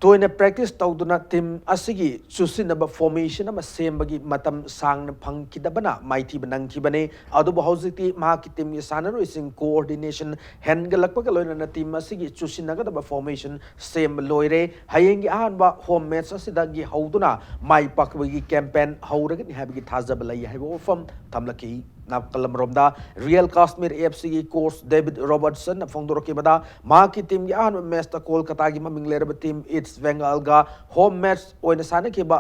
ꯇꯣꯏꯅ ꯄ꯭ꯔꯦꯛꯇꯤꯁ ꯇꯧꯗꯨꯅ ꯇꯤꯝ ꯑꯁꯤꯒꯤ ꯆꯨꯁꯤꯟꯅꯕ ꯐꯣꯔꯃꯦꯁꯟ ꯑꯃ ꯁꯦꯝꯕꯒꯤ ꯃꯇꯝ ꯁꯥꯡꯅ ꯐꯪꯈꯤꯗꯕꯅ ꯃꯥꯏꯊꯤꯕ ꯅꯪꯈꯤꯕꯅꯤ꯫ ꯑꯗꯨꯕꯨ ꯍꯧꯖꯤꯛꯇꯤ ꯃꯍꯥꯛꯀꯤ ꯇꯤꯝꯒꯤ ꯁꯥꯟꯅꯔꯣꯏꯁꯤꯡ ꯀꯣꯑꯣꯔꯗꯤꯅꯦꯁꯟ ꯍꯦꯟꯒꯠꯂꯛꯄꯒ ꯂꯣꯏꯅꯅ ꯇꯤꯝ ꯑꯁꯤꯒꯤ ꯆꯨꯁꯤꯟꯅꯒꯗꯕ ꯐꯣꯔꯃꯦꯁꯟ ꯁꯦꯝꯕ ꯂꯣꯏꯔꯦ꯫ ꯍꯌꯦꯡꯒꯤ ꯑꯍꯥꯟꯕ ꯍꯣꯝ ꯃꯦꯠꯆ ꯑꯁꯤꯗꯒꯤ ꯍꯧꯗꯨꯅ ꯃꯥꯏ ꯄꯥꯛꯄꯒꯤ ꯀꯦꯝꯄꯦꯟ ꯍꯧꯔꯒꯅꯤ ꯍꯥꯏꯕꯒꯤ ꯊꯥꯖꯕ ꯂꯩ ꯍꯥꯏꯕ ꯋꯥꯐꯝ ꯊꯝꯂꯛꯈꯤ꯫ ꯅꯥꯀꯜ ꯑꯃꯔꯣꯝꯗ ꯔꯤꯌꯦꯜ ꯀꯥꯁꯃꯤꯔ ꯑꯦꯐ ꯁꯤꯒꯤ ꯀꯣꯆ ꯗꯦꯕꯤꯗ ꯔꯣꯕꯔꯠꯁꯟꯅ ꯐꯣꯡꯗꯣꯔꯛꯈꯤꯕꯗ, ꯃꯍꯥꯛꯀꯤ ꯇꯤꯝꯒꯤ ꯑꯍꯥꯟꯕ ꯃꯦꯠꯆꯇ ꯀꯣꯜꯀꯇꯥꯒꯤ ꯃꯃꯤꯡ ꯂꯩꯔꯕ ꯇꯤꯝ ꯏꯁ꯭ꯠ ꯕꯦꯡꯒꯥꯜꯒ ꯍꯣꯝ ꯃꯦꯠꯆ ꯑꯣꯏꯅ ꯁꯥꯟꯅꯈꯤꯕ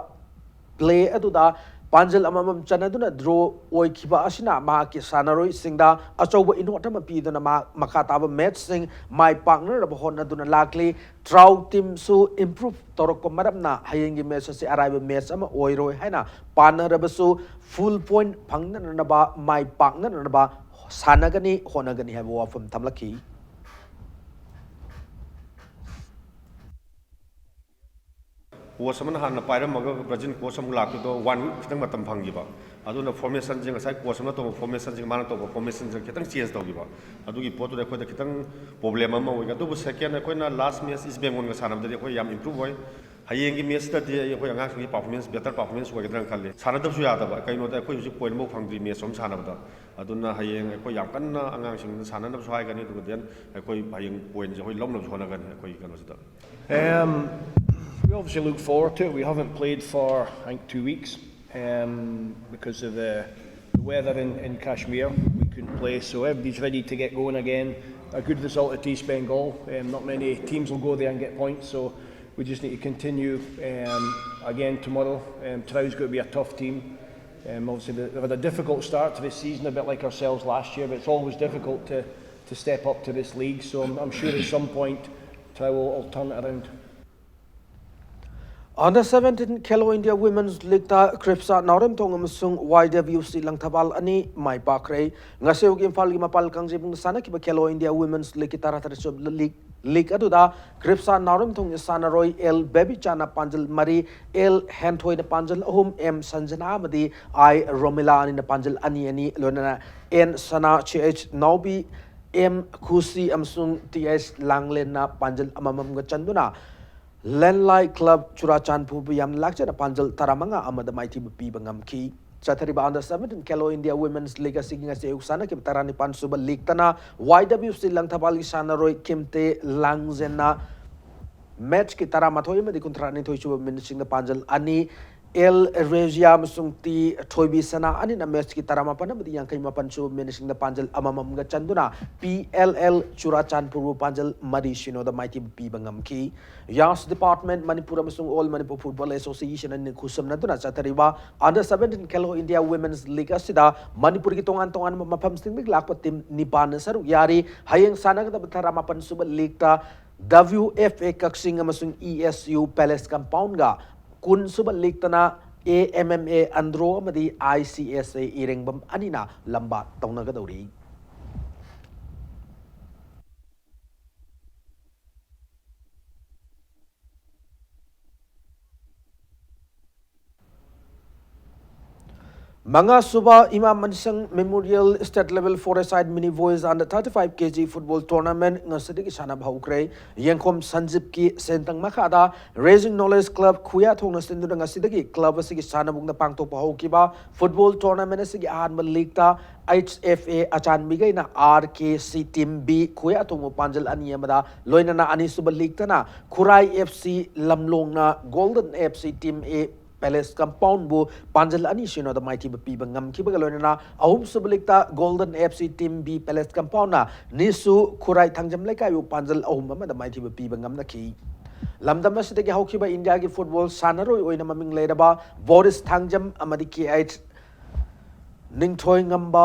ꯄ꯭ꯂꯦ ꯑꯗꯨꯗ ꯄꯥꯟꯖꯜ ꯑꯃꯃꯝ ꯆꯟꯅꯗꯨꯅ ꯗ꯭ꯔꯣ ꯑꯣꯏꯈꯤꯕ ꯑꯁꯤꯅ ꯃꯍꯥꯛꯀꯤ ꯁꯥꯟꯅꯔꯣꯏꯁꯤꯡꯗ ꯑꯆꯧꯕ ꯏꯅꯣꯠ ꯑꯃ ꯄꯤꯗꯨꯅ ꯃꯍꯥꯛ ꯃꯈꯥ ꯇꯥꯕ ꯃꯦꯠꯁꯁꯤꯡ ꯃꯥꯏ ꯄꯥꯛꯅꯅꯕ ꯍꯣꯠꯅꯗꯨꯅ ꯂꯥꯛꯂꯤ꯫ ꯇ꯭ꯔꯥꯎ ꯇꯤꯝꯁꯨ ꯏꯝꯄ꯭ꯔꯨꯞ ꯇꯧꯔꯛꯄ ꯃꯔꯝꯅ ꯍꯌꯦꯡꯒꯤ ꯃꯦꯠꯁ ꯑꯁꯤ ꯑꯔꯥꯏꯕ ꯃꯦꯠꯁ ꯑꯃ ꯑꯣꯏꯔꯣꯏ ꯍꯥꯏꯅ ꯄꯥꯅꯔꯕꯁꯨ ꯐꯨꯜ ꯄꯣꯏꯟꯠ ꯐꯪꯅꯅꯕ, ꯃꯥꯏ ꯄꯥꯛꯅꯅꯕ ꯁꯥꯟꯅꯒꯅꯤ, ꯍꯣꯠꯅꯒꯅꯤ ꯍꯥꯏꯕ ꯋꯥꯐꯝ ꯊꯝꯂꯛꯈꯤ꯫ ꯀꯣꯆ ꯑꯃꯅ ꯍꯥꯟꯅ ꯄꯥꯏꯔꯝꯃꯒ ꯕ꯭ꯔꯥꯖꯤꯜ ꯀꯣꯆ ꯑꯃꯨꯛ ꯂꯥꯛꯄꯗꯣ ꯋꯥꯟ ꯋꯤꯛ ꯈꯤꯇꯪ ꯃꯇꯝ ꯐꯪꯈꯤꯕ꯫ ꯑꯗꯨꯅ ꯐꯣꯔꯃꯦꯁꯟꯁꯦ ꯉꯁꯥꯏ ꯀꯣꯆ ꯑꯃꯅ ꯇꯧꯕ ꯐꯣꯔꯃꯦꯁꯟꯁꯦ ꯃꯥꯅ ꯇꯧꯕ ꯐꯣꯔꯃꯦꯁꯟꯁꯦ ꯈꯤꯇꯪ ꯆꯦꯟꯖ ꯇꯧꯈꯤꯕ꯫ ꯑꯗꯨꯒꯤ ꯄꯣꯠꯇꯨꯗ ꯑꯩꯈꯣꯏꯗ ꯈꯤꯇꯪ ꯄ꯭ꯔꯣꯕ꯭ꯂꯦꯝ ꯑꯃ ꯑꯣꯏꯒꯦ꯫ ꯑꯗꯨꯕꯨ ꯁꯦꯀꯦꯟ ꯑꯩꯈꯣꯏꯅ ꯂꯥꯁ ꯃꯦꯠꯆ ꯏꯁ ꯕꯦꯡꯒꯣꯜꯒ ꯁꯥꯟꯅꯕꯗꯗꯤ ꯑꯩꯈꯣꯏ ꯌꯥꯝ ꯏꯝꯄ꯭ꯔꯨꯞ ꯑꯣꯏ꯫ ꯍꯌꯦꯡꯒꯤ ꯃꯦꯠꯁꯇꯗꯤ ꯑꯩꯈꯣꯏ ꯑꯉꯥꯡꯁꯤꯡꯒꯤ ꯄꯔꯐꯣꯔꯃꯦꯟꯁ, ꯕꯦꯇꯔ ꯄꯔꯐꯣꯔꯃꯦꯟꯁ ꯑꯣꯏꯒꯗ꯭ꯔꯥꯅ ꯈꯜꯂꯤ꯫ ꯁꯥꯟꯅꯗꯕꯁꯨ ꯌꯥꯗꯕ, ꯀꯩꯅꯣꯗ ꯑꯩꯈꯣꯏ ꯍꯧꯖꯤꯛ ꯄꯣꯏꯟꯠ ꯑꯃꯐꯥꯎ ꯐꯪꯗ꯭ꯔꯤ ꯃꯦꯠꯁ ꯑꯃ ꯁꯥꯟꯅꯕꯗ꯫ ꯑꯗꯨꯅ ꯍꯌꯦꯡ ꯑꯩꯈꯣꯏ ꯌꯥꯝ ꯀꯟꯅ ꯑꯉꯥꯡꯁꯤꯡꯗ ꯁꯥꯟꯅꯅꯕꯁꯨ ꯍꯥꯏꯒꯅꯤ, ꯑꯗꯨꯒ ꯗꯦꯟ ꯑꯩꯈꯣꯏ ꯍꯌꯦꯡ ꯄꯣꯏꯟꯠꯁꯦ ꯑꯩꯈꯣꯏ ꯂꯧꯅꯕꯁꯨ ꯍꯣꯠꯅꯒꯅꯤ ꯑꯩꯈꯣꯏꯒꯤ ꯀꯩꯅꯣꯁꯤꯗ꯫ Um, we obviously look forward to it. We haven't played for, I think, two weeks um, because of the, the weather in, in Kashmir. We couldn't play, so everybody's ready to get going again. A good result at East Bengal. Um, not many teams will go there and get points, so we just need to continue um, again tomorrow. Um, Tyrrell's going to be a tough team. Um, obviously, they- they've had a difficult start to this season, a bit like ourselves last year, but it's always difficult to, to step up to this league. So I'm, I'm sure at some point Tyrrell will, will turn it around. Under seventeen Khelo India Women's League ꯇ ꯀ꯭ꯔꯤꯞꯁꯥ ꯅꯥꯎꯔꯦꯝꯊꯣꯡ ꯑꯃꯁꯨꯡ ꯋꯥꯏ ꯗꯕ꯭ꯂꯤꯌꯨ ꯁꯤ ꯂꯪꯊꯕꯥꯜ ꯑꯅꯤ ꯃꯥꯏ ꯄꯥꯛꯈ꯭ꯔꯦ꯫ ꯉꯁꯤ ꯑꯌꯨꯛ ꯏꯝꯐꯥꯜꯒꯤ ꯃꯄꯥꯜ ꯀꯥꯡꯖꯩꯕꯨꯡꯗ ꯁꯥꯟꯅꯈꯤꯕ ꯈꯦꯂꯣ India women's ꯂꯤꯒꯀꯤ ꯇꯔꯥꯇꯔꯦꯠꯁꯨꯕ league, league ꯑꯗꯨꯗ ꯀ꯭ꯔꯤꯞꯁꯥ ꯅꯥꯎꯔꯦꯝꯊꯣꯡꯒꯤ ꯁꯥꯟꯅꯔꯣꯏ ꯑꯦꯜ ꯕꯦꯕꯤꯆꯥꯅ ꯄꯥꯟꯖꯜ ꯃꯔꯤ, ꯑꯦꯜ ꯍꯦꯟꯊꯣꯏꯅ ꯄꯥꯟꯖꯜ ꯑꯍꯨꯝ, ꯑꯦꯝ ꯁꯟꯖꯅꯥ ꯑꯃꯗꯤ ꯑꯥꯏ ꯔꯣꯃꯤꯂꯥ ꯑꯅꯤꯅ ꯄꯥꯟꯖꯜ ꯑꯅꯤ ꯑꯅꯤ, ꯂꯣꯏꯅꯅ ꯑꯦꯟ ꯁꯅꯥ, ꯁꯤ ꯑꯩꯆ ꯅꯥꯎꯕꯤ, ꯑꯦꯝ ꯈꯨꯁꯤ ꯑꯃꯁꯨꯡ ꯇꯤ ꯑꯩꯆ ꯂꯥꯡꯂꯦꯟꯅ ꯄꯥꯟꯖꯜ ꯑꯃꯃꯝꯒ ꯆꯟꯗꯨꯅ ꯂꯦꯟꯂꯥꯏ ꯀ꯭ꯂꯕ ꯆꯨꯔꯥꯆꯥꯟꯄꯨꯔꯕꯨ ꯌꯥꯝꯅ ꯂꯥꯛꯆꯅ ꯄꯥꯟꯖꯜ ꯇꯔꯥꯃꯉꯥ ꯑꯃꯗ ꯃꯥꯏꯊꯤꯕ ꯄꯤꯕ ꯉꯝꯈꯤ꯫ ꯆꯠꯊꯔꯤꯕ Under seventeen Khelo India Women's League ꯑꯁꯤꯒꯤ ꯉꯁꯤ ꯑꯌꯨꯛ ꯁꯥꯟꯅꯈꯤꯕ ꯇꯔꯥꯅꯤꯄꯥꯟ ꯁꯨꯕ ꯂꯤꯒꯇꯅ ꯋꯥꯏ ꯗꯕ꯭ꯂꯤꯌꯨ ꯁꯤ ꯂꯪꯊꯕꯥꯜꯒꯤ ꯁꯥꯟꯅꯔꯣꯏ ꯀꯤꯝꯇꯦ ꯂꯥꯡꯖꯦꯟꯅ ꯃꯦꯠꯆꯀꯤ ꯇꯔꯥꯃꯥꯊꯣꯏ ꯑꯃꯗꯤ ꯀꯨꯟꯊ꯭ꯔꯥ ꯅꯤꯊꯣꯏ ꯁꯨꯕ ꯃꯤꯅꯤꯠꯁꯤꯡꯗ ꯄꯥꯟꯖꯜ ꯑꯅꯤ, ꯑꯦꯜ ꯔꯦꯖꯤꯌꯥ ꯑꯃꯁꯨꯡ ꯇꯤ ꯊꯣꯏꯕꯤꯁꯅꯥ ꯑꯅꯤꯅ ꯃꯦꯠꯁꯀꯤ ꯇꯔꯥꯃꯥꯄꯟ ꯑꯃꯗꯤ ꯌꯥꯡꯈꯩ ꯃꯥꯄꯟ ꯁꯨꯕ ꯃꯤꯅꯤꯠꯁꯤꯡꯗ ꯄꯥꯟꯖꯜ ꯑꯃꯃꯝꯒ ꯆꯟꯗꯨꯅ ꯄꯤ ꯑꯦꯜ ꯑꯦꯜ ꯆꯨꯔꯥꯆꯥꯟꯄꯨꯔꯕꯨ ꯄꯥꯟꯖꯜ ꯃꯔꯤ ꯁꯤꯅꯣꯗ ꯃꯥꯏꯊꯤꯕ ꯄꯤꯕ ꯉꯝꯈꯤ꯫ ꯌꯥꯁ ꯗꯤꯄꯥꯔꯠꯃꯦꯟ, ꯃꯅꯤꯄꯨꯔ ꯑꯃꯁꯨꯡ ꯑꯣꯜ ꯃꯅꯤꯄꯨꯔ ꯐꯨꯠꯕꯣꯜ ꯑꯦꯁꯣꯁꯤꯌꯦꯁꯟ ꯑꯅꯤꯅ ꯈꯨꯠꯁꯝꯅꯗꯨꯅ ꯆꯠꯊꯔꯤꯕ under seventeen Khelo India women's league ꯑꯁꯤꯗ ꯃꯅꯤꯄꯨꯔꯒꯤ ꯇꯣꯉꯥꯟ ꯇꯣꯉꯥꯟꯕ ꯃꯐꯝꯁꯤꯡꯗꯒꯤ ꯂꯥꯛꯄ ꯇꯤꯝ ꯅꯤꯄꯥꯟꯅ ꯁꯔꯨꯛ ꯌꯥꯔꯤ꯫ ꯍꯌꯦꯡ ꯁꯥꯟꯅꯒꯗꯕ ꯇꯔꯥꯃꯥꯄꯟ ꯁꯨꯕ ꯂꯤꯒꯇ ꯗꯕ꯭ꯂꯤꯌꯨ ꯑꯦꯐ ꯑꯦ ꯀꯛꯆꯤꯡ ꯑꯃꯁꯨꯡ ꯏ ꯑꯦꯁ ꯌꯨ ꯄꯦꯂꯦꯁ ꯀꯝꯄꯥꯎꯟꯒ, ꯀꯨꯟ ꯁꯨꯕ ꯂꯤꯒꯇꯅ A M M A Andro ꯑꯃꯗꯤ ꯑꯥꯏ ꯁꯤ ꯑꯦꯁ ꯑꯦ ꯏꯔꯦꯡꯕꯝ ꯑꯅꯤꯅ ꯂꯝꯕꯥ ꯇꯧꯅꯒꯗꯧꯔꯤ꯫ ꯃꯉꯥ ꯁꯨꯕ ꯏꯃꯥ ꯃꯅꯤꯁꯪ ꯃꯦꯃꯣꯔꯤꯌꯦꯜ ꯁ꯭ꯇꯦꯠ ꯂꯦꯚꯦꯜ ꯐꯣꯔ ꯑꯦ ꯁꯥꯏꯗ ꯃꯤꯅꯤ ꯕꯣꯏꯁ ꯑꯟꯗꯔ ꯊꯥꯔꯇꯤ ꯐꯥꯏꯚ ꯀꯦ ꯖꯤ ꯐꯨꯠꯕꯣꯜ ꯇꯣꯔꯅꯥꯃꯦꯟ ꯉꯁꯤꯗꯒꯤ ꯁꯥꯟꯅꯕ ꯍꯧꯈ꯭ꯔꯦ꯫ ꯌꯦꯡꯈꯣꯝ ꯁꯟꯖꯤꯞꯀꯤ ꯁꯦꯟꯊꯪ ꯃꯈꯥꯗ ꯔꯦꯖꯤꯡ ꯅꯣꯂꯦꯖ ꯀ꯭ꯂꯕ ꯈꯨꯌꯥꯊꯣꯡꯅ ꯁꯤꯟꯗꯨꯅ ꯉꯁꯤꯗꯒꯤ ꯀ꯭ꯂꯕ ꯑꯁꯤꯒꯤ ꯁꯥꯟꯅꯕꯨꯡꯗ ꯄꯥꯡꯊꯣꯛꯄ ꯍꯧꯈꯤꯕ ꯐꯨꯠꯕꯣꯜ ꯇꯣꯔꯅꯥꯃꯦꯟ ꯑꯁꯤꯒꯤ ꯑꯍꯥꯟꯕ ꯂꯤꯒꯇ ꯑꯩꯆ ꯑꯦꯐ ꯑꯦ ꯑꯆꯥꯟꯕꯤꯈꯩꯅ R K C team B ꯈꯨꯌꯥꯊꯣꯡꯕꯨ ꯄꯥꯟꯖꯜ ꯑꯅꯤ ꯑꯃꯗ, ꯂꯣꯏꯅꯅ ꯑꯅꯤꯁꯨꯕ ꯂꯤꯒꯇꯅ ꯈꯨꯔꯥꯏ ꯑꯦꯐ ꯁꯤ ꯂꯝꯂꯣꯡꯅ golden F C team A palace ꯀꯝꯄꯥꯎꯟꯕꯨ ꯄꯥꯟꯖꯜ ꯑꯅꯤ ꯁꯤꯅꯣꯗ ꯃꯥꯏꯊꯤꯕ ꯄꯤꯕ ꯉꯝꯈꯤꯕꯒ ꯂꯣꯏꯅꯅ ꯑꯍꯨꯝꯁꯨꯕ ꯂꯤꯒꯇ golden F C team B palace ꯀꯝꯄꯥꯎꯟꯅ ꯅꯤꯁꯨ ꯈꯨꯔꯥꯏ ꯊꯥꯡꯖꯝ ꯂꯩꯀꯥꯏꯕꯨ ꯄꯥꯟꯖꯜ ꯑꯍꯨꯝ ꯑꯃꯗ ꯃꯥꯏꯊꯤꯕ ꯄꯤꯕ ꯉꯝꯅꯈꯤ꯫ ꯂꯝꯗꯝ ꯑꯁꯤꯗꯒꯤ ꯍꯧꯈꯤꯕ ꯏꯟꯗꯤꯌꯥꯒꯤ ꯐꯨꯠꯕꯣꯜ ꯁꯥꯟꯅꯔꯣꯏ ꯑꯣꯏꯅ ꯃꯃꯤꯡ ꯂꯩꯔꯕ ꯕꯣꯔꯤꯁ ꯊꯥꯡꯖꯝ ꯑꯃꯗꯤ ꯀꯦ ꯑꯩꯆ ꯅꯤꯡꯊꯣꯏꯉꯝꯕ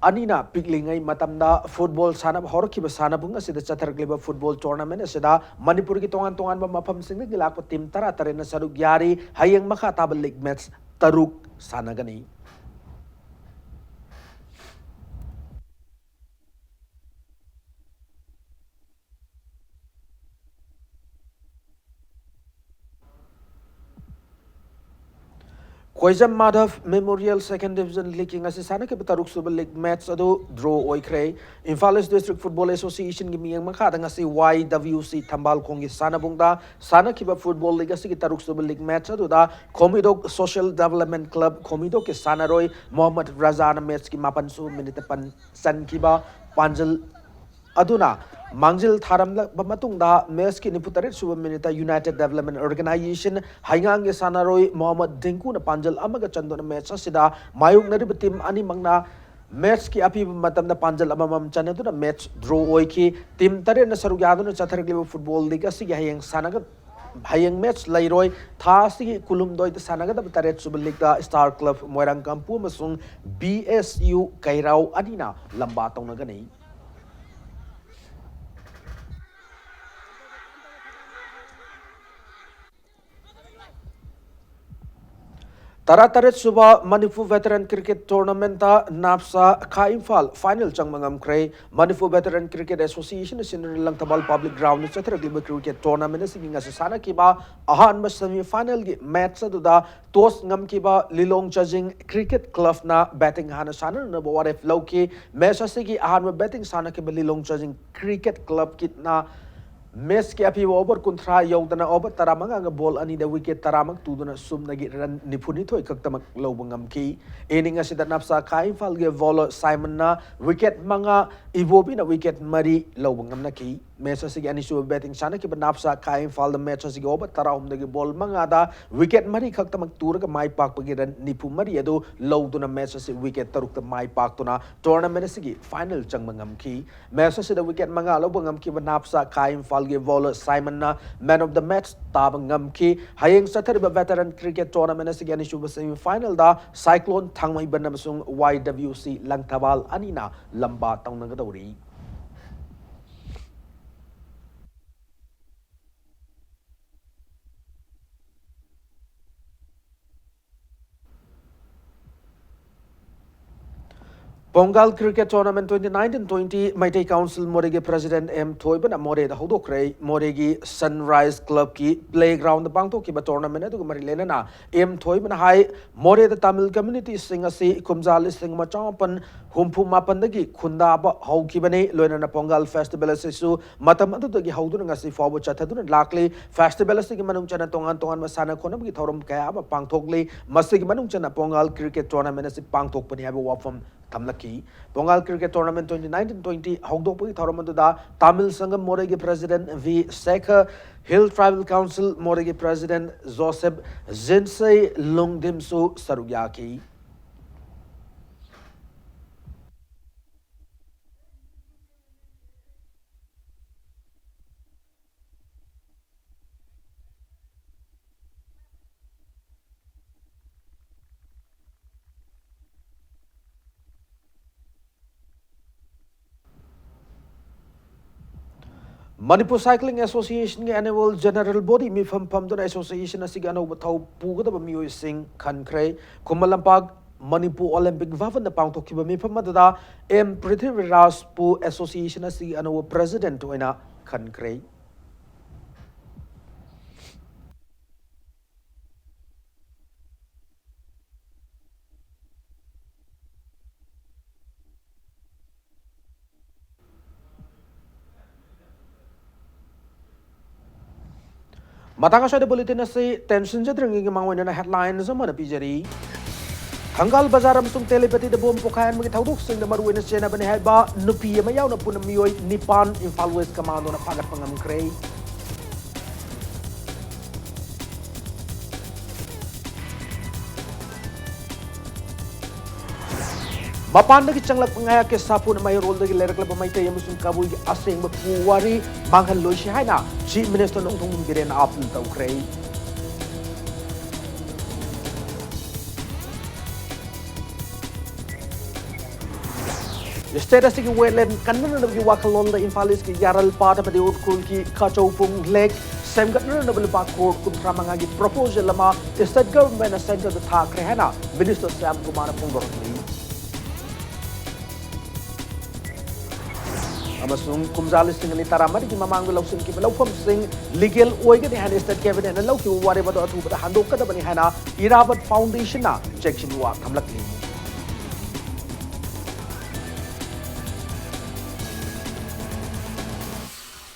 ꯑꯅꯤꯅ ꯄꯤꯛꯂꯤꯉꯩ ꯃꯇꯝꯗ ꯐꯨꯠꯕꯣꯜ ꯁꯥꯟꯅꯕ ꯍꯧꯔꯛꯈꯤꯕ ꯁꯥꯟꯅꯕꯨꯡ ꯑꯁꯤꯗ ꯆꯠꯊꯔꯛꯂꯤꯕ ꯐꯨꯠꯕꯣꯜ ꯇꯣꯔꯅꯥꯃꯦꯟ ꯑꯁꯤꯗ ꯃꯅꯤꯄꯨꯔꯒꯤ ꯇꯣꯉꯥꯟ ꯇꯣꯉꯥꯟꯕ ꯃꯐꯝꯁꯤꯡꯗꯒꯤ ꯂꯥꯛꯄ ꯇꯤꯝ ꯇꯔꯥ ꯇꯔꯦꯠꯅ ꯁꯔꯨꯛ ꯌꯥꯔꯤ꯫ ꯍꯌꯦꯡ ꯃꯈꯥ ꯇꯥꯕ ꯂꯤꯒ ꯃꯦꯠꯆ ꯇꯔꯨꯛ ꯁꯥꯟꯅꯒꯅꯤ꯫ ꯈꯣꯏꯖꯝ ꯃꯥꯙꯕ ꯃꯦꯃꯣꯔꯤꯌꯦꯜ ꯁꯦꯀꯦꯟ ꯗꯤꯕꯤꯖꯟ ꯂꯤꯒꯀꯤ ꯉꯁꯤ ꯁꯥꯟꯅꯈꯤꯕ ꯇꯔꯨꯛ ꯁꯨꯕ ꯂꯤꯒ ꯃꯦꯠꯆ ꯑꯗꯨ ꯗ꯭ꯔꯣ ꯑꯣꯏꯈ꯭ꯔꯦ꯫ ꯏꯝꯐꯥꯜ ꯏꯁ ꯗꯤꯁꯇ꯭ꯔꯤꯛ ꯐꯨꯠꯕꯣꯜ ꯑꯦꯁꯣꯁꯤꯌꯦꯁꯟꯒꯤ ꯃꯤꯠꯌꯦꯡ ꯃꯈꯥꯗ ꯉꯁꯤ ꯋꯥꯏ ꯗꯕ꯭ꯂꯤꯌꯨ ꯁꯤ ꯊꯝꯕꯥꯜꯈꯣꯡꯒꯤ ꯁꯥꯟꯅꯕꯨꯡꯗ ꯁꯥꯟꯅꯈꯤꯕ ꯐꯨꯠꯕꯣꯜ ꯂꯤꯒ ꯑꯁꯤꯒꯤ ꯇꯔꯨꯛ ꯁꯨꯕ ꯂꯤꯒ ꯃꯦꯠꯆ ꯑꯗꯨꯗ ꯈꯣꯃꯤꯗꯣꯛ ꯁꯣꯁꯤꯌꯦꯜ ꯗꯤꯕꯦꯂꯞꯃꯦꯟ ꯀ꯭ꯂꯕ ꯈꯣꯃꯤꯗꯣꯛꯀꯤ ꯁꯥꯟꯅꯔꯣꯏ ꯃꯣꯍꯝꯃꯗ ꯔꯖꯥꯅ ꯃꯦꯠꯆꯀꯤ ꯃꯥꯄꯟ ꯁꯨꯕ ꯃꯤꯅꯤꯠꯇ ꯄꯟ-, ꯆꯟꯈꯤꯕ ꯄꯥꯟꯖꯜ ꯑꯗꯨꯅ ꯃꯥꯡꯖꯤꯜ ꯊꯥꯔꯝꯂꯕ ꯃꯇꯨꯡꯗ match ꯀꯤ ꯅꯤꯐꯨ ꯇꯔꯦꯠ ꯁꯨꯕ minute ꯇ United Development Organization ꯍꯩꯉꯥꯡꯒꯤ ꯁꯥꯟꯅꯔꯣꯏ ꯃꯣꯍꯝꯃꯗ ꯗꯤꯡꯀꯨꯅ ꯄꯥꯟꯖꯜ ꯑꯃꯒ ꯆꯟꯗꯨꯅ match ꯑꯁꯤꯗ ꯃꯥꯌꯣꯛꯅꯔꯤꯕ team ꯑꯅꯤꯃꯛꯅ match ꯀꯤ ꯑꯄꯤꯕ ꯃꯇꯝꯗ ꯄꯥꯟꯖꯜ ꯑꯃꯃꯝ ꯆꯟꯅꯗꯨꯅ match draw ꯑꯣꯏꯈꯤ꯫ Team ꯇꯔꯦꯠꯅ ꯁꯔꯨꯛ ꯌꯥꯗꯨꯅ ꯆꯠꯊꯔꯛꯂꯤꯕ football league ꯑꯁꯤꯒꯤ ꯍꯌꯦꯡ ꯁꯥꯟꯅꯒ-, ꯍꯌꯦꯡ match ꯂꯩꯔꯣꯏ꯫ ꯊꯥ ꯑꯁꯤꯒꯤ ꯀꯨꯟꯍꯨꯝꯗꯣꯏꯗ ꯁꯥꯟꯅꯒꯗꯕ ꯇꯔꯦꯠ ꯁꯨꯕ league ꯇ Star Club ꯃꯣꯏꯔꯥꯡ ꯀꯝꯄꯨ ꯑꯃꯁꯨꯡ B S U ꯀꯩꯔꯥꯎ ꯑꯅꯤꯅ ꯂꯝꯕꯥ ꯇꯧꯅꯒꯅꯤ꯫ ꯇꯔꯥꯇꯔꯦꯠ ꯁꯨꯕ ꯃꯅꯤꯄꯨꯔ Veteran Cricket Tournament ꯇ NAFSA ꯈꯥ ꯏꯝꯐꯥꯜ final ꯆꯪꯕ ꯉꯝꯈ꯭ꯔꯦ꯫ ꯃꯅꯤꯄꯨꯔ Veteran Cricket Association ꯑꯁꯤꯅ ꯂꯪꯊꯕꯥꯜ public ground ꯗ ꯆꯠꯊꯔꯛꯂꯤꯕ cricket tournament ꯑꯁꯤꯒꯤ ꯉꯁꯤ ꯁꯥꯟꯅꯈꯤꯕ ꯑꯍꯥꯟꯕ semi final ꯒꯤ match ꯑꯗꯨꯗ toss ꯉꯝꯈꯤꯕ ꯂꯤꯂꯣꯡ ꯆꯥꯖꯤꯡ Cricket Club ꯅ batting ꯍꯥꯟꯅ ꯁꯥꯟꯅꯅꯕ ꯋꯥꯔꯦꯞ ꯂꯧꯈꯤ꯫ Match ꯑꯁꯤꯒꯤ ꯑꯍꯥꯟꯕ batting ꯁꯥꯟꯅꯈꯤꯕ ꯂꯤꯂꯣꯡ ꯆꯥꯖꯤꯡ Cricket Club ꯀꯤꯅ match ꯀꯤ ꯑꯄꯤꯕ over ꯀꯨꯟꯊ꯭ꯔꯥ ꯌꯧꯗꯅ over ꯇꯔꯥꯃꯉꯥꯒ ball ꯑꯅꯤꯗ wicket ꯇꯔꯥꯃꯛ ꯇꯨꯗꯨꯅ ꯁꯨꯞꯅꯒꯤ run ꯅꯤꯐꯨꯅꯤꯊꯣꯏ ꯈꯛꯇꯃꯛ ꯂꯧꯕ ꯉꯝꯈꯤ꯫ Inning ꯑꯁꯤꯗ NAFSA ꯈꯥ ꯏꯝꯐꯥꯜꯒꯤ bowler ꯁꯥꯏꯃꯟꯅ wicket ꯃꯉꯥ, ꯏꯕꯣꯕꯤꯅ wicket ꯃꯔꯤ ꯂꯧꯕ ꯉꯝꯅꯈꯤ꯫ Match ꯑꯁꯤꯒꯤ ꯑꯅꯤꯁꯨꯕ batting ꯁꯥꯟꯅꯈꯤꯕ NAFSA ꯈꯥ ꯏꯝꯐꯥꯜꯗ match ꯑꯁꯤꯒꯤ over ꯇꯔꯥꯍꯨꯝꯗꯣꯏꯒꯤ ball ꯃꯉꯥꯗ wicket ꯃꯔꯤ ꯈꯛꯇꯃꯛ ꯇꯨꯔꯒ ꯃꯥꯏ ꯄꯥꯛꯄꯒꯤ run ꯅꯤꯐꯨ ꯃꯔꯤ ꯑꯗꯨ ꯂꯧꯗꯨꯅ match ꯑꯁꯤ wicket ꯇꯔꯨꯛꯇ ꯃꯥꯏ ꯄꯥꯛꯇꯨꯅ tournament ꯑꯁꯤꯒꯤ final ꯆꯪꯕ ꯉꯝꯈꯤ꯫ Match ꯑꯁꯤꯗ wicket ꯃꯉꯥ ꯂꯧꯕ ꯉꯝꯈꯤꯕ NAFSA ꯈꯥ ꯏꯝꯐꯥꯜꯒꯤ bowler ꯁꯥꯏꯃꯟꯅ man of the match ꯇꯥꯕ ꯉꯝꯈꯤ꯫ ꯍꯌꯦꯡ ꯆꯠꯊꯔꯤꯕ Veteran Cricket Tournament ꯑꯁꯤꯒꯤ ꯑꯅꯤꯁꯨꯕ semi final ꯗ Cyclone ꯊꯥꯡꯃꯩꯕꯟ ꯑꯃꯁꯨꯡ Y W C ꯂꯪꯊꯕꯥꯜ ꯑꯅꯤꯅ ꯂꯝꯕꯥ ꯇꯧꯅꯒꯗꯧꯔꯤ꯫ Pongal Cricket Tournament twenty nineteen twenty Meitei Council ꯃꯣꯔꯦꯒꯤ President ꯑꯦꯝ ꯊꯣꯏꯕꯅ ꯃꯣꯔꯦꯗ ꯍꯧꯗꯣꯛꯈ꯭ꯔꯦ꯫ ꯃꯣꯔꯦꯒꯤ Sunrise Club ꯀꯤ playground ꯗ ꯄꯥꯡꯊꯣꯛꯈꯤꯕ tournament ꯑꯗꯨꯒ ꯃꯔꯤ ꯂꯩꯅꯅ ꯑꯦꯝ ꯊꯣꯏꯕꯅ ꯍꯥꯏ, ꯃꯣꯔꯦꯗ ꯇꯥꯃꯤꯜ community ꯁꯤꯡ ꯑꯁꯤ ꯀꯨꯝꯖꯥ ꯂꯤꯁꯤꯡ ꯑꯃ ꯆꯃꯥꯄꯟ ꯍꯨꯝꯐꯨ ꯃꯥꯄꯟꯗꯒꯤ ꯈꯨꯟꯗꯥꯕ ꯍꯧꯈꯤꯕꯅꯤ꯫ ꯂꯣꯏꯅꯅ ꯄꯣꯡꯒꯜ festival ꯑꯁꯤꯁꯨ ꯃꯇꯝ ꯑꯗꯨꯗꯒꯤ ꯍꯧꯗꯨꯅ ꯉꯁꯤ ꯐꯥꯎꯕ ꯆꯠꯊꯗꯨꯅ ꯂꯥꯛꯂꯤ꯫ Festival ꯑꯁꯤꯒꯤ ꯃꯅꯨꯡ ꯆꯟꯅ ꯇꯣꯉꯥꯟ ꯇꯣꯉꯥꯟꯕ ꯁꯥꯟꯅ ꯈꯣꯠꯅꯕꯒꯤ ꯊꯧꯔꯝ ꯀꯌꯥ ꯑꯃ ꯄꯥꯡꯊꯣꯛꯂꯤ꯫ ꯃꯁꯤꯒꯤ ꯃꯅꯨꯡ ꯆꯟꯅ ꯄꯣꯡꯒꯜ cricket tournament ꯑꯁꯤ ꯄꯥꯡꯊꯣꯛꯄꯅꯤ ꯍꯥꯏꯕ ꯋꯥꯐꯝ ꯊꯝꯂꯛꯈꯤ꯫ ꯄꯣꯡꯉꯥꯜ cricket tournament twenty nineteen twenty ꯍꯧꯗꯣꯛꯄꯒꯤ ꯊꯧꯔꯝ ꯑꯗꯨꯗ ꯇꯥꯃꯤꯜ ꯁꯪꯒꯝ ꯃꯣꯔꯦꯒꯤ president V Sekhar, Hill Tribal Council ꯃꯣꯔꯦꯒꯤ president ꯖꯣꯁꯦꯐ ꯖꯤꯟꯁꯩ ꯂꯨꯡꯗꯤꯝꯁꯨ ꯁꯔꯨꯛ ꯌꯥꯈꯤ꯫ Manipur Cycling Association ꯒꯤ annual general body ꯃꯤꯐꯝ ꯐꯝꯗꯨꯅ association ꯑꯁꯤꯒꯤ ꯑꯅꯧꯕ ꯊꯧ ꯄꯨꯒꯗꯕ ꯃꯤꯑꯣꯏꯁꯤꯡ ꯈꯟꯈ꯭ꯔꯦ꯫ ꯈꯨꯃꯟ ꯂꯝꯄꯥꯛ ꯃꯅꯤꯄꯨꯔ Olympic ꯚꯕꯟꯗ ꯄꯥꯡꯊꯣꯛꯈꯤꯕ ꯃꯤꯐꯝ ꯑꯗꯨꯗ ꯑꯦꯝ ꯄ꯭ꯔꯤꯊꯤꯕꯤꯔꯥꯖꯄꯨ association ꯑꯁꯤꯒꯤ ꯑꯅꯧꯕ president ꯑꯣꯏꯅ ꯈꯟꯈ꯭ꯔꯦ꯫ ꯃꯇꯥꯡ ꯑꯁ꯭ꯋꯥꯏꯗ bulletin ꯑꯁꯤ ꯇꯦꯟꯁꯤꯟꯖꯗ꯭ꯔꯤꯉꯩꯒꯤ ꯃꯥꯡꯑꯣꯏꯅꯅ headlines ꯑꯃ ꯄꯤꯖꯔꯤ꯫ ꯊꯪꯒꯥꯜ ꯕꯖꯥꯔ ꯑꯃꯁꯨꯡ ꯇꯦꯂꯤꯄꯇꯤꯗ ꯕꯣꯝ ꯄꯣꯈꯥꯏꯍꯟꯕꯒꯤ ꯊꯧꯗꯣꯛꯁꯤꯡꯗ ꯃꯔꯨꯑꯣꯏꯅ ꯆꯦꯟꯅꯕꯅꯤ ꯍꯥꯏꯕ ꯅꯨꯄꯤ ꯑꯃ ꯌꯥꯎꯅ ꯄꯨꯟꯅ ꯃꯤꯑꯣꯏ ꯅꯤꯄꯥꯟ Imphal West Commando ꯅ ꯐꯥꯒꯠꯄ ꯉꯝꯈ꯭ꯔꯦ꯫ ꯃꯄꯥꯟꯗꯒꯤ ꯆꯪꯂꯛꯄ ꯉꯥꯌꯣꯛꯀꯤ ꯁꯥꯐꯨꯅ ꯃꯩꯍꯧꯔꯣꯜꯗꯒꯤ ꯂꯩꯔꯛꯂꯕ ꯃꯩꯇꯩ ꯑꯃꯁꯨꯡ ꯀꯕꯨꯏꯒꯤ ꯑꯁꯦꯡꯕ ꯄꯨꯋꯥꯔꯤ ꯃꯥꯡꯍꯜꯂꯣꯏꯁꯤ ꯍꯥꯏꯅ Chief Minister ꯅꯣꯡꯊꯣꯝꯕꯝ ꯕꯤꯔꯦꯟꯅ appeal ꯇꯧꯈ꯭ꯔꯦ꯫ State ꯑꯁꯤꯒꯤ wetland ꯀꯟꯅꯅꯕꯒꯤ ꯋꯥꯈꯜꯂꯣꯟꯗ Imphal East ꯀꯤ ꯌꯥꯔꯜꯄꯥꯠ ꯑꯃꯗꯤ ꯎꯈ꯭ꯔꯨꯜꯒꯤ ꯀꯆꯧꯄꯨꯡ lake ꯁꯦꯝꯒꯠꯅꯅꯕ ꯂꯨꯄꯥ ꯀ꯭ꯔꯣꯔ ꯀꯨꯟꯊ꯭ꯔꯥ ꯃꯉꯥꯒꯤ proposal ꯑꯃ state government ꯅ centre ꯗ ꯊꯥꯈ꯭ꯔꯦ ꯍꯥꯏꯅ Minister ꯁ꯭ꯌꯥꯝ ꯀꯨꯃꯥꯔꯅ ꯐꯣꯡꯗꯣꯔꯛꯂꯤ꯫ ꯑꯃꯁꯨꯡ ꯀꯨꯝꯖꯥ ꯂꯤꯁꯤꯡ ꯑꯅꯤ ꯇꯔꯥꯃꯔꯤꯒꯤ ꯃꯃꯥꯡꯗ ꯂꯧꯁꯤꯟꯈꯤꯕ ꯂꯧꯐꯝꯁꯤꯡ legal ꯑꯣꯏꯒꯅꯤ ꯍꯥꯏꯅ state cabinet ꯅ ꯂꯧꯈꯤꯕ ꯋꯥꯔꯦꯞ ꯑꯗꯨ ꯑꯊꯨꯕꯗ ꯍꯟꯗꯣꯛꯀꯗꯕꯅꯤ ꯍꯥꯏꯅ Irrawaddy Foundation ꯅ ꯆꯦꯛꯁꯤꯟ ꯋꯥ ꯊꯝꯂꯛꯂꯤ꯫